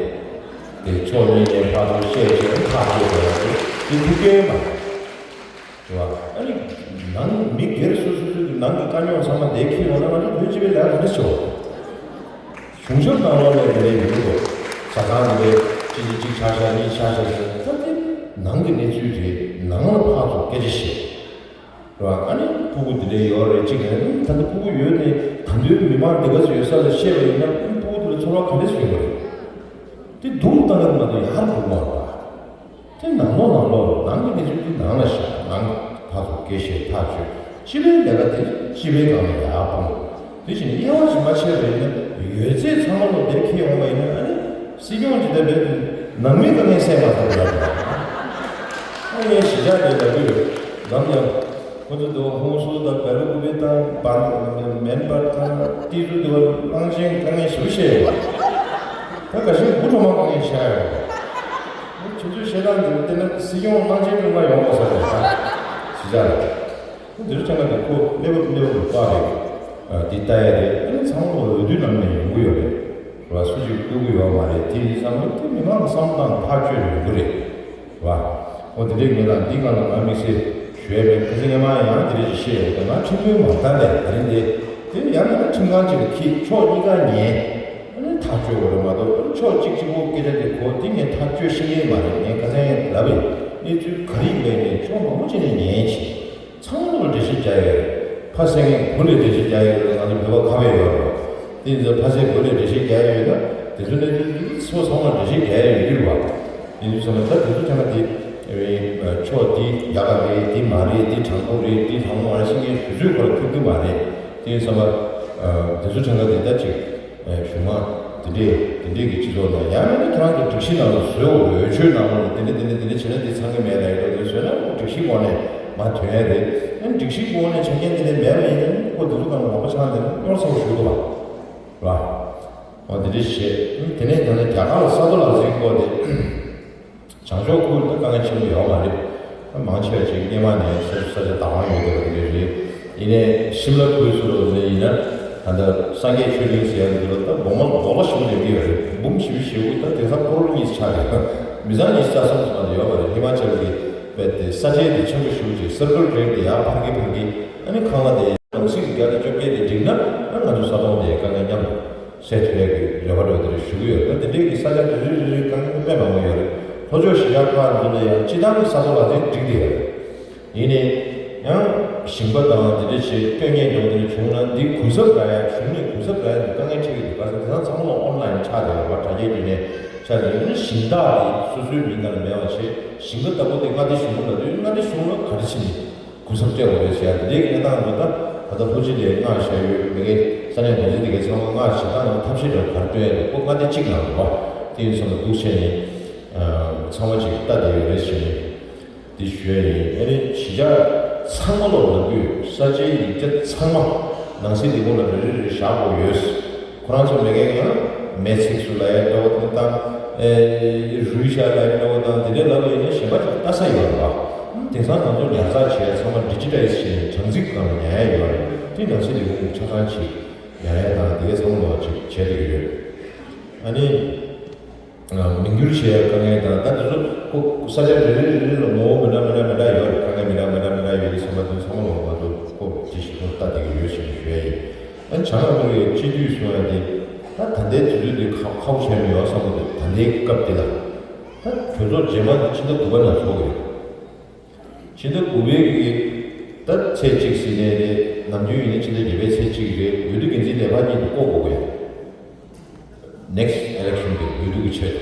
དེ་ཕྱོགས་གཉིས་ནས་ཕར་ཚུར་བཤད་བྱས་ཐག་གཅོད་དགོས་ཡ་དེ་དེ་ཐུགས་འགན་མ་རེད། རེད་བ། ཨ་ནི། ནང་མི་སྒེར་སོ་སོ་སོ་གི་ནང་གི་དཀའ་རྙོག་ཚང་མ་དེ་འཁྱེར་ཡོང་ན་ང་ཚོ་བོད་སྤྱི་པའི་ལས་ཀ་ག་འདྲ་བྱེད་འོང་། གཞུང་ཞབས་ནང་ལོགས་ལ་དེ་འདྲ་ཡོང་གི་འདུག་ཟ་ཁང་འདི་འདྲའི་གཅིག་གིས་གཅིག་ཆགས་ཤག་གཉིས་ཆགས་ཤག་ཟེར། ད་དེ་ནང་གི་གནས་ཚུལ་རེད། ནང་ལ་ཕར་ཚུར་སྐད་ཆ་བཤད། རེད་བ། ཨ་ནི་ཕྲུ་གུ་འདི་འདྲའི་ཡོད་རེད་གཅིག་རེད། ཨ་ནི་ད་ལྟ་ཕྲུ་གུ་ཡོད་ནས་ད་དུང་མི་མང་དེ་ག་ཚོད་ཡོད་ས་ལ་བཤད་པ་ཡིན་ན་ཨ་ནི་ཕྲུ་གུ་དེ་ལ་ཚོར་བ་ག་འདྲ་ཞིག་ཡོང་གི་རེད། དེ་སྡུག་བཏང་གི་མ་གཏོགས་ཡར་འགྲོ་གི་མ་རེད་བ། དེ་ནང་ལོགས་ནང་ལོགས་ནང་གི་གནས་ཚུལ་དེ་ནང་ལ་བཞག་ནང་གི་ཕར་ཚུར་སྐད་བཤད་ཐག་གཅོད་སྤྱི་པའི་ལས་ཀ་དེ་སྤྱི་པའི་སྒང་ལ་ཡར་སྤུངས། དེ་བཞིན་དབྱེ་བ་ཞིག་མ་ཕྱེ་བ་ཡིན་ན་ཡོད་ཚད་ཚང་མ་ལོ་དེར་འཁྱེར་ཡོང་བ་ཡིན་ན། ཨ་ནི་སྲིད་སྐྱོང་ཇི་ལྟར་བས་ནང་མིའི་དཀའ་ངལ་སེལ་མ་ཐུབ་པ་ཡོད་པ། ཨ་ངས་གཞིས་ཆགས་དེ་ལ་གུས་འཛམ་ཡང་ཁོ་ཚོ་དུ་ཧུང་སུ་དང་བེ་ལུ་ཀུ་པེ་དང་བན་མེན་པར་དང་ཏི་ཟུ་དུ་བ་གླང་ཆེན་དཀའ་ངལ་ཞིག་བཤད་ཡོད་པ། ད་ག་ཤེད་བུ་ཁྲོ་མ་དཀའ་ངལ་ཤ་ཡོད་པ། ཁྱོད་ཚོས་བཤད་སྟངས་འདི་ལ་བལྟས་ན་སྲིད་སྐྱོང་གླང་ཆེན་སྒྲོལ་མ་ཡོང་དགོས་ས་རེད་ད། གཞིས་ཆགས་ལ། འདིར་ཆ་ན་དེ་ཁོ་གནས་བབ་གནས་བབ་ལ་དཔག་རེད། འདི་ལྟ་ཡ་རེད། ཨ་ནི་ཚང་མ་འོས་བསྡུ་ནང་ནས་ཡོང་གི་ཡོད་རེད། རེད་བ། སུ་གཅིག་བསྐོ་གི་ཡོད་མ་རེད། དེ་ཡིན་ཙང་མི་དེ་མི་མང་གི་བསམ་བློ་བཏང་ཐག་གཅོད་ཡོང་གི་རེད། རེད་བ། འོ་དེ་འདྲའི་ངས་ལ་འདི་སྒང་ལ་ང་དམིགས་བསལ་ཞུ་ཡ་མེད། ཁ་སང་ངས་མ་ཡང་དེ་འདྲ་ཞིག་བཤད་ཡོད། དེ་ང་ཁྲིམས་དཔོན་མ་ལྟ་ལས་ད་རིང་དེ་དེ་ཡང་ན་ཁྲིམས་ཁང་གཅིག་ལ་ཁྱེད་ཕྱོགས་གཉིས་ཀ་ཉན། ཨ་ནི་ཐག་གཅོད་དགོས་རེད་མ་གཏོགས་ཕྱོགས་གཅིག་གཅིག་པོ་སྐད་ཆ་དེ་གོ་དེ་ངས་ཐག་གཅོད་ཤེས་ཀྱི་མ་རེད། ངས་ཁ་སང་ཡང་ལབ་པས། གནས་ཚུལ་ག་རེ་ཡིན་པ་ཡིན་ནའི་ཕྱོགས་མང་པོ་ཅིག་ནས་ཉན་བྱས། ཚང་མ་ལ་འགྲེལ་བཤད་རྒྱག་ཡོད་རེད། ཕ་སེ་ངས་བུ་ལ་འགྲེལ་བཤད་རྒྱག་ཡོད་རེད། ང་ཚོ་བོད་པ་ཁ་བས་ཡོད་རེད། དེ་ཡིན་ཙང་ཕ་སེ་བུ་ལ་འགྲེལ་བཤད་རྒྱག་ཡོད་ན་དེ་ཚོ་གནས་ཚུལ་འདི་ཚོ་ཚང་མ་འགྲེལ་བཤད་རྒྱག་ཡོད་རྒྱུ་རེད་བ། ཡིན་དུས་ཙམ་པ་ད་དེ་ཚོ་ཐ་ན་དེ་ཕྱོགས་འདི་ཡག་ག་རེད། འདི་མ་རེད། འདི་དྲང་པོ་རེད། འདི་དྲང་པོ་མ་རེད་ཟེར་མཁན་ཞུ་ཚོད་ཁོ་ལ་ཐུབ་ཀྱི་མ་རེད། དེ་ཡིན་ཙམ་པ་དེ་ཚོ་ཐ་ན་དེ་ད་ཅིག་གཞུང་མང་དེ་འདྲས་དེ་འདྲས་ཀྱི་སྤྱི་ཚོགས་ནང་ཡང་མིན་ན་ཁྱེད་རང་ཚོ་སྒྲིག་གཞི་ནང་ལ་བཟོས་འོས་ཆོས་ནང་ལ་དེ་འདྲས་དེ་འདྲས་དེ་འདྲས་བྱས་ན་དེ་ཚང་གི་མེད་ལ་ཡོད་འགྲོ་བཟོས་ན་སྒྲིག་གཞི་སྒོ་ནས་མ་ཐོན་ཡ་རེད། ཨ་ནི་སྒྲིག་གཞི་སྒོ་ནས་ཆ་རྐྱེན་དེ་འདྲས་མེད་པ་ཡིན་ན་ཁོ་དེ་ཚོ་གང་ལ་ལག་པ་འཆང་དེ་ནི་གཡོར་ཚ་བོ་ཞུ་འདུག་བ། ར། འོ་དེ་འདྲས་བྱས། ཨ་ནི་དེ་ནས་ད་ནི་རྒྱ་གར་ལ་ས་རྡོ་ལག་འཛིན་སྐོར་དེ། བྱང་ཕྱོགས་ཁུལ་དུ་དཀའ་ངལ་ཆེན་པོ་ཡོད་མ་རེད། མང་ཆེ་བ་ཅིག་སྔོན་མ་ནས་ས་ས་ཆ་བདག་དབང་ཡོད་བསྡད་པ་དེ་འདྲ་རེད། ཡིན་ནའི་ཤིམ་ལ་ཁུལ་སུ་ལོ་ནས་ཡིན་ན་ད་ལྟ་སངས་རྒྱས་ཆོས་གླིང་ཟེར་ཡ་འདི་ལ་ད་སྦོམ་མ་ལོག་ལ་ཞིག་ལས་ཀྱི་ཡོད་རེད། འབུམ་བཞི་བཅུ་ཞེ་དགུ་ད་དེང་སང་ཀོ་རོར་གཉིས་ཆགས་རེད། མི་ཚང་ཉི་ཤུ་རྩ་གསུམ་ཙམ་དེ་ཡོད་པ་རེད། ཧི་མ་ཅལ་གྱི་བས་དེ་ས་ཆའི་དེ་ཆེན་པོ་ཞིག་ཅིག་སར་ཀལ་རེད་དེ་ཡར་འཕར་གི་འཕར་གི། ཨ་ནི་ཁང་གླ་དེ་ནང་སྲིད་ཀྱི་བརྒྱ་དང་བཅོ་བརྒྱད་དེ་འགྲིག་ན་ཨ་ང་ཚོ་ས་དོང་དེ་དཀའ་ངལ་མཉམ་དུ་སེལ་ཐུབ་ཡ་གི་རེ་བ་འདྲ་བོ་དེ་འདྲ་ཞུ་གི་ཡོད། ད་དེ་འདྲའི་གི་ས་ཆ་དེ་རེ་རེ་རེ་དཀའ་ངལ་དཔེ་མང་པོ་ཡོད་རེད། ལྷོ་ཕྱོགས་གཞིས་ཆགས་ཁག་འདི་ལ་ཡང་སྤྱི་བཏང་གི་ས་ཐོག་ལ་དེ་འགྲིག་བསྡད་ཡོད་རེད། ཡིན་ནའི་ཡང་ཞིང་པ་དང་དེ་འདྲ་བྱེད་སྟོན་མཁན་འདྲ་བོ་དེ་འདྲ་བྱུང་ན་འདི་གུན་གསབ་རག་ཡ། གཞུང་ནས་གུན་གསབ་རག་ཡ་འདི་དཀའ་ངལ་འཕྲད་ཀྱི་འདུག་ག་ས་དེང་སང་ཚང་མ་ལ་ཨོན་ལན་ཆགས་བསྡད་ཡོད་རེད་བ། དྲ་རྒྱའི་བརྒྱུད་ནས་ཆགས་བསྡད་ཡོད། ཨ་ནི་ཞིང་བདག་དེ་སོ་སོའི་མིང་ནང་ལ་མེད་པ་བྱས། ཞིང་ཁ་བདག་པོ་དེ་མངའ་སྡེ་གཞུང་ལ་འདུག་མངའ་སྡེ་གཞུང་ལ་ག་རེ་བྱས་ནས་གུན་གསབ་སྤྲད་དགོས་རེད་ཟེར་ཡ་དེ་འདྲའི་གནས་སྟངས་འདུག་ད་ད་ལྟ་ལྷོ་སྤྱི་ལ་མངགས་བཞག་ཡོད་མི་ངན་ས་གནས་ནང་ཆེན་དེ་གའི་ཚང་མ་མངགས་བྱས་ད་ང་ཐབས་ཤེས་འདྲ་བོ་ག་རེ་སྤྲད་ཡ་འདུག་ཁོ་མངའ་སྡེ་གཅིག་ནང་རེད་བ། དེ་ཡིན་སོང་ན་སྡུག་ཆེ་ནས་ཚང་མ་ཅིག་ལྟ་བསྡད་ཡོད་རེད་ཟེར་ནས་འདི་ཞུ་ཡ་ཡིན། ཨ་ནི་གཞིས་ཆགས་ཚང་མ་ལོག་ལབ་དུས་ས་ཆའི་ཡིག་ཆ་ཚང་མ་ནང་སྲིད་ལས་ཁུངས་ལ་རེ་རེ་རེ་བཞག་དགོས་ཡོད། ཁོ་རང་ཚོ་མེད་མཁན་ཡང་མེ་ཚིགས་སུ་ལབ་ཡ་འདྲ་བོ་དེ་དང་། ཨེ་རུས་ཤ་ལབ་ཡ་འདྲ་བོ་དང་དེ་འདྲའི་ལབ་པ་ཡིན་ན་གཞན་པ་ཅིག་ལྟ་ས་ཡོད་རེད་བ། དེང་སང་ང་ཚོ་ཉར་ཚགས་བྱས་ཚང་མ་ཌི་ཇི་ཊའི་ཛི་བྱས་ནས་གྲངས་རྩིས་སྒང་ལ་ཉར་ཡ་ཡོད་རེད། དེ་ནང་སྲིད་ལས་ཁུངས་ཆ་ཚང་ཅིག་ཉར་ཡ་དང་དེ་གའི་ཚང་མ་ལོག་ཅིག་བྱས་བསྡད་ཀྱི་ཡོད། ཨ་ནི། མིང་བསྒྱུར་བྱེད་ཡ་དཀའ་ངལ་དང་། ད་དེ་ཚོ་ཁོ་ས་ཆ་རེ་རེ་རེ་རེ་ལ་ངོ་བོ་མི་འདྲ་མི་འདྲ་མི་འདྲ་ཡོད་རེད། དཀའ་ངལ་མི་འདྲ་མི་འདྲ་མི་འདྲ་ཡོད་དུས་ཚང་མ་དེ་ཚང་མ་ལོག་ང་ཚོ་ཁོ་ཅི་ཞིག་ཁོ་ལྟ་བསྡད་ཀྱི་ཡོད་ཞེས་ཞུ་ཡ་ཡིན། ཨ་ནི་བྱང་ཨ་མི་རི་ཀའི་སྤྱི་འཐུས་གསུང་ཡ་དེ་ད་ད་ལྟའི་དུས་ཚོད་དེ་ཁག་ཁག་པོ་ཆགས་ནས་ཡོད་བསམ་གྱི་འདུག་ད་ལྟའི་སྐབས་དེ་ལ་ད་གྲོས་ཚོགས་རྗེས་མ་དེ་ཕྱི་ཟླ་དགུ་པ་ནང་ཚོགས་ཀྱི་རེད། ཕྱི་ཟླ་དགུ་པའི་གི་ད་ཚེས་གཅིག་ཟིན་ནས་རེད། ནམ་རྒྱུན་ཡིན་ན་ཕྱི་ཟླ་བརྒྱད་པའི་ཚེས་གཅིག་རེད། འོས་བསྡུ་འགན་འཛིན་ལས་ཁང་གཉིས་དེ་བསྐོ་དགོས་ཀྱི་ཡོད། ནེག་སི་ཊི་ཨི་ལེག་ཤན་གྱི་འོས་བསྡུ་གི་ཆེད་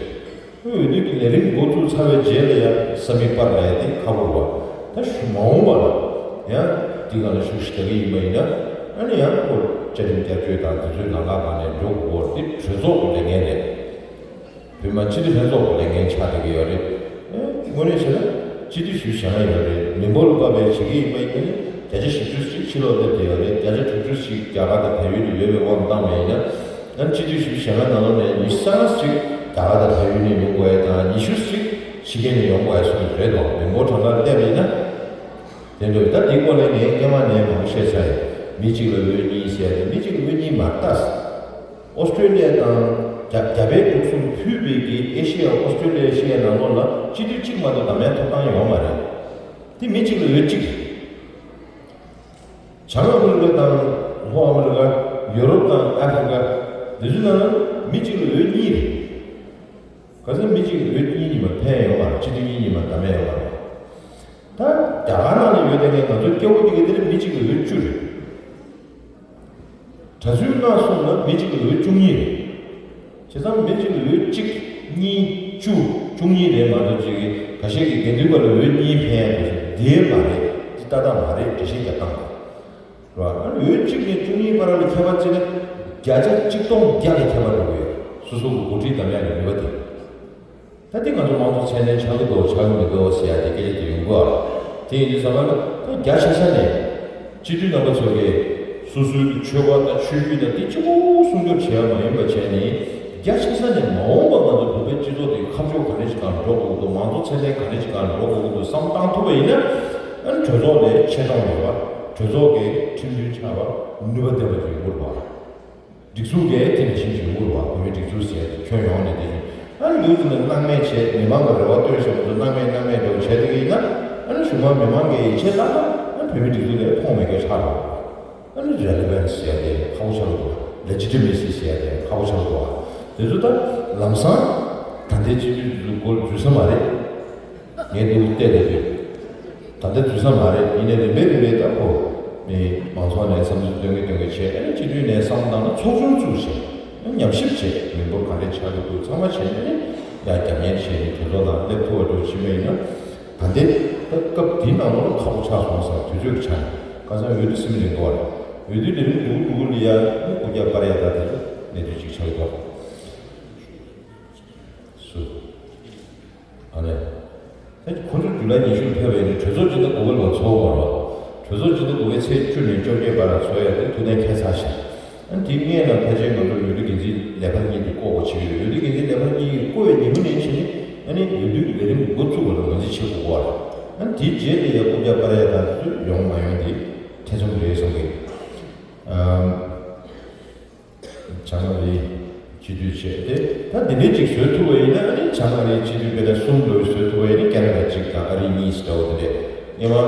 དུ། འོས་བསྡུ་གི་ལས་རིམ་འགོ་བཙུགས་ཚར་བའི་རྗེས་ལ་ཡང་ས་མིག་པར་ལས་དེ་ཁག་པོ་རེད་བ། ད་ཤུ་མ་འོངས་པ་ལ་ཡང་དེ་ག་ལ་ཤུགས་ཤིག་རྒྱག་གི་ཡིན་པ་ཡིན་ན། ཨ་ནི་ཡང་ཁོ་བཅའ་ཁྲིམས་བསྐྱར་བཅོས་དང་དེ་ཚོའི་ལམ་ཁ་སྒང་ནས་འགྲོ་དགོས་སྐོར་དེ་གྲོས་ཚོགས་ཀྱི་ལས་འགན་རེད། བོད་མི་སྤྱི་འཐུས་ལྷན་ཚོགས་ཀྱི་ལས་འགན་ཆགས་བསྡད་ཀྱི་ཡོད་རེད། ཨེ་དངོས་གནས་བྱས་ན་སྤྱི་འཐུས་ཞེ་པོ་ཞེ་དྲག་ཡོད་རེད། མི་འབོར་ལ་དཔག་པའི་བྱེད་ཀྱི་ཡིན་པ་ཡིན་ན་ནི་བརྒྱ་ཆ་བཞི་བཅུ་ཞིག་ཕྱི་ལོགས་སླེབས་བསྡད་ཡོད་རེད། བརྒྱ་ཆ་དྲུག་ཅུ་ཞིག་རྒྱ་གར་དང་བལ་ཡུལ་ལ་ཡོད་པའི་དབང་དུ་བཏང་བ་ཡིན་ན། ཨ་ནི་སྤྱི་འཐུས་ཞེ་པོ་ཞེ་དྲག་ནང་ལོགས་ནས་ཉི་ཤུ་རྩ་ལྔ་ཞིག་རྒྱ་གར་དང་བལ་ཡུལ་ནས་ཡོང་དགོས་ཡ་དང་། ཉི་ཤུ་ཞིག་ཕྱི་རྒྱལ་ནས་ཡོང་དགོས་ཡ་སོགས་རེད་དོ། མི་འབོར་གྲངས་ཀ་བལྟས་པ་ཡིན་ན། དེ་འདྲ་ད་འདིའི་སྐོར་ལ་ངས་སྔོན་མ་ནས་མང་པོ་བཤད་ཚར་ཡིན། མི་གཅིག་ལ་འོས་གཉིས་ཟེར་ཡ་དེ་མི་གཅིག་ལ་འོས་གཉིས་མ་རེད་ད། ཨོ་སི་ཀྲེ་ལི་ཡ་དང་རྒྱ་རྒྱ་བལ་འབྲུག་གསུམ་ཕུད་པའི་གི་ཨེ་ཤི་ཡ་ཨོ་སི་ཀྲེ་ལི་ཡ་ཨེ་ཤི་ཡའི་ནང་ལོགས་ལ་སྤྱི་འཐུས་གཅིག་མ་གཏོགས་བདམས་ཡ་ཐོབ་ཐང་ཡོད་མ་རེད། དེ་མི་གཅིག་ལ་འོས་གཅིག་རེད། བྱང་ཨ་མི་རི་ཀ་དང་ལྷོ་ཨ་མི་རི་ཀ། ཡོ་རོབ་དང་ཨ་ཧྥི་རི་ཀ། འདི་ཚོའི་ནང་ལ་མི་གཅིག་ལ་འོས་གཉིས་རེད། ག་ཚོད་མི་གཅིག་ལ་འོས་གཉིས་ཉིན་མ་ཕན་ཡོད་མ་རེད། སྤྱི་འཐུས་གཉིས་ཉིན་མ་བདམས་ཡ་ཡོད་མ་རེད། ད་རྒྱ་གར་ནང་ལ་ཡོད་དེ་ངས་ང་ཚོ་སྐྱ་བོ་དེ་ག་དེ་ལ་མི་གཅིག་ལ་འོས་བཅུ་རེད། གྲྭ་བཙུན་མངགས་སོང་ན་མི་གཅིག་ལ་འོས་བཅུ་གཉིས་རེད། བྱས་ཙང་མི་གཅིག་ལ་འོས་གཅིག་གཉིས་བཅུ། བཅུ་གཉིས་རེད་མ་གཏོགས་ཅིག་གི་ཁ་ཤས་ཀྱིས་དགེ་འདུན་པ་ལ་འོས་གཉིས་འཕེན་ཡ་དེ་འདི་མ་རེད། འདི་ཏག་ཏག་མ་རེད། འགྲེལ་བཤད་རྒྱབ་སྟངས་དང་། རེད་བ། ཨ་ནི་འོས་གཅིག་ནས་བཅུ་གཉིས་བར་ལ་ཁྱད་པར་བརྩིས་ན། བརྒྱ་ཆ་གཅིག་སྟོང་བརྒྱ་ལ་ཁྱད་པར་འགྲོ་གི་ཡོད། སོ་སོ་གི་འགོ་ཁྲིད་འདེམས་ཡ་ལ་ནུས་པ་དེ། ད་དེ་ང་ཚོ་དམངས་གཙོ་ཚད་ལྡན་ཆགས་ཀྱི་འདུག་ཆགས་ཀྱི་མི་འདུག་ཟེར་ཡ་དེ་སྐད་ཆ་དེ་ཡོང་གི་ཡོད་རེད། དེ་ཡིན་དུས་ཙམ་པ་ལ་ད་བརྒྱ་ཆ་ས་ནས་སྤྱི་འཐུས་རྣམ་པ་ཚོ་གིས་སོ་སོའི་ཆོལ་ཁ་དང་ཆོས་བརྒྱུད་དང་དེ་གཅིག་པུ་སྲུང་སྐྱོབ་བྱེད་ཡ་མ་ཡིན་པ་བྱས་ནས། བརྒྱ་ཆ་ས་ནས་མ་འོངས་པ་ང་ཚོ་བོད་པའི་སྤྱི་ཚོགས་དེ་ཁ་ཕྱོགས་ག་འདྲ་ཞིག་སྒང་འགྲོ་དགོས་ཀྱི་འདུག་དམངས་གཙོ་ཚད་ལྡན་ག་འདྲ་ཞིག་སྒང་འགྲོ་དགོས་ཀྱི་འདུག་བསམ་བཏང་ཐུབ་པ་ཡིན་ན། ཨ་ནི་གྲོས་ཚོགས་ལ་ཆེ་མཐོང་ཡོད་པ། གྲོས་ཚོགས་ཀྱི་ཁྲིམས་མཐུན་ཆགས་པ། ནུས་པ་ལྡན་པ་ཅིག་ཡོང་གི་རེད་པ། སྒྲིག་འཛུགས་ཀྱི་དེ་ནས་ཤིང་ཞིག་འུར་བ་བོད་མིའི་སྒྲིག་འཛུགས་ཟེར་ཏེ་ཁྱོན་ཡོངས་ནས་དེ་བཞིན་ཨ་ནི་ལུས་ཀྱི་ནང་སྣང་མེད་བྱས། མི་མང་གི་རེ་བ་བཏོན་བཞག་པ་ཚོ་སྣང་མེད་སྣང་མེད་འགྲོ་བྱས་དེ་གི་ཡིན་ན། ཨ་ནི་གཞུང་མང་མི་མང་གི་ཡིད་ཆེས་བཏང་ན། ཨ་ནི་བོད་མིའི་སྒྲིག་འཛུགས་དེ་ཕོངས་མེད་ཀྱི་ཆགས་འགྲོ། ཨ་ནི་relevance་ཟེར་ཏེ་ཁག་པོ་ཆགས་འགྲོ། legitimacy་ཟེར་ཏེ་ཁག་པོ་ཆགས་འགྲོ། དེ་ཚོ་ད་ལམ་སང་ད་ལྟའི་སྤྱི་འཐུས་ཚོ་སྒོ་འཛུལ་ས་མ་རེད། ངས་འདུག་བལྟས་བསྡད་དུས། ད་ལྟ་འཛུལ་ས་མ་རེད། ཡིན་ནའི་རིམ་པས་རིམ་པས་ད་ཁོ་མི་མང་ཚོགས་ནས་བསམ་ཚུལ་སྟོན་གི་སྟོན་གི་བྱས། ཨ་ནི་སྤྱི་འཐུས་ནས་བསམ་བཏང་ན་ཚོགས་ཆུང་བཙུགས་བྱས། ཨ་ནི་ཉམས་ཞིབ་བྱས། མི་འབོར་ག་འདྲས་ཆགས་ཀྱི་འདུག་ཚང་མ་བྱས་ནས་ནི་ཡར་རྒྱབ་གཉེར་བྱས་ནས་གྲོས་ཚོགས་ནང་སླེབས་ཐུབ་པ་འགྲོ་ཕྱིན་པ་ཡིན་ན། ད་ལྟའི་ད་སྐབས་འདིའི་ནང་ལོགས་ལ་ཁག་པོ་ཆགས་སོང་ཟེར། དུས་ཚོད་ཀྱི་ཆ་ནས་ཁ་སང་འོས་བསྡུ་སེམས་ལེན་དགོས་རེད། འོས་བསྡུ་ལས་རིམ་འགྲུག་འགྲུག་ལ་ཡ་ནི་སྐུ་རྒྱབ་པར་ཡ་ད་དེ་ཚོ་གནད་དོན་ཅིག་ཆགས་ཀྱི་འདུག་སུ། ཨ་ནི། ད་ཁོ་ཚོ་ཇུ་ལའི་ཉི་ཤུ་ལ་ཕེབས་པ་ཡིན་ན་གྲོས་ཚོགས་སྤྱི་ཟླ་དགུ་པ་ལ་ཚོགས་དགོས་རེད། གྲོས་ཚོགས་སྤྱི་ཟླ་དགུ་པའི་ཚེས་བཅུ་ནས་བཅོ་བརྒྱད་བར་ཚོགས་ཡ་དེ་ཐུགས་གཏན་འཁེལ་ཚར་ཤག་ཨ་ནི་དེའི་སྔོན་ལ་ཕལ་ཆེར་ང་ཚོ་འོས་བསྡུ་འགན་འཛིན་ལས་འཕར་གཉིས་དེ་བསྐོ་དགོས་བྱེད་ཀྱི་ཡོད། འོས་བསྡུ་འགན་འཛིན་ལས་འཕར་གཉིས་བསྐོ་བའི་ཉིན་མོ་ནས་བྱས་ནས་ཨ་ནི་འོས་བསྡུ་གི་ལས་རིམ་འགོ་བཙུགས་པ་ལ་ང་ཚོས་བྱེད་དགོས་ཀྱི་རེད། ཨ་ནི་དེའི་རྗེས་ལ་ཡ་རྐུབ་བཀྱག་སྤར་ཡ་དང་དེ་ཚོ་ཡོང་མ་ཡོང་དེ་ཐེ་ཚོམ་རེད་བསམ་གི། ཨམ། བྱང་ཨ་རིའི་སྤྱི་འཐུས་བྱས་ཏེ། ད་འདི་འདྲའི་ཅིག་བཟོས་ཐུབ་པ་ཡིན་ན་ཨ་ནི་བྱང་ཨ་རིའི་སྤྱི་འཐུས་དཔེར་ན་གསུམ་ལོས་བཟོས་ཐུབ་པ་ཡིན་ན་ཁེ་ན་ཌ་གཅིག་དང་ཨ་རི་གཉིས་འདྲ་བོ་དེ་འདྲས། སྔོན་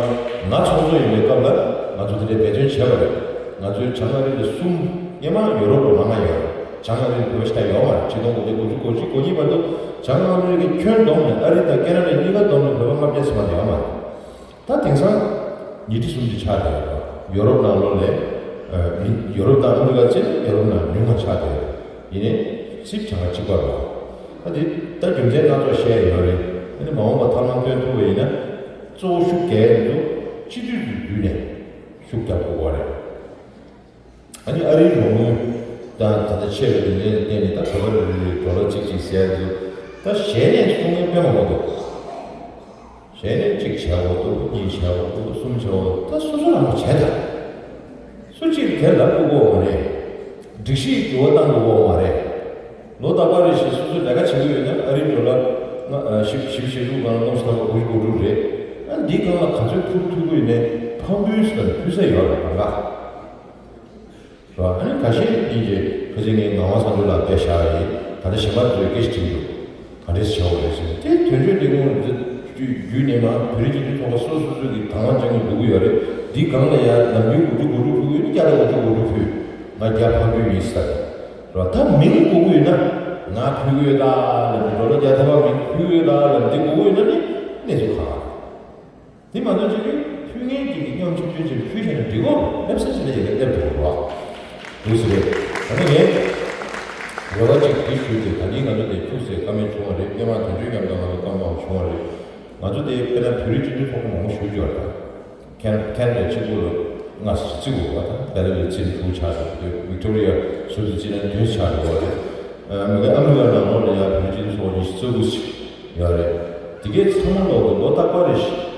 མ་ང་ཚོགས་གཙོ་ཡིན་པའི་སྐབས་ལ་ང་ཚོ་དེ་འདྲས་འབད་བརྩོན་བྱས་པ་རེད། ང་ཚོའི་བྱང་ཨ་རི་ལ་གསུམ། སྔོན་མ་ཡོ་རོབ་ལ་ལྔ་ཡོད། བྱང་ཨ་རི་ལ་བོད་པ་ཞེ་དྲག་ཡོད་མ་རེད། ཆིག་སྟོང་དགུ་བརྒྱ་དགུ་བཅུ་གོ་གཅིག་གོ་གཉིས་བར་དུ་བྱང་ཨ་མི་རི་ཀའི་ཁྱོན་བསྡོམས་ནས་ཨ་རི་དང་ཁེ་ན་ཌ་གཉིས་ཀ་བསྡོམས་ནས་བོད་པ་ལྔ་བརྒྱ་ཙམ་མ་གཏོགས་ཡོད་མ་རེད། ད་དེང་སང་ཉིས་ཁྲི་སུམ་ཁྲི་ཆགས་བསྡད་ཡོད་རེད། ཡོ་རོབ་ནང་ལོགས་ལ། ཨ། ཡོ་རོབ་དང་ཨ་མི་རི་ཀ་བརྩིས་ན་ཡོ་རོབ་ནང་ཉུང་བ་ཆགས་བསྡད་ཡོད་རེད། ཡིན་ནའི་སྲིད་གྲངས་ཀ་གཅིག་པ་རེད། ད་དེ་ད་རྒྱུ་མཚན་སྣ་ཚོགས་བཤད་ཡོད་རེད། ཨ་ནི་མ་འོངས་པ་ཐབས་ལམ་སྟོན་ཐུབ་པ་ཡིན་ན། གཙོ་བོ་ཤུགས་རྒྱག་ཡ་དེ་ཚོ་སྤྱི་འཐུས་ཀྱི་བརྒྱུད་ནས་ཤུགས་རྒྱག་དགོས་པ་རེད། ཨ་ནི་ཨ་རིའི་རོགས་དངུལ་དང་ད་ལྟ་ཆད་པའི་དོན་རྐྱེན་ལ་བརྟེན་ནས་ད་ག་པར་རེ་རེ་ཌོ་ལར་གཅིག་གཅིག་ཟེར་ཡ་དེ་ཚོ་ད་ཞལ་ནས་གསུང་མཁན་དཔེ་མང་པོ་འདུག་ཞལ་ནས་གཅིག་བྱས་པ་འདུག་གཉིས་བྱས་པ་འདུག་གསུམ་བྱས་པ་འདུག་ད་སོ་སོ་རང་གིས་བྱས་དང་། སུ་གཅིག་དེ་ལ་བླུག་དགོས་མ་རེད། སྒྲིག་གཞི་ཡི་འགྱུར་བ་གཏང་དགོས་མ་རེད། ལོ་རྟག་པར་རེ་བཞིན་སོ་སོས་ལས་ཀ་བྱེད་ཀྱི་ཡོད་ན་ཨ་རིའི་ཌོ་ལར་ལྔ་ཨ་བཞི་བཞི་བཅུ་ཞེ་དྲུག་སྒང་ལ་ལྔ་བཅུ་ཐམ་པ་དགུ་བཅུ་གོ་དྲུག་རེད། ཨ་འདིའི་སྒང་ལ་ག་ཚོད་ཕུལ་ཐུབ་ཀྱི་ཡོད་ནའི་ཕངས་ཕུལ་ཟེར་ནས་ཕུལ་ས་ཡོད་རེད་གང་ག་རེད་བ། ཨ་ནི་ཁ་ཤས་ཀྱིས་ཁ་ཤས་ངས་ངག་དབང་སངས་རྒྱས་ལགས་དཔེ་བཞག་ཡིན། ད་ལྟ་གཞན་པ་ཚོས་སྐད་ཆ་དྲིས་འདུག་ག་འདྲས་བྱེད་དགོས་རེད་ཟེར་ནས། དེ་དོན་གཅོད་ལས་ཁུངས་བརྒྱུད་ནས་མར་བོད་རིགས་སྤྱི་མཐུན་ཚོགས་པ་སོ་སོ་སོ་གིས་དང་བླངས་བྱེད་དགོས་འདུག་གི་ཡོད་རེད། འདིའི་སྒང་ལ་ཡང་ནམ་རྒྱུན་དགུ་བཅུ་དགུ་བཅུ་ཕུལ་གྱི་ཡོད་ན་བརྒྱ་དང་དགུ་བཅུ་གོ་དྲུག་ཕུལ། ང་བརྒྱ་ཕངས་ཕུལ་ཡིན་ཟེར། རེད་བ། ད་མིང་དགོས་ཀྱི་ཡོད་ན་ང་ཕུལ་གྱི་ཡོད་ད་ལབ་ནས་ཌོ་ལར་བརྒྱ་ཐམ་པ་མིང་ཕུལ་གྱི་ཡོད་ད་ལབ་འདི་དགོས་ཀྱི་ཡོད་ན་ནི་གནས་ཚུལ་གང་རེད། དེ་མ་གཏོགས་ཅིག་གིས་ཕུལ་མཁན་གྱིས་སྙོམས་ཆུང་ཆུང་ཅིག་ཕུལ་བྱས་ན་འགྲིག་གོ། སླེབས་ས་ཅིག་ལ་ཡི་གེ་སླེབས་འགྲོ་གི་རེད་བ། འདུག་སེ་རེད། ད་ནི་ངས་རེ་བ་ཅིག་འདི་ཞུས་ཏེ། ད་གིན་ང་ཚོ་དེ་ཁྱུག་ཙམ་བཀའ་མོལ་བྱུང་བ་རེད། སྔོན་མ་དོན་གཅོད་མཉམ་དུ་ང་ཚོ་བཀའ་མོལ་བྱུང་བ་རེད། ང་ཚོ་དེ་དཔེར་ན་བོད་རིགས་སྤྱི་མཐུན་ཚོགས་པ་མང་པོ་ཞུགས་ཡོད་རེད། ཁེ་ཁེ་ན་ཌ་གཅིག་པུ་ལ་ལྔ་ཙམ་བརྩི་དགོས་པ་དང་། བེ་ལ་རུ་སི་བརྩི་ན་དྲུག་ཆགས་འགྲོ་གི་འདུག་ཝིག་ཊོ་རི་ཡ་ཟུར་དུ་བརྩིས་ན་བདུན་ཆགས་འགྲོ་གི་རེད། ཨ་མི་རྒན་ཨ་མི་རི་ཀ་ནང་ལོགས་ལ་ཡང་བོད་རིགས་སྤྱི་མཐུན་ཚོགས་པ་ཉི་ཤུ་རྩ་དགུ་ཅིག་ཡོད་རེད། དེ་གའི་ཚང་མ་ལོག་གི་ལོ་རྟག་པར་རེ་བཞིན་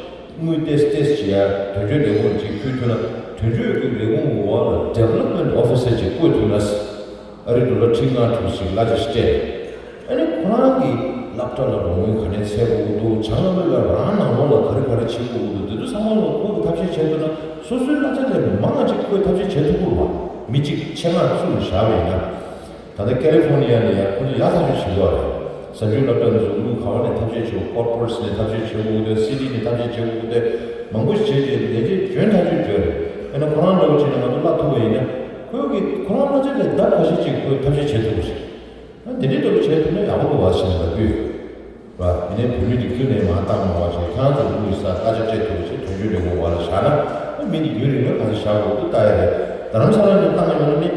དངུལ་ཏོག་ཙམ་ཏོག་ཙམ་ཅིག་ཡར་དོན་གཅོད་ལས་ཁུངས་ལ་ཅིག་ཕུལ་ཐུབ་ན། དོན་གཅོད་ཀྱི་ལས་ཁུངས་འོག་ལ་ཌི་ཝེ་ལོབ་མེན་ཊི་ཨོ་ཕི་སར་ཅིག་བསྐོས་ཐུབ་ན། ཨ་རི་ཌོ་ལར་ཁྲི་ལྔ་དྲུག་ཅིག་གླ་ཆ་ཞིག་སྤྲད། ཨ་ནི་ཁོ་རང་གི་སློབ་གྲྭ་ལ་རོགས་དངུལ་ག་ནས་འཚོལ་དགོས་ཀྱི་འདུག་བྱང་ཨ་མི་རི་ཀ་རང་ནང་ལོགས་ལ་ག་རེ་ག་རེ་བྱེད་དགོས་ཀྱི་འདུག་འདི་ཚོ་ཚང་མ་ལ་ཁོ་གིས་ཐབས་ཤེས་བྱེད་ཐུབ་ན། སོ་སོའི་གླ་ཆ་ལས་མང་ང་ཅིག་ཁོས་ཐབས་ཤེས་བྱེད་ཐུབ་ཀྱི་རེད་བ། མི་གཅིག་ཆེད་མངགས་བཙུགས་ནས་བཞག་པ་ཡིན་ན། ད་ལྟ་ཀ་ལི་ཧྥོར་ནི་ཡ་ནས་ཡ་ཁོ་ཚོ་ཡག་ཐག་ཆོད་བྱེད་ཀྱི་ཡོད་རེད། གཟའ་མཇུག་སློབ་གྲྭ་འདི་ཚོ་དངུལ་ག་བ་ནས་ཐབས་ཤེས་བྱེད་དགོས། ཀོར་པོ་རེ་ཊི་ནས་ཐབས་ཤེས་བྱེད་དགོས་ཀྱི་འདུག་སི་ཊི་ནས་ཐབས་ཤེས་བྱེད་དགོས་ཀྱི་འདུག་མང་པོ་ཞིག་བྱས་རྗེས་ལས་བྱེད་འཇོན་ཐག་ཆོད་བྱས་རེད། དཔེར་ན་ཁོ་རང་འདྲ་བོ་བྱས་ན་ང་ཚོ་གླ་ཐུབ་པ་ཡིན་ན། ཁོས་ཀྱི་ཁོ་རང་གླ་ཆ་ལས་ལྡབ་ཁ་ཤས་ཅིག་ཁོས་ཐབས་ཤེས་བྱེད་ཐུབ་པ་ཞིག་ཨ་དེ་འདྲའི་ཐོག་ལ་བྱས་ཐུབ་ན་ཡག་པོ་འདུག་བ་ཟེར་ནས་ལབ་ཀྱི་ཡོད། ར། ཡིན་ནའི་བོད་མི་སྒྲིག་འཛུགས་ནས་མར་བཏང་མ་བ་ཞིག་ཁྱེད་རང་ཚོ་དངུལ་ཟ་ཀ་ཆ་སྤྲད་ཐུབ་པ་ཞིག་དོན་གཅོད་ལས་ཁུངས་བར་ལ་བཞག་ན། ཨ་མི་འདི་རྒྱུན་རིང་པོ་ག་ཚོད་བཞག་དགོས་འདུག་ལྟ་ཡ་རེད། རྡ་རམ་ས་ལ་ནས་བཏང་ཡོང་ན་ནི།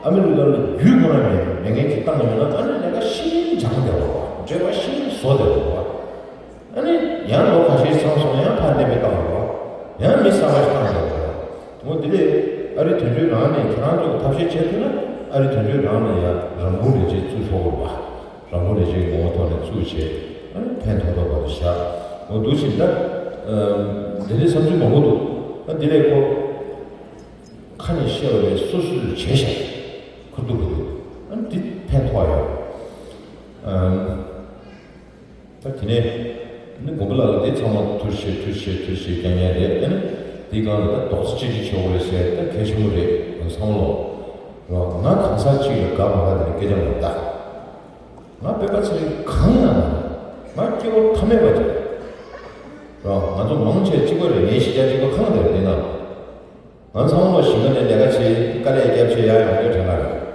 ཨ་མི་རི་ཀ་ལ་རྒྱུས་ཁོ་རང་མེད་མེད་མཁན་གྱིས་བཏང་ཡོང་ན། ཨ་ནི་ལས་ཀ་ཤིན་སྦྱངས་བསྡད་པ་རེད་བ། བརྗོད་པ་ཤིན་བཟོ་བསྡད་པ་རེད་བ། རང་ནས་ཁྱེད་རང་ཚོ་ཐབས་ཤེས་བྱེད་ཐུབ་ན། ཨ་རི་དོན་གཅོད་རང་ནས་ཡང་རང་ཁུངས་ལས་བྱེད་བཙུགས་ཆོག་གི་རེད་པ། རང་ཁུངས་ལས་བྱེད་ངོ་བོ་ཐོག་ནས་བཙུགས་བྱས། ཨ་ནི་ཕན་ཐོགས་ཐོགས་པ་དེ་བཞག་འོ་འདུག་བཞིན་ད། འདི་ནས་བསམ་ཚུལ་མང་པོ་འདུག་ད་འདི་ལས་ཁོ། ཁ་ནས་བཤད་པ་ལས་སོ་སོས་བྱས་ཤག་ཁུར་འདུག་ཁུར་འདུག་ཨ་ནི་འདི་ཕན་ཐོགས་ཡོད། ཨམ། ད་དེ་ནས་ནི་དགོན་པ་ལ་ལ་དེ་ཚང་མ་ཐུར་ཤེས་ཐུར་ཤེས་ཐུར་ཤེས་རྐྱང་རྐྱང་རེད། ཨ་ནི་དེའི་སྒང་ལ་ད་རྡོག་རྩ་གཅིག་སྒྲིལ་བྱེད་དགོས་རེད་ཟེར། ད་གལ་ཆེན་པོ་རེད། ང་ཚང་མ་ལོ། རོ་ང་གང་ཟག་གཅིག་ལ་དགའ་མ་དགའ་དེ་ནི་སྐད་ཆ་མ་རེད་ད། ང་སྤེན་པ་ཚེ་རིང་གང་ཡང་མ་རེད། ང་སྐྱེ་བོ་ཐ་མལ་པ་ཅིག་རེད། རོ་ང་ཚོ་མང་ཆེ་གཅིག་པ་རེད། ངའི་གཞིས་ཆགས་གཅིག་པ་གང་དེ་རེད་འདི་ན། ང་ཚང་མ་ཞིང་ཁ་ནས་ལས་ཀ་བྱེད། དཀའ་ལས་རྒྱབ་བྱེད་ཡག་ཡོང་དགོས་དྲན་ག་རེད།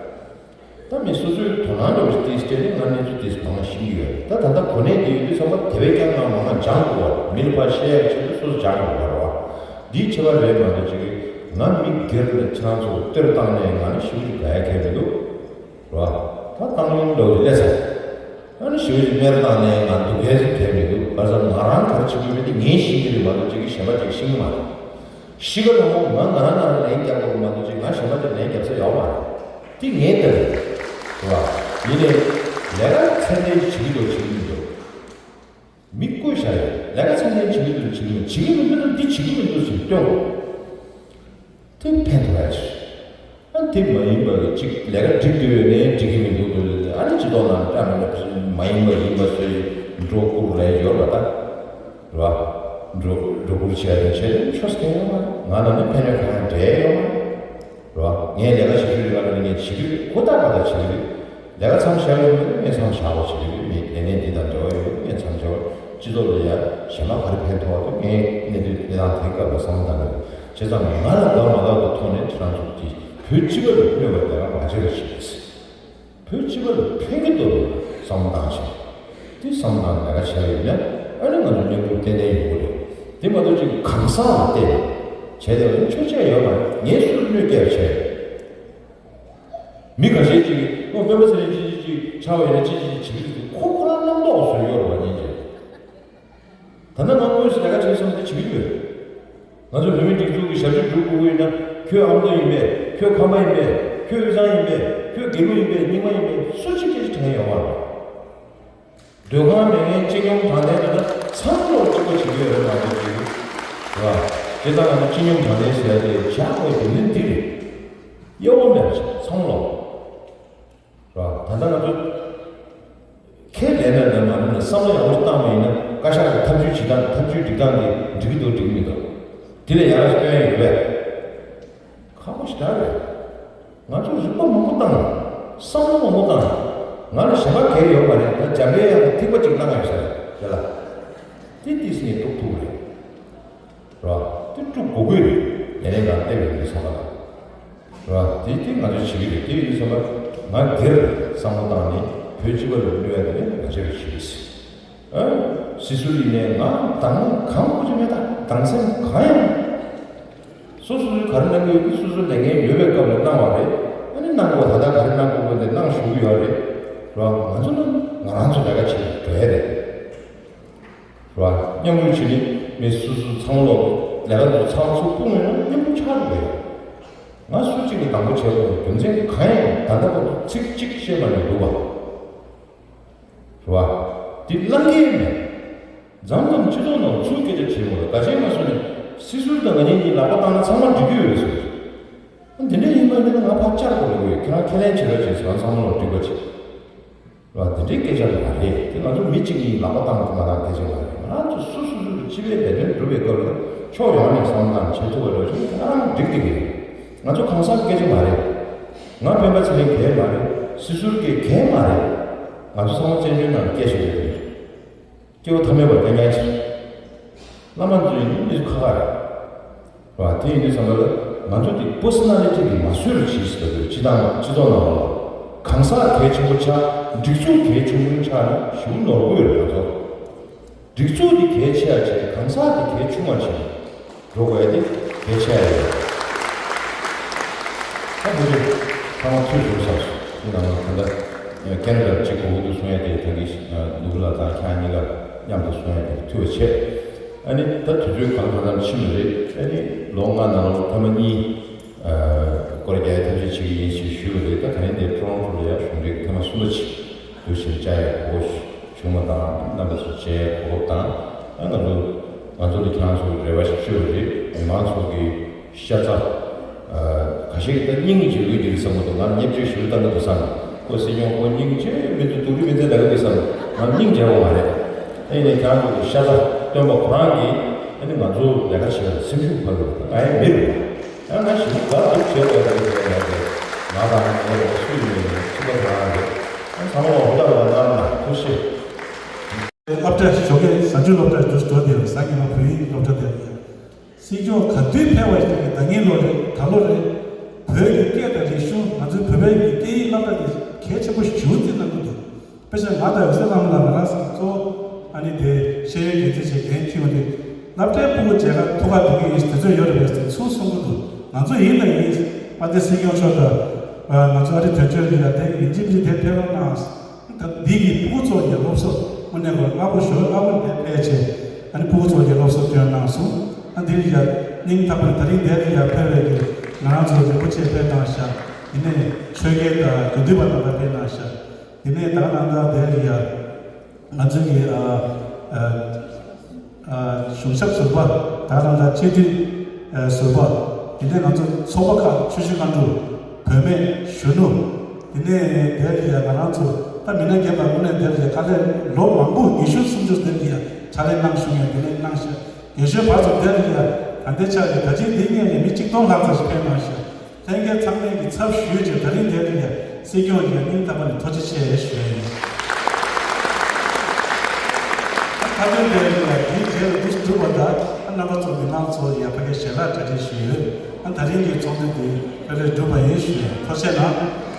ད་མི་སོ་སོའི་དོ་སྣང་འདྲ་བོ་ཞིག་ཏིས་སྤྲད་ནས་ང་གནས་ཚུལ་ཏིས་མང་ཤེས་ཀྱི་ཡོད། ད་ད་ལྟ་གོ་གནས་དེ་ཡོད་དུས་ཙམ་པ་དེ་བས་ཀྱང་ང་མང་ང་སྦྱང་དགོས་པ། མི་ལ་ཕར་བཤད་ཡག་ཆེད་དུ་སོ་སོ་སྦྱང་དགོས་པ་རེད་བ། འདིའི་ཁྱད་པར་རེད་མ་གཏོགས་ཅིག་གིས་ང་མི་སྒེར་ལ་ཁྱེད་རང་ཚོ་གཏེར་བཏང་ནས་ང་ནི་ཞེ་པོ་ཅིག་དགའ་ཡག་གང་ཡང་མི་འདུག་རེད་བ། ད་བཏང་ཡོང་འདྲ་བོ་ཅིག་སླེབས་ཚར། ཨ་ནི་ཞེ་པོ་ཅིག་སྨད་ར་བཏང་ནས་ང་སྡུག་ཡག་ཅིག་གང་ཡང་མི་འདུག་ག་རེ་ཟེར་ན་ང་རང་ག་རེ་བྱེད་དགོས་མིན་དེ་ངས་ཤེས་ཀྱི་རེད་མ་གཏོགས་ཅིག་གིས་གཞན་པ་ཅིག་ཤེས་ཀྱི་མ་རེད། གཤིས་ཀ་ལ་མོ་ང་ང་རང་ང་རང་ལན་རྒྱག་དགོས་མ་གཏོགས་ཅིག་ང་གཞན་པ་ལ་ལན་རྒྱབ་ས་ཡོད་མ་རེད། དེ་ངའི་ལྟ་བ་རེད། རེད་བ། ཡིན་ནའི་ལས་ཀ་ཚད་ལྡན་བྱེད་ཀྱི་འདུག་བྱེད་ཀྱི་མི་འདུག་མི་བསྐོས་བཞག་ཡོད། ལས་ཀ་ཚད་ལྡན་བྱེད་ཀྱི་འདུག་བྱེད་ཀྱི་མི་འདུག་བྱེད་ཀྱི་མི་འདུག་ན་འདི་བྱེད་ཀྱི་མི་འདུག་ཟེར་སྟོན་དགོས། དེ་ཕན་ཐོགས་ཡ་ཅིག་ཨ་དེ་མ་ཡིན་པ་གཅིག་ལས་ཀ་འགྲིག་འདུག་ཡོད་ནའི་འགྲིག་གི་མི་འདུག་འདུག་ལས་ཨ་ནི་སྤྱི་ཚོགས་ནང་བཀྲ་མི་ནོར་མ་ཡིན་པ་ཡིན་པ་བཟོས་འགྲོ་བསྐུར་ལས་ཡོད་པ་ད། རེད་བ། འགྲོ་འགྲོ་བསྐུར་བྱས་ནས་བྱས་ནས་ཆོས་སྐད་ཡོད་མ་རེད། ང་ལ་ནི་ཕན་ཡོན་གང་ཡང་འབྲས་ཡོད་མ་རེད། རེད་བ། ངས་ལས་ཀ་བྱེད་རྒྱུ་རེད་པ་ལ་ནི་ངས་བྱེད་ཀྱི་རེད། ཧུར་ཐག་པ་ད་བྱེད་ཀྱི་རེད། ལས་ཀ་མཚམས་བཞག་ཡོད་མེད་ངས་མཚམས་བཞག་པ་བྱེད་ཀྱི་རེད། ངས་ལས་གནས་འདི་དང་འབྲེལ་བ་ཡོད་མེད་ངས་མཚམས་བཞག་པ། སྤྱི་ཚོགས་ལ་ཡ་གཞན་པ་ག་རེ་ཕན་ཐོགས་འདུག་ངས་གནས་དུས་གནས་སྟངས་དེའི་སྐབས་ལ་བསམ་བློ་བཏང་གི་རེད། བྱས་ཙང་ང་ལ་དགའ་མ་དགའ་གི་ཐོག་ནས་ཁྱེད་རང་ཚོ་འདི་བོད་སྤྱི་པ་ལ་གནོད་པ་ལས་ཀ་མ་བྱེད་རོགས་བྱེད། བོད་སྤྱི་པ་ལ་ཕན་གྱི་འདུག་བསམ་བློ་བཏང་ཞིང་། དེ་བསམ་བློ་བཏང་ལས་ཀ་བྱས་པ་ཡིན་ན་ཨ་ནི་ང་ཚོ་མཉམ་རུབ་ཏན་ཏན་ཡོང་གི་རེད། དེ་མ་གཏོགས་ཅིག་གང་ཟག་ལ་བལྟས་བྱས་ཏེ་ཆོས་ཆས་ཡོད་མ་རེད། ངས་སུར་གནོད་སྐྱེལ་བྱས། མི་ཁ་ཤས་ཅིག་གིས་ཨོ་སྤེན་པ་ཚེ་རིང་ཅི་ཅི་ཅི་ཆགས་པ་ཡིན་ན་ཅི་ཅི་ཅི་བྱེད་ཀྱི་འདུག་ཁོ་ཁོ་རང་རྣམ་རྟོག་བཟོས་ཡོད་རེད་བ་སྙིང་རྗེ། ད་ལྟ་ང་དངོས་སུ་ལས་ཀ་བྱེད་བསམ་དེ་བྱེད་ཀྱི་ཡོད། ང་ཚོ་བོད་མི་སྒྲིག་འཛུགས་ཀྱི་ཞབས་ཕྱི་སྒྲུབ་དགོས་ཀྱི་ཡོད་ན་ཁྱོད་ཨ་མདོ་ཡིན་པས། ཁྱོད་ཁམས་པ་ཡིན་པས། ཁྱོད་དབུས་གཙང་ཡིན་པས། ཁྱོད་རྒྱལ་པོ་ཡིན་པས། རྙིང་མ་ཡིན་པས། སུ་གཅིག་སྐད་ཆ་དྲན་ཡོང་བ་རེད། སྡོད་ཁང་མེད་མཁན་སྤྱི་སྙོམས་དྲང་བདེན་ལ་ན་ཚང་མ་ལོག་གཅིག་པ་བྱེད་ཀྱི་ཡོད་རེད་མ་གཏོགས་ཅིག་རེད་བ། དེ་ལྟར་ང་ཚོ་སྤྱི་སྙོམས་དྲང་བདེན་ཟེར་ཡ་དེ་བཞག་དགོས་དོན་ནི་འདི་རེད། གཡོ་བ་མེད་པ་བྱེད་ཚང་མ་ལོག་རེད་བ། ད་ལྟ་ང་ཚོ་ཁས་ལེན་ན་ལེན་མ་ལེན་ན་བསམ་བློ་ཡག་པོ་ཞིག་བཏང་བ་ཡིན་ན་བཀའ་ཤག་གི་ཐབས་ཇུས་བྱེད་སྟངས་ཐབས་ཇུས་སྒྲིག་སྟངས་དེ་འགྲིག་གི་འདུག་འགྲིག་གི་མི་འདུག་དེ་ལས་ཡག་ཤོས་སྟོན་ཡ་ཡོད་པས། ཁག་པོ་ཞེ་དྲག་རེད། ང་ཚོ་རིག་པ་མང་པོ་བཏང་། བསམ་བློ་མང་པོ་བཏང་། ང་ལ་གཞན་པ་གལ་ཡོད་མ་རེད། ད་འཇམ་པའི་དབྱངས་ཀྱི་ཐིགས་པ་གཅིག་བླངས་ཡོད་ས་རེད་དེ་ལ། དེ་ཏིས་ངས་རྟོགས་ཐུབ་རེད། རེད་བ། དེ་དཀྲུག་དགོས་ཀྱི་རེད། ཡ་ལན་གང་སླེབས་ཡོང་དུས་ཙམ་པ་ལ། རེད་བ། དེ་དེ་ང་ཚོས་བྱེད་ཀྱི་རེད། དེ་ཡིན་དུས་ཙམ་པ་ང་སྒེར་བསམ་བློ་བཏང་ནས་བོད་སྤྱི་པ་ལ་གནོད་ཡ་དེ་ནས་ང་ཚོས་བྱེད་ཀྱི་རེད། ཨ། སྲིད་ཟུར་ཡིན་ནའི་ང་དང་གང་དགོས་ཀྱི་མེད། ད་དང་སེམས་གང་ཡང་། སོ་སོ་སོས་ག་རེ་གནང་གི་ཡོད་ཀྱི་སོ་སོ་ལས་འགན་ཡོད་པའི་སྐབས་ལ་གནང་བ་རེད། ཨ་ནི་གནང་དགོས་ད་ལྟ་ག་རེ་གནང་དགོས་ཀྱི་དེ་གནང་བཞུགས་ཀྱི་ཡོད་རེད། རེད་བ། ང་ཚོ་ནི་ང་རང་ཚོ་ལས་ཀ་བྱེད་འགྲོ་ཡ་རེད། རེད་བ། མཉམ་རུབ་བྱེད་ནི་མི་སོ་སོ་ཚང་མ་ལོག་ལས་ཀ་འདི་ཚང་མ་ཚུར་སྤུངས་ཡོང་ན་མཉམ་རུབ་ཆགས་འགྲོ་གི་ཡོད། ང་སུ་གཅིག་གིས་དང་པོ་བྱས་དགོས་རྒྱུ་མཚན་གང་ཡང་ད་ལྟ་བར་དུ་ཚིག་གཅིག་བཤད་པ་ནས་འདུག་བ། རེད་བ། འདི་བླང་གི་མེད། མཚམས་མཚམས་སྤྱི་ཚོགས་ནང་ཚུར་སྐད་ཆ་དྲིས་ཡོང་རེད། ག་ཅན་མ་སོང་ནས་སྲིད་ཟུར་དང་ང་གཉིས་གཉིས་ལག་པ་བཏང་ན་ཚང་མ་འགྲིག་གི་ཡོད་རེད་ཟེར། ཨ་འདི་འདྲ་ཡིན་པ་ཡིན་ན་ང་ཕར་བཅར་དགོས་ཡོད། ཁྱེད་རང་ཁས་ལེན་བྱེད་རོགས་བྱེད་ཟེར། ང་ཚང་མ་ལ་འགྲིག་པ་བྱེད། རེད་བ། འདི་འདྲའི་སྐད་ཆ་མ་རེད། དེ་ང་ཚོ་མི་གཅིག་གཉིས་ལག་པ་བཏང་མ་བཏང་སྐད་ཆ་མ་རེད། ང་ཚོ་སོ་སོ་སོ་སོ་སྤྱི་པའི་ལས་དོན་སྒྲུབ་པའི་སྐབས་ལ་ཕྱོགས་ཡོངས་ནས་བསམ་བློ་བཏང་བྱེད་ཐུབ་པ་རེད་བྱུང་ཁྱེད་རང་འགྲིག་གི་རེད། ང་ཚོ་གང་ཟག་སྐད་ཆ་མ་རེད། ང་སྤེན་པ་ཚེ་རིང་གས་མ་རེད། སྲིད་ཟུར་གས་གས་མ་རེད། ང་ཚོ་ཚང་མ་བཙན་བྱོལ་ནང་སྐད་ཆ་རེད། སྐྱེ་བོ་ཐ་མལ་པ་རྐྱང་རྐྱང་ཅིག་བླ་མ་ཚོ་ཡིན་ན་མི་ཚོ་ཁ་ཁ་རེད། རེད་བ། དེ་ཡིན་དུས་ཙམ་པ་ལ་ང་ཚོ་དེ་པར་སོ་ན་ལི་ཊི་དེ་མ་བཟོས་རུ་བྱེད་ཟེར་བ་རེད། སྤྱི་བཏང་སྤྱི་ཚོགས་ནང་ལ་གང་ཟག་གལ་ཆེན་པོ་ཆགས། སྒྲིག་འཛུགས་གལ་ཆུང་ཆུང་ཆགས་ན་ཞེ་པོ་ནོར་འཁྲུལ་ཡོད་རེད། ང་ཚོ་སྒྲིག་འཛུགས་དེ་གལ་ཆེ་ཡ་བྱས། གང་ཟག་དེ་གལ་ཆུང་བ་བྱས་འགྲོ་དགོས་ཡ་དེ་གལ་ཆེ་ཡ་ཡོད། ད་བོད་དུ་ཚང་མ་ཚུར་ཞུགས་ཚར་སོང་། དེ་ནང་ལ་ད་ལྟ་ཁེ་ན་ཌ་གཅིག་གོ་བོ་དུ་སོང་ཡ་དེ་ད་གི་ནུབ་ལ་དང་ཁྱེད་གཉིས་ཀ་མཉམ་དུ་སོང་ཡ་དེ་ཐུགས་རྗེ་ཆེ། ཨ་ནི་ད་དུས་ཚོད་གང་གང་ཙམ་ཕྱིན་པ་རེད། ཨ་ནི་ལོ་ལྔ་ནང་ལ་ཐེངས་མ་གཉིས། ཨ། རྒྱག་ཐབས་ཤེས་བྱེད་ཀྱི་ཡིན་ཞེས་ཞུས་པ་རེད། ད་ད་རིང་འདིར་ཀྲོ་རོན་ཀྲོ་ལ་ཡང་གཞུང་འབྲེལ་གྱི་ཐེངས་མ་གསུམ་པ་ཅིག་འདུག་ཞིང་བཅར་ཡག་གོ་སྐབས་བྱུང་བ་དང་། རྣམ་པ་ཚོ་མཇལ་ཡག་གོ་སྐབས་དང་། ཨ་ང་ཚོ་ང་ཚོ་ལ་ཁྱེད་རང་ཚོ་རེ་བ་ཞིག་བཅོལ་བ་རེད། མི་མང་ཚོ་གི་ཤ་ཚ། ཨ་ཁ་ཤས་ཀྱིས་ད་སྙིང་རྗེ་ལོས་ཀྱི་རེད་བསམ་གྱི་འདུག་ང་བརྙས་བཅོས་ཞུ་བཏང་གི་འདུག་བསམ། ཁོ་སྲིད་སྐྱོང་ཁོ་སྙིང་རྗེ་མི་འདུག་སྡུག་རུས་མི་འཛེམ་ལབ་ཀྱི་འདུག་བསམ། ང་སྙིང་རྗེ་བ་མ་རེད། ཨ་ནི་ཁྱེད་རང་ཚོ་གི་ཤ་ཚ་སྟོན་པ་ཁོ་རང་གིས་ཨ་ནི་ང་ཚོ་ལས་ཀ་བྱེད་པར་སེམས་ཤུགས་འཕར་གི་རེད། ད་ང་ཡང་མི་རེད། ཡང་ན་ཞིག་དགའ་སྡུག་བྱེད་དགོས་པ་རེད་ཟེར་ཡ་རེད། ང་དང་ངའི་སུ་ཡིན་ནའི་ཁྱི་པ་ཁོ་རང་རེད། ཡང་ཚང་མ་འོ་ལྟར་བ་གནང་ན་ཐུགས་རྗེ་ཆེ། སློབ་གྲྭ་ཞོགས་ཀས་གཟའ་མཇུག་སློབ་གྲྭ་དུ་འགྲོ་དེ་རུ་གཟའ་ཉི་མ་བོད་ཡིག་སློབ་གྲྭ་དེ་རུ་ཡང་སྲིད་སྐྱོང་ག་དུས་ཕེབས་པ་ཞིག་གི་ཟླ་ཉིན་ལོ་རེད། ད་ལོ་རེད། བོད་ཀྱི་སྐད་དང་རིག་གཞུང་ང་ཚོའི་བོད་པའི་གི་སྐད་ཡིག་སློབ་གྲྭ་དེ་གལ་ཆེན་པོ་ཞེ་པོ་ཅིག་གནང་གི་འདུག་དཔེ་ཆ་ང་དང་འོད་ཟེར་ལྷ་མོ་ལགས་ང་རང་ཚོ་གཙོ་བོ་ཨ་ནི་དེ་ཤེས་ཡོན་འགན་འཛིན་བྱེད་འགན་འཁྱེར་བ་དེ་སློབ་གྲྭའི་ཕྲུ་གུ་མཇལ་ཁ་ཐུག་ག་འགྲོ་གི་ཡིན་ཟེར་དུས་ཚོད་ཡོད་རེད་པས་ཟེར་ཚུར་གསུང་གི་འདུག་ང་ཚོ་ཡིན་དང་ཡིན། དཔལ་ལྡན་སྲིད་སྐྱོང་མཆོག་དང་ང་ཚོ་ཨ་རི་དོན་གཅོད་ལ་ཡ་དེ་ཡིན་གཅིག་མིན་གཅིག་དེ་ཕེབས་རོགས་གནང་། ད་འདི་གི་ཕྲུ་གུ་ཚོ་ཡི་སློབ་གསོ་དངོས་གནས་ཁོ་སྔ་པོ་ཞོར་སྔ་པོ་ནས་ཕལ་ཆེར་ཨ་ནི་ཕྲུ་གུ་ཚོ་ཡི་སློབ་གསོ་སྐྱོན་གནང་སོང་། ཨ་འདིར་ཡ་སྙིང་ཐག་པ་ནས་ད་རིང་འདིར་ཡ་ཕེབས་པའི་གི་ང་རང་ཚོ་རིན་པོ་ཆེ་ཕེབས་གནང་ཤག་དེ་ནས་ཆོས་རྒྱལ་དང་དགེ་འདུན་པ་རྣམ་པ་ཕེབས་གནང་ཤག་དེ་ནས་ད་ནང་ད་འདིར་ཡ་ང་ཚོ་གི་ཨ་ཨ། གཞུང་ཞབས་ཟུར་པ། ད་རང་ད་སྤྱི་འཐུས་ཟུར་པ། དེ་ནས་ང་ཚོ་ཚོགས་པ་ཁག་ཆུ་བཞི་སྒང་དྲུག་བུད་མེད་གཞོན་ནུ། དེ་ནས་དེར་ཡ་ང་རང་ཚོ་ད་མི་སྣ་རྒན་པ་དངོས་གནས་དེར་ཡ་དཀའ་ལས་ལོ་མང་པོ་ཉི་ཤུ་སུམ་ཅུ་དེར་ཡ་ཕྱག་ལས་གནང་བཞུགས་ཡ་དེ་ནས་གནང་ཤག་རྒན་གཞོན་བར་དུ་དེར་ཡ་ད་ལྟའི་ཆ་ཡི་ད་ཅི་འདི་ངས་ཡ་མི་གཅིག་སྟོང་ལྷག་ཙམ་ཞིག་ཕེབས་གནང་ཤག་ལྷན་རྒྱས་ཚང་མས་ཀྱི་ཚབ་ཞུས་བྱས་ད་རིང་དེ་རིང་ཡང་སྲིད་སྐྱོང་ཡིན་སྙིང་ཐག་པ་ནས་ཐུགས་རྗེ་ཆེ་ཞུ་ཡ་ཡིན། ད་ཁ་ཏོན་དེ་རིང་ཡང་དེའི་རྗེས་ལ་འདུག་འགྲུབ་པ་དང་རྣམ་པ་ཚོ་མི་མང་ཚོ་ཡང་ཕ་གི་ཞལ་ལག་གྲ་སྒྲིག་ཞུས་ཡོད། ད་རིང་གི་ཚོགས་འདུ་དེ་ཕ་གི་འགྲུབ་པ་ཡིན་ཞུ་ཡ་ཐུགས་རྗེ་གནང་།